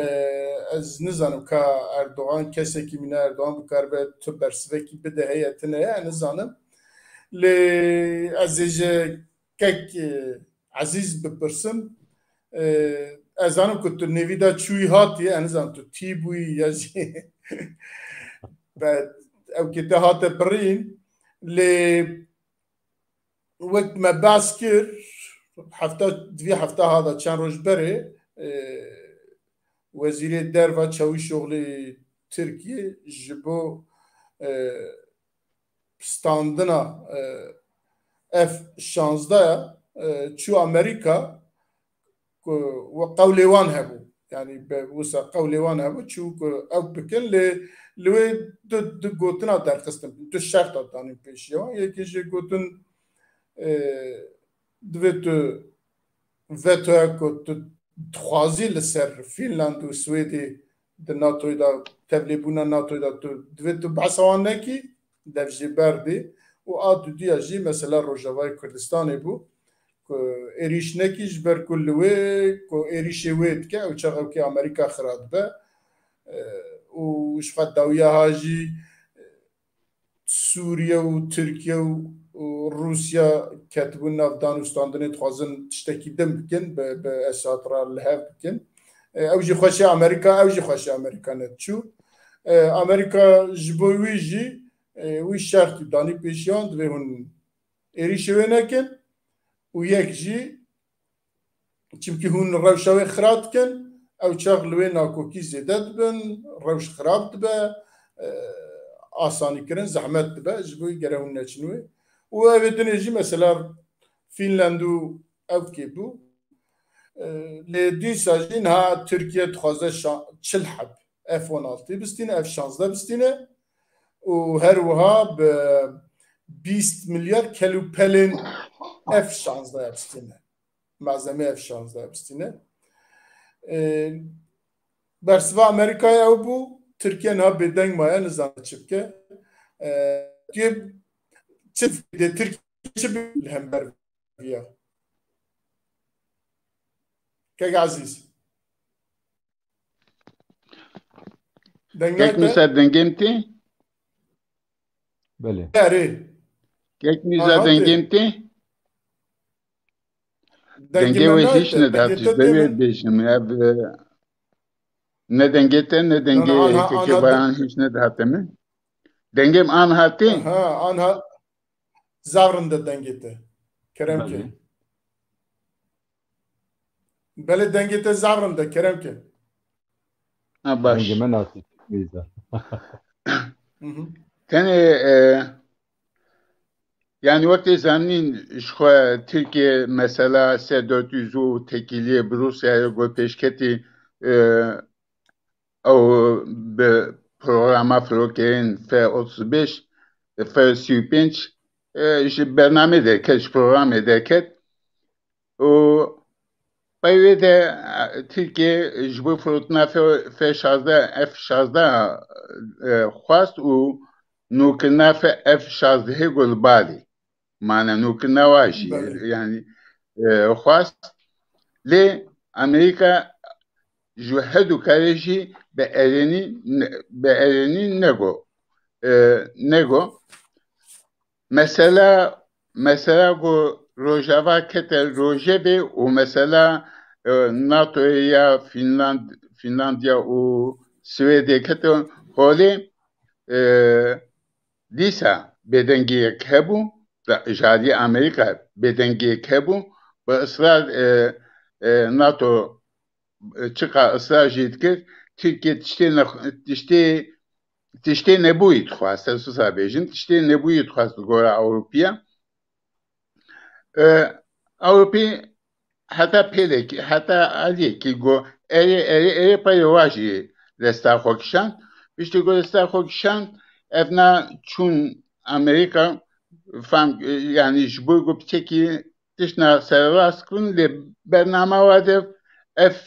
ez nizanim ka Erdogan kesekî mîna Erdogan bikaribe tu bersivekî bide heye tune ye, nizanim. Lê ez ê ji kek, e, Ezîz bipirsim. E, ez zanim ku tu nêvî de çûyî hatî, ez nizanim tu tî bûyî ya jî be, ew kê te hate birîn. Lê wek me behs kir, hefta, di vî hefta ha de çend roj berê, e, Wezîrê Derva Çavuşoglê Tirkiyê ji bo, e, standina, e, F şazdeh ya, e, çû Amerîka, ku we qewlê wan hebû. Yani be, wisa qewlê wan hebû, çû ku ew bikin, lê li wê du, du gotina derxistin, du şerta danîn pêşiya wan. Yekê jê gotin, e, divê tu vetoya ku tu dixwazî li ser Fînland û Swêdê di NATOyê de, tevlêbûna NATOyê de tu divê tu behsa wan nekî, dev jê berdî. Û a dudiya jî mesela Rojavayê Kurdistanê bû, ku êrîş nekî, ji ber ku li wê, ku êrîşê wê dike, ew çax ew kê Amerîka xira dibe. E, û ji xwe dawiya ha jî, Sûriye û Tirkiye û, û Rûsya ketibûn nav dan û standinê, dixwazin tiştekî din bikin, bi, bi Esad re li hev bikin. E, ew jî xweşe Amerîka, ew jî xweşe Amerîka nediçû. E, Amerîka ji bo wî jî, e, wî şertî danî pêşiyan, divê hûn êrîşê wê nekin û yek jî Çimkî hûn rewşa wê xira dikin, ew çax li wê nakokî zêde dibin, rewş xirab dibe, e, asanîkirin zehmet dibe, ji bo wê gere hûn neçin wê. Û ev ê dinê jî mesela Fînland û ev kê bû. E, lê dîsa jî niha Tirkiye dixwaze şa-, çil heb F on altı bistîne, F şazdeh bistîne û her wiha bi bîst milyar kel û pelên F şazdeh bistîne. Malzemê F şazdeh bistîne. E, bersiva Amerîkayê ew bû, Tirkiye niha bêdeng maye, nizane çi bike. E, tu yê çi dê Tirkiye çi bi li hember viya? Kek Ezîz. Deng Kek nayte? Mîsa, dengê min tê? Belê. Erê. Kek Mîsa, Aha, dengê tê. Min tê? Dengê Dengê me wê nayte, hîç nedihat, dengê ji te tê belê min. Bêjim. Ev, e, ne dengê te, ne Na, dengê na, anha, kekê anha de- Bayan hîç nedihate min. Dengê min anha tê? Aha, anha zaf rind e dengê te. Kerem ke. Belê. Belê, dengê te zaf rind e, kerem ke. Ha, baş. Dengê me nasî, Mîza. Hı hı. Tenê, e, yani wek tê zanîn, ji xwe Tirkiye mesela S dört yüz û tekîliyê bi Rûsyayê got pêşketî, e, ew bi programa firokeyên F otuz beş, F sî û pênc, e, ji bernamê derket, ji programê derket. Û pey wê de, e, Tirkiye ji bo firotina F, F şazdeh, F şazdeh, e, xwest û nûkirina F, F şazdehê got li balê. Mane nûkirina wa jî, Belê. yani, e, xwest. Lê Amerîka ji her du karê jî bi erênî ne-, bi erênî nego. E, nego. Mesela, mesela ku Rojava kete Rojevê û mesela, e, NATOyê ya Fînland-, Fînlandya û Swêdê kete holê, e, dîsa bêdengiyek hebû, da-, ji alî Amerîka bêdengiyek hebû, bi israr, e, e, NATO, e, çiqa israr jî dikir, Tirkiye tiştê ne-, tiştê, tiştê nebûyî dixwast, ez wisa bêjim, tiştê nebûyî dixwast li gora Ewropiya. E, Ewropî heta pêlekî, heta aliyekî got, erê, erê, erê, peyê wa jî desta xwe kişand. Piştî ku desta xwe kişand, evna çûn Amerîka, fam, e, yani ji bo ku piçekî tiştna sererast kirin, lê bernama wa de F,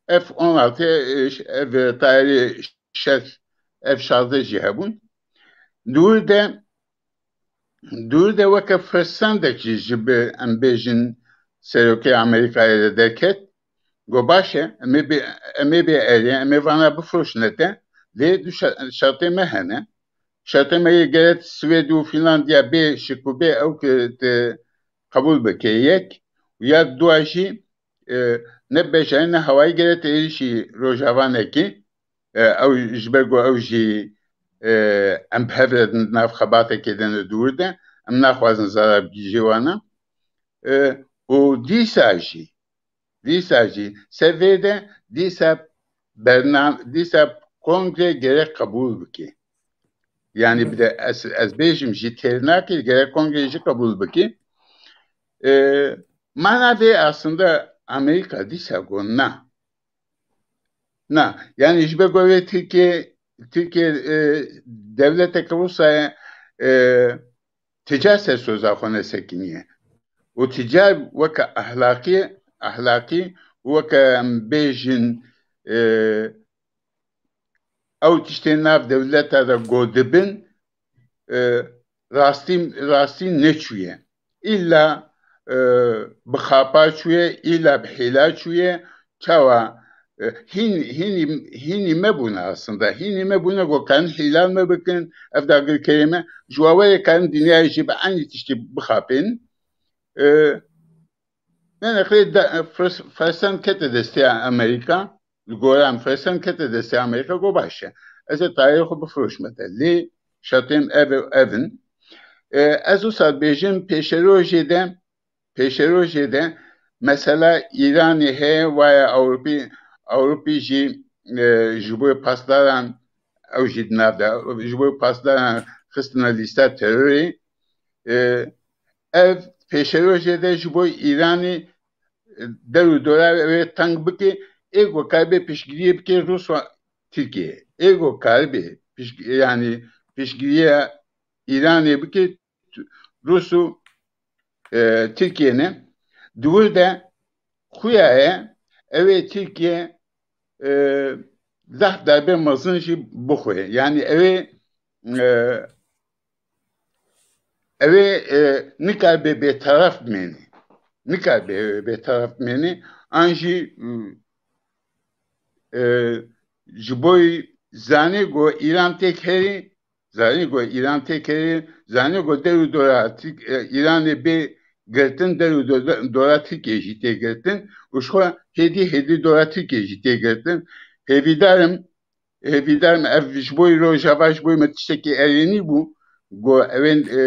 F on altı, e, ev tayarê şer, F şazdeh jî hebûn. Dûr de, dûr de weke firsendek jî ji bi, em bêjin, serokê Amerîkayê de derket. Got, baş e, em ê bê, em ê bê erê, em ê vana bifroşine te, lê du şe-, şertê me hene. Şertê me yê geret Swêd û Fînlandya bê şik û bê ew ki te qebûl bike yek. Û ya dua jî, e, ne bejarî ne hewayî geret êrîşî Rojava nekî. E, ew ji ber ku ew jî, e, em bi hev re di nav xebatekê de ne dûr de, em naxwazin zarar bigihîje wana. E, û dîsa jî, dîsa jî, ser vê de dîsa berna-, dîsa kongre gerek qebûl bike. Yani bir de ez, ez bêjim jî têr nake, gerek kongre jî qebûl bike. E, mana vê aslında Amerîka dîsa got na. Na, yani ji ber ku vê Tirkiye, Tirkiye, e, dewleteke wisa ye, e, ti car ser soza xwe nesekiniye. Û ti car weke ahlakî, ahlakî û weke em bêjin, e, ew tiştên nav dewleta de go dibin, e, rastî, rastî neçûye. Îlla, e, bi xapa çûye, îlla bi hîla çûye. Çawa, e, hîn, hînî, hînî me bûne aslında. Hînî me bûne ku karin hîla me bikin, ev dagirkerê me. Ji wawerê karin dinyayê jî bi eynî tiştî bixapên. E, Yanî, xwê de, fers-, fersen kete destê Amerîka, li gora em fersen kete destê Amerîka, go baş e. Ez ê tayê xwe bifiroşme te. Lê şertên ev, ev in. E, ez wisa dibêjim, pêşerojê de, pêşerojê de mesela Îranê heye, waya Ewropî, Ewropî jî, e, ji bo pasdaran, ew jî di nav de, ji bo pasdaran xistine lîsta terorê. E, ev pêşerojê de ji bo Îranê, e, der û dora wê teng bike, ê ku karibe piştgiriyê bike Rûs û Tirkiye. Ê ku karibe pişt-, yanî piştgiriya Îranê bike Rûs û, e, Tirkiye ne. Di wir de xuya ye, ew ê Tirkiye, e, zehf darbe mezin jî bixwe. Yanî ew ê, e, ew ê, e, nikaribe bêteref bimêne. Nikaribe bêteref bimêne. An jî, e, ji bo zanê ku Îran têk herî, zanê ku Îran têk herî, zanê ku der û dora Tirk-, e, Îranê bê girtin, der û do-, dora Tirkiyê jî tê girtin û ji xwe hêdî hêdî dora Tirkiyê jî tê girtin. Hêvîdar im, hêvîdar im ev ji bo Rojava, ji bo me tiştekî erênî bû, ku ew ên, e,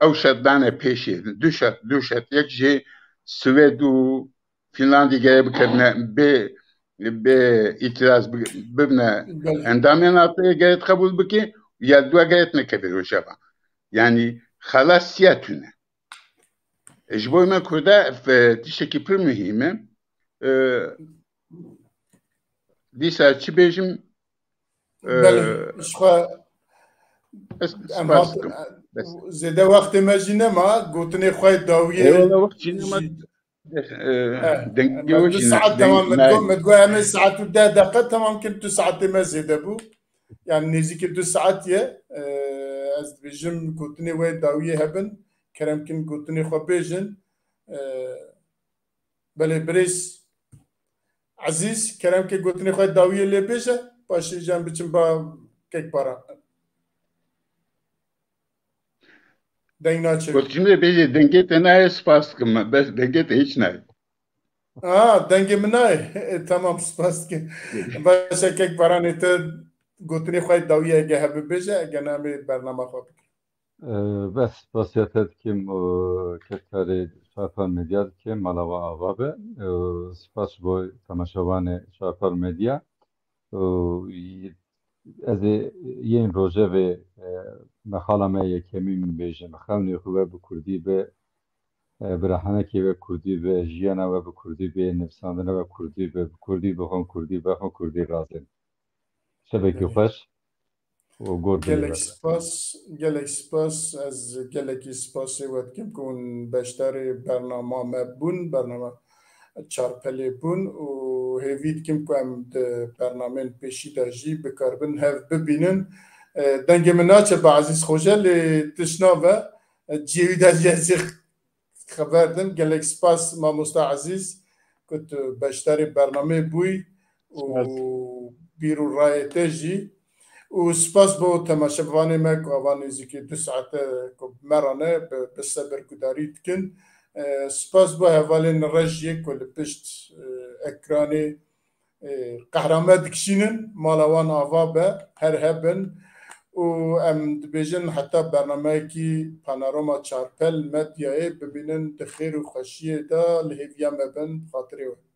ew şert dane pêşê. Du şert, du şert. Yek jê Swêd û Fînlandî gere bikevine bê, bê îtiraz bi-, bibine Belê. endamê NATOyê geret qebûl bike, ya dua geret nekeve Rojava. Yanî xelasiya tune. E, ji bo me Kurda, e, tiştekî pir muhîm e. E, dîsa çi bêjim? E, Belê, ji xwe ez em spas hat-, dikim. Bes. Zêde wextê me jî nema, gotinê xwe dawiyê Eyvallah, wext jî nema. jî. E, He, dengê me we du jî ne-, saet deng-, temam, me ne- got, me got em ê saet û deh deqe temam kin, tu saetê me zêde bû. Yani nêzîkî du saet ye. E, ez dibêjim gotinê we dawiyê hebin. Kerem kin gotinê xwe bêjin. E, belê birêz Ezîz, kerem ke gotinê xwe dawiyê lê bêje, paşê jî em biçin ba kek Baran. Deng naçe. Gotinê bêje, dengê te nayê, spas dikim. Bes dengê te hiç nayê. Ha, dengê min nayê. E, tamam, spas dikim. Baş e, kek Baranê te gotinê xwe dawiyê ege hebe bêje, ege na em ê bernama xwe bikin. Ee, bes spasiya te dikim û kektarê Çarpar Medya dikim, mala we ava be. Ee, spas bo temaşevanê Çarpar Medya. Û y-, ez ê yên rojevê, e, mexala me yekemî min bêjim. Xewnê xwe we bi kurdî be, e, bi rehenekê we kurdî be, jiyana we bi kurdî be, nivîsandina we kurdî be, bi kurdî bixwin, kurdî vexwin, kurdî razin. Şevekî Belê. xweş û gor Gelek bigire. spas, gelek spas. Ez gelekî spasê we dikim ku hûn beşdarê bernama me bûn, bernama Çarpelê bûn û hêvî dikim ku em di bernamên pêşî de jî bikaribin hev bibînin. E, dengê min naçe be Ezîz Xoce, lê tişt nabe. E, cihê wî de jî ez ê xeber dim. Gelek spas mamosta Ezîz ku tu beşdarê bernameyê bûyî û Spas. bîr û rayê te jî. Û spas bo temaşevanê me ku ava nêzîkî du saete ku bi me re ne, bi, bi sebir gudarî dikin. E, spas bo hevalên rejiyê ku li pişt, e, ekranê, e, qehra me dikişînin. Mala wan ava be, her hebin. Û em dibêjin heta bernameyekî Panorama Çarpel Medyayê bimînin di xêr û xweşiyê de, li hêviya me bin, bi xatirê we.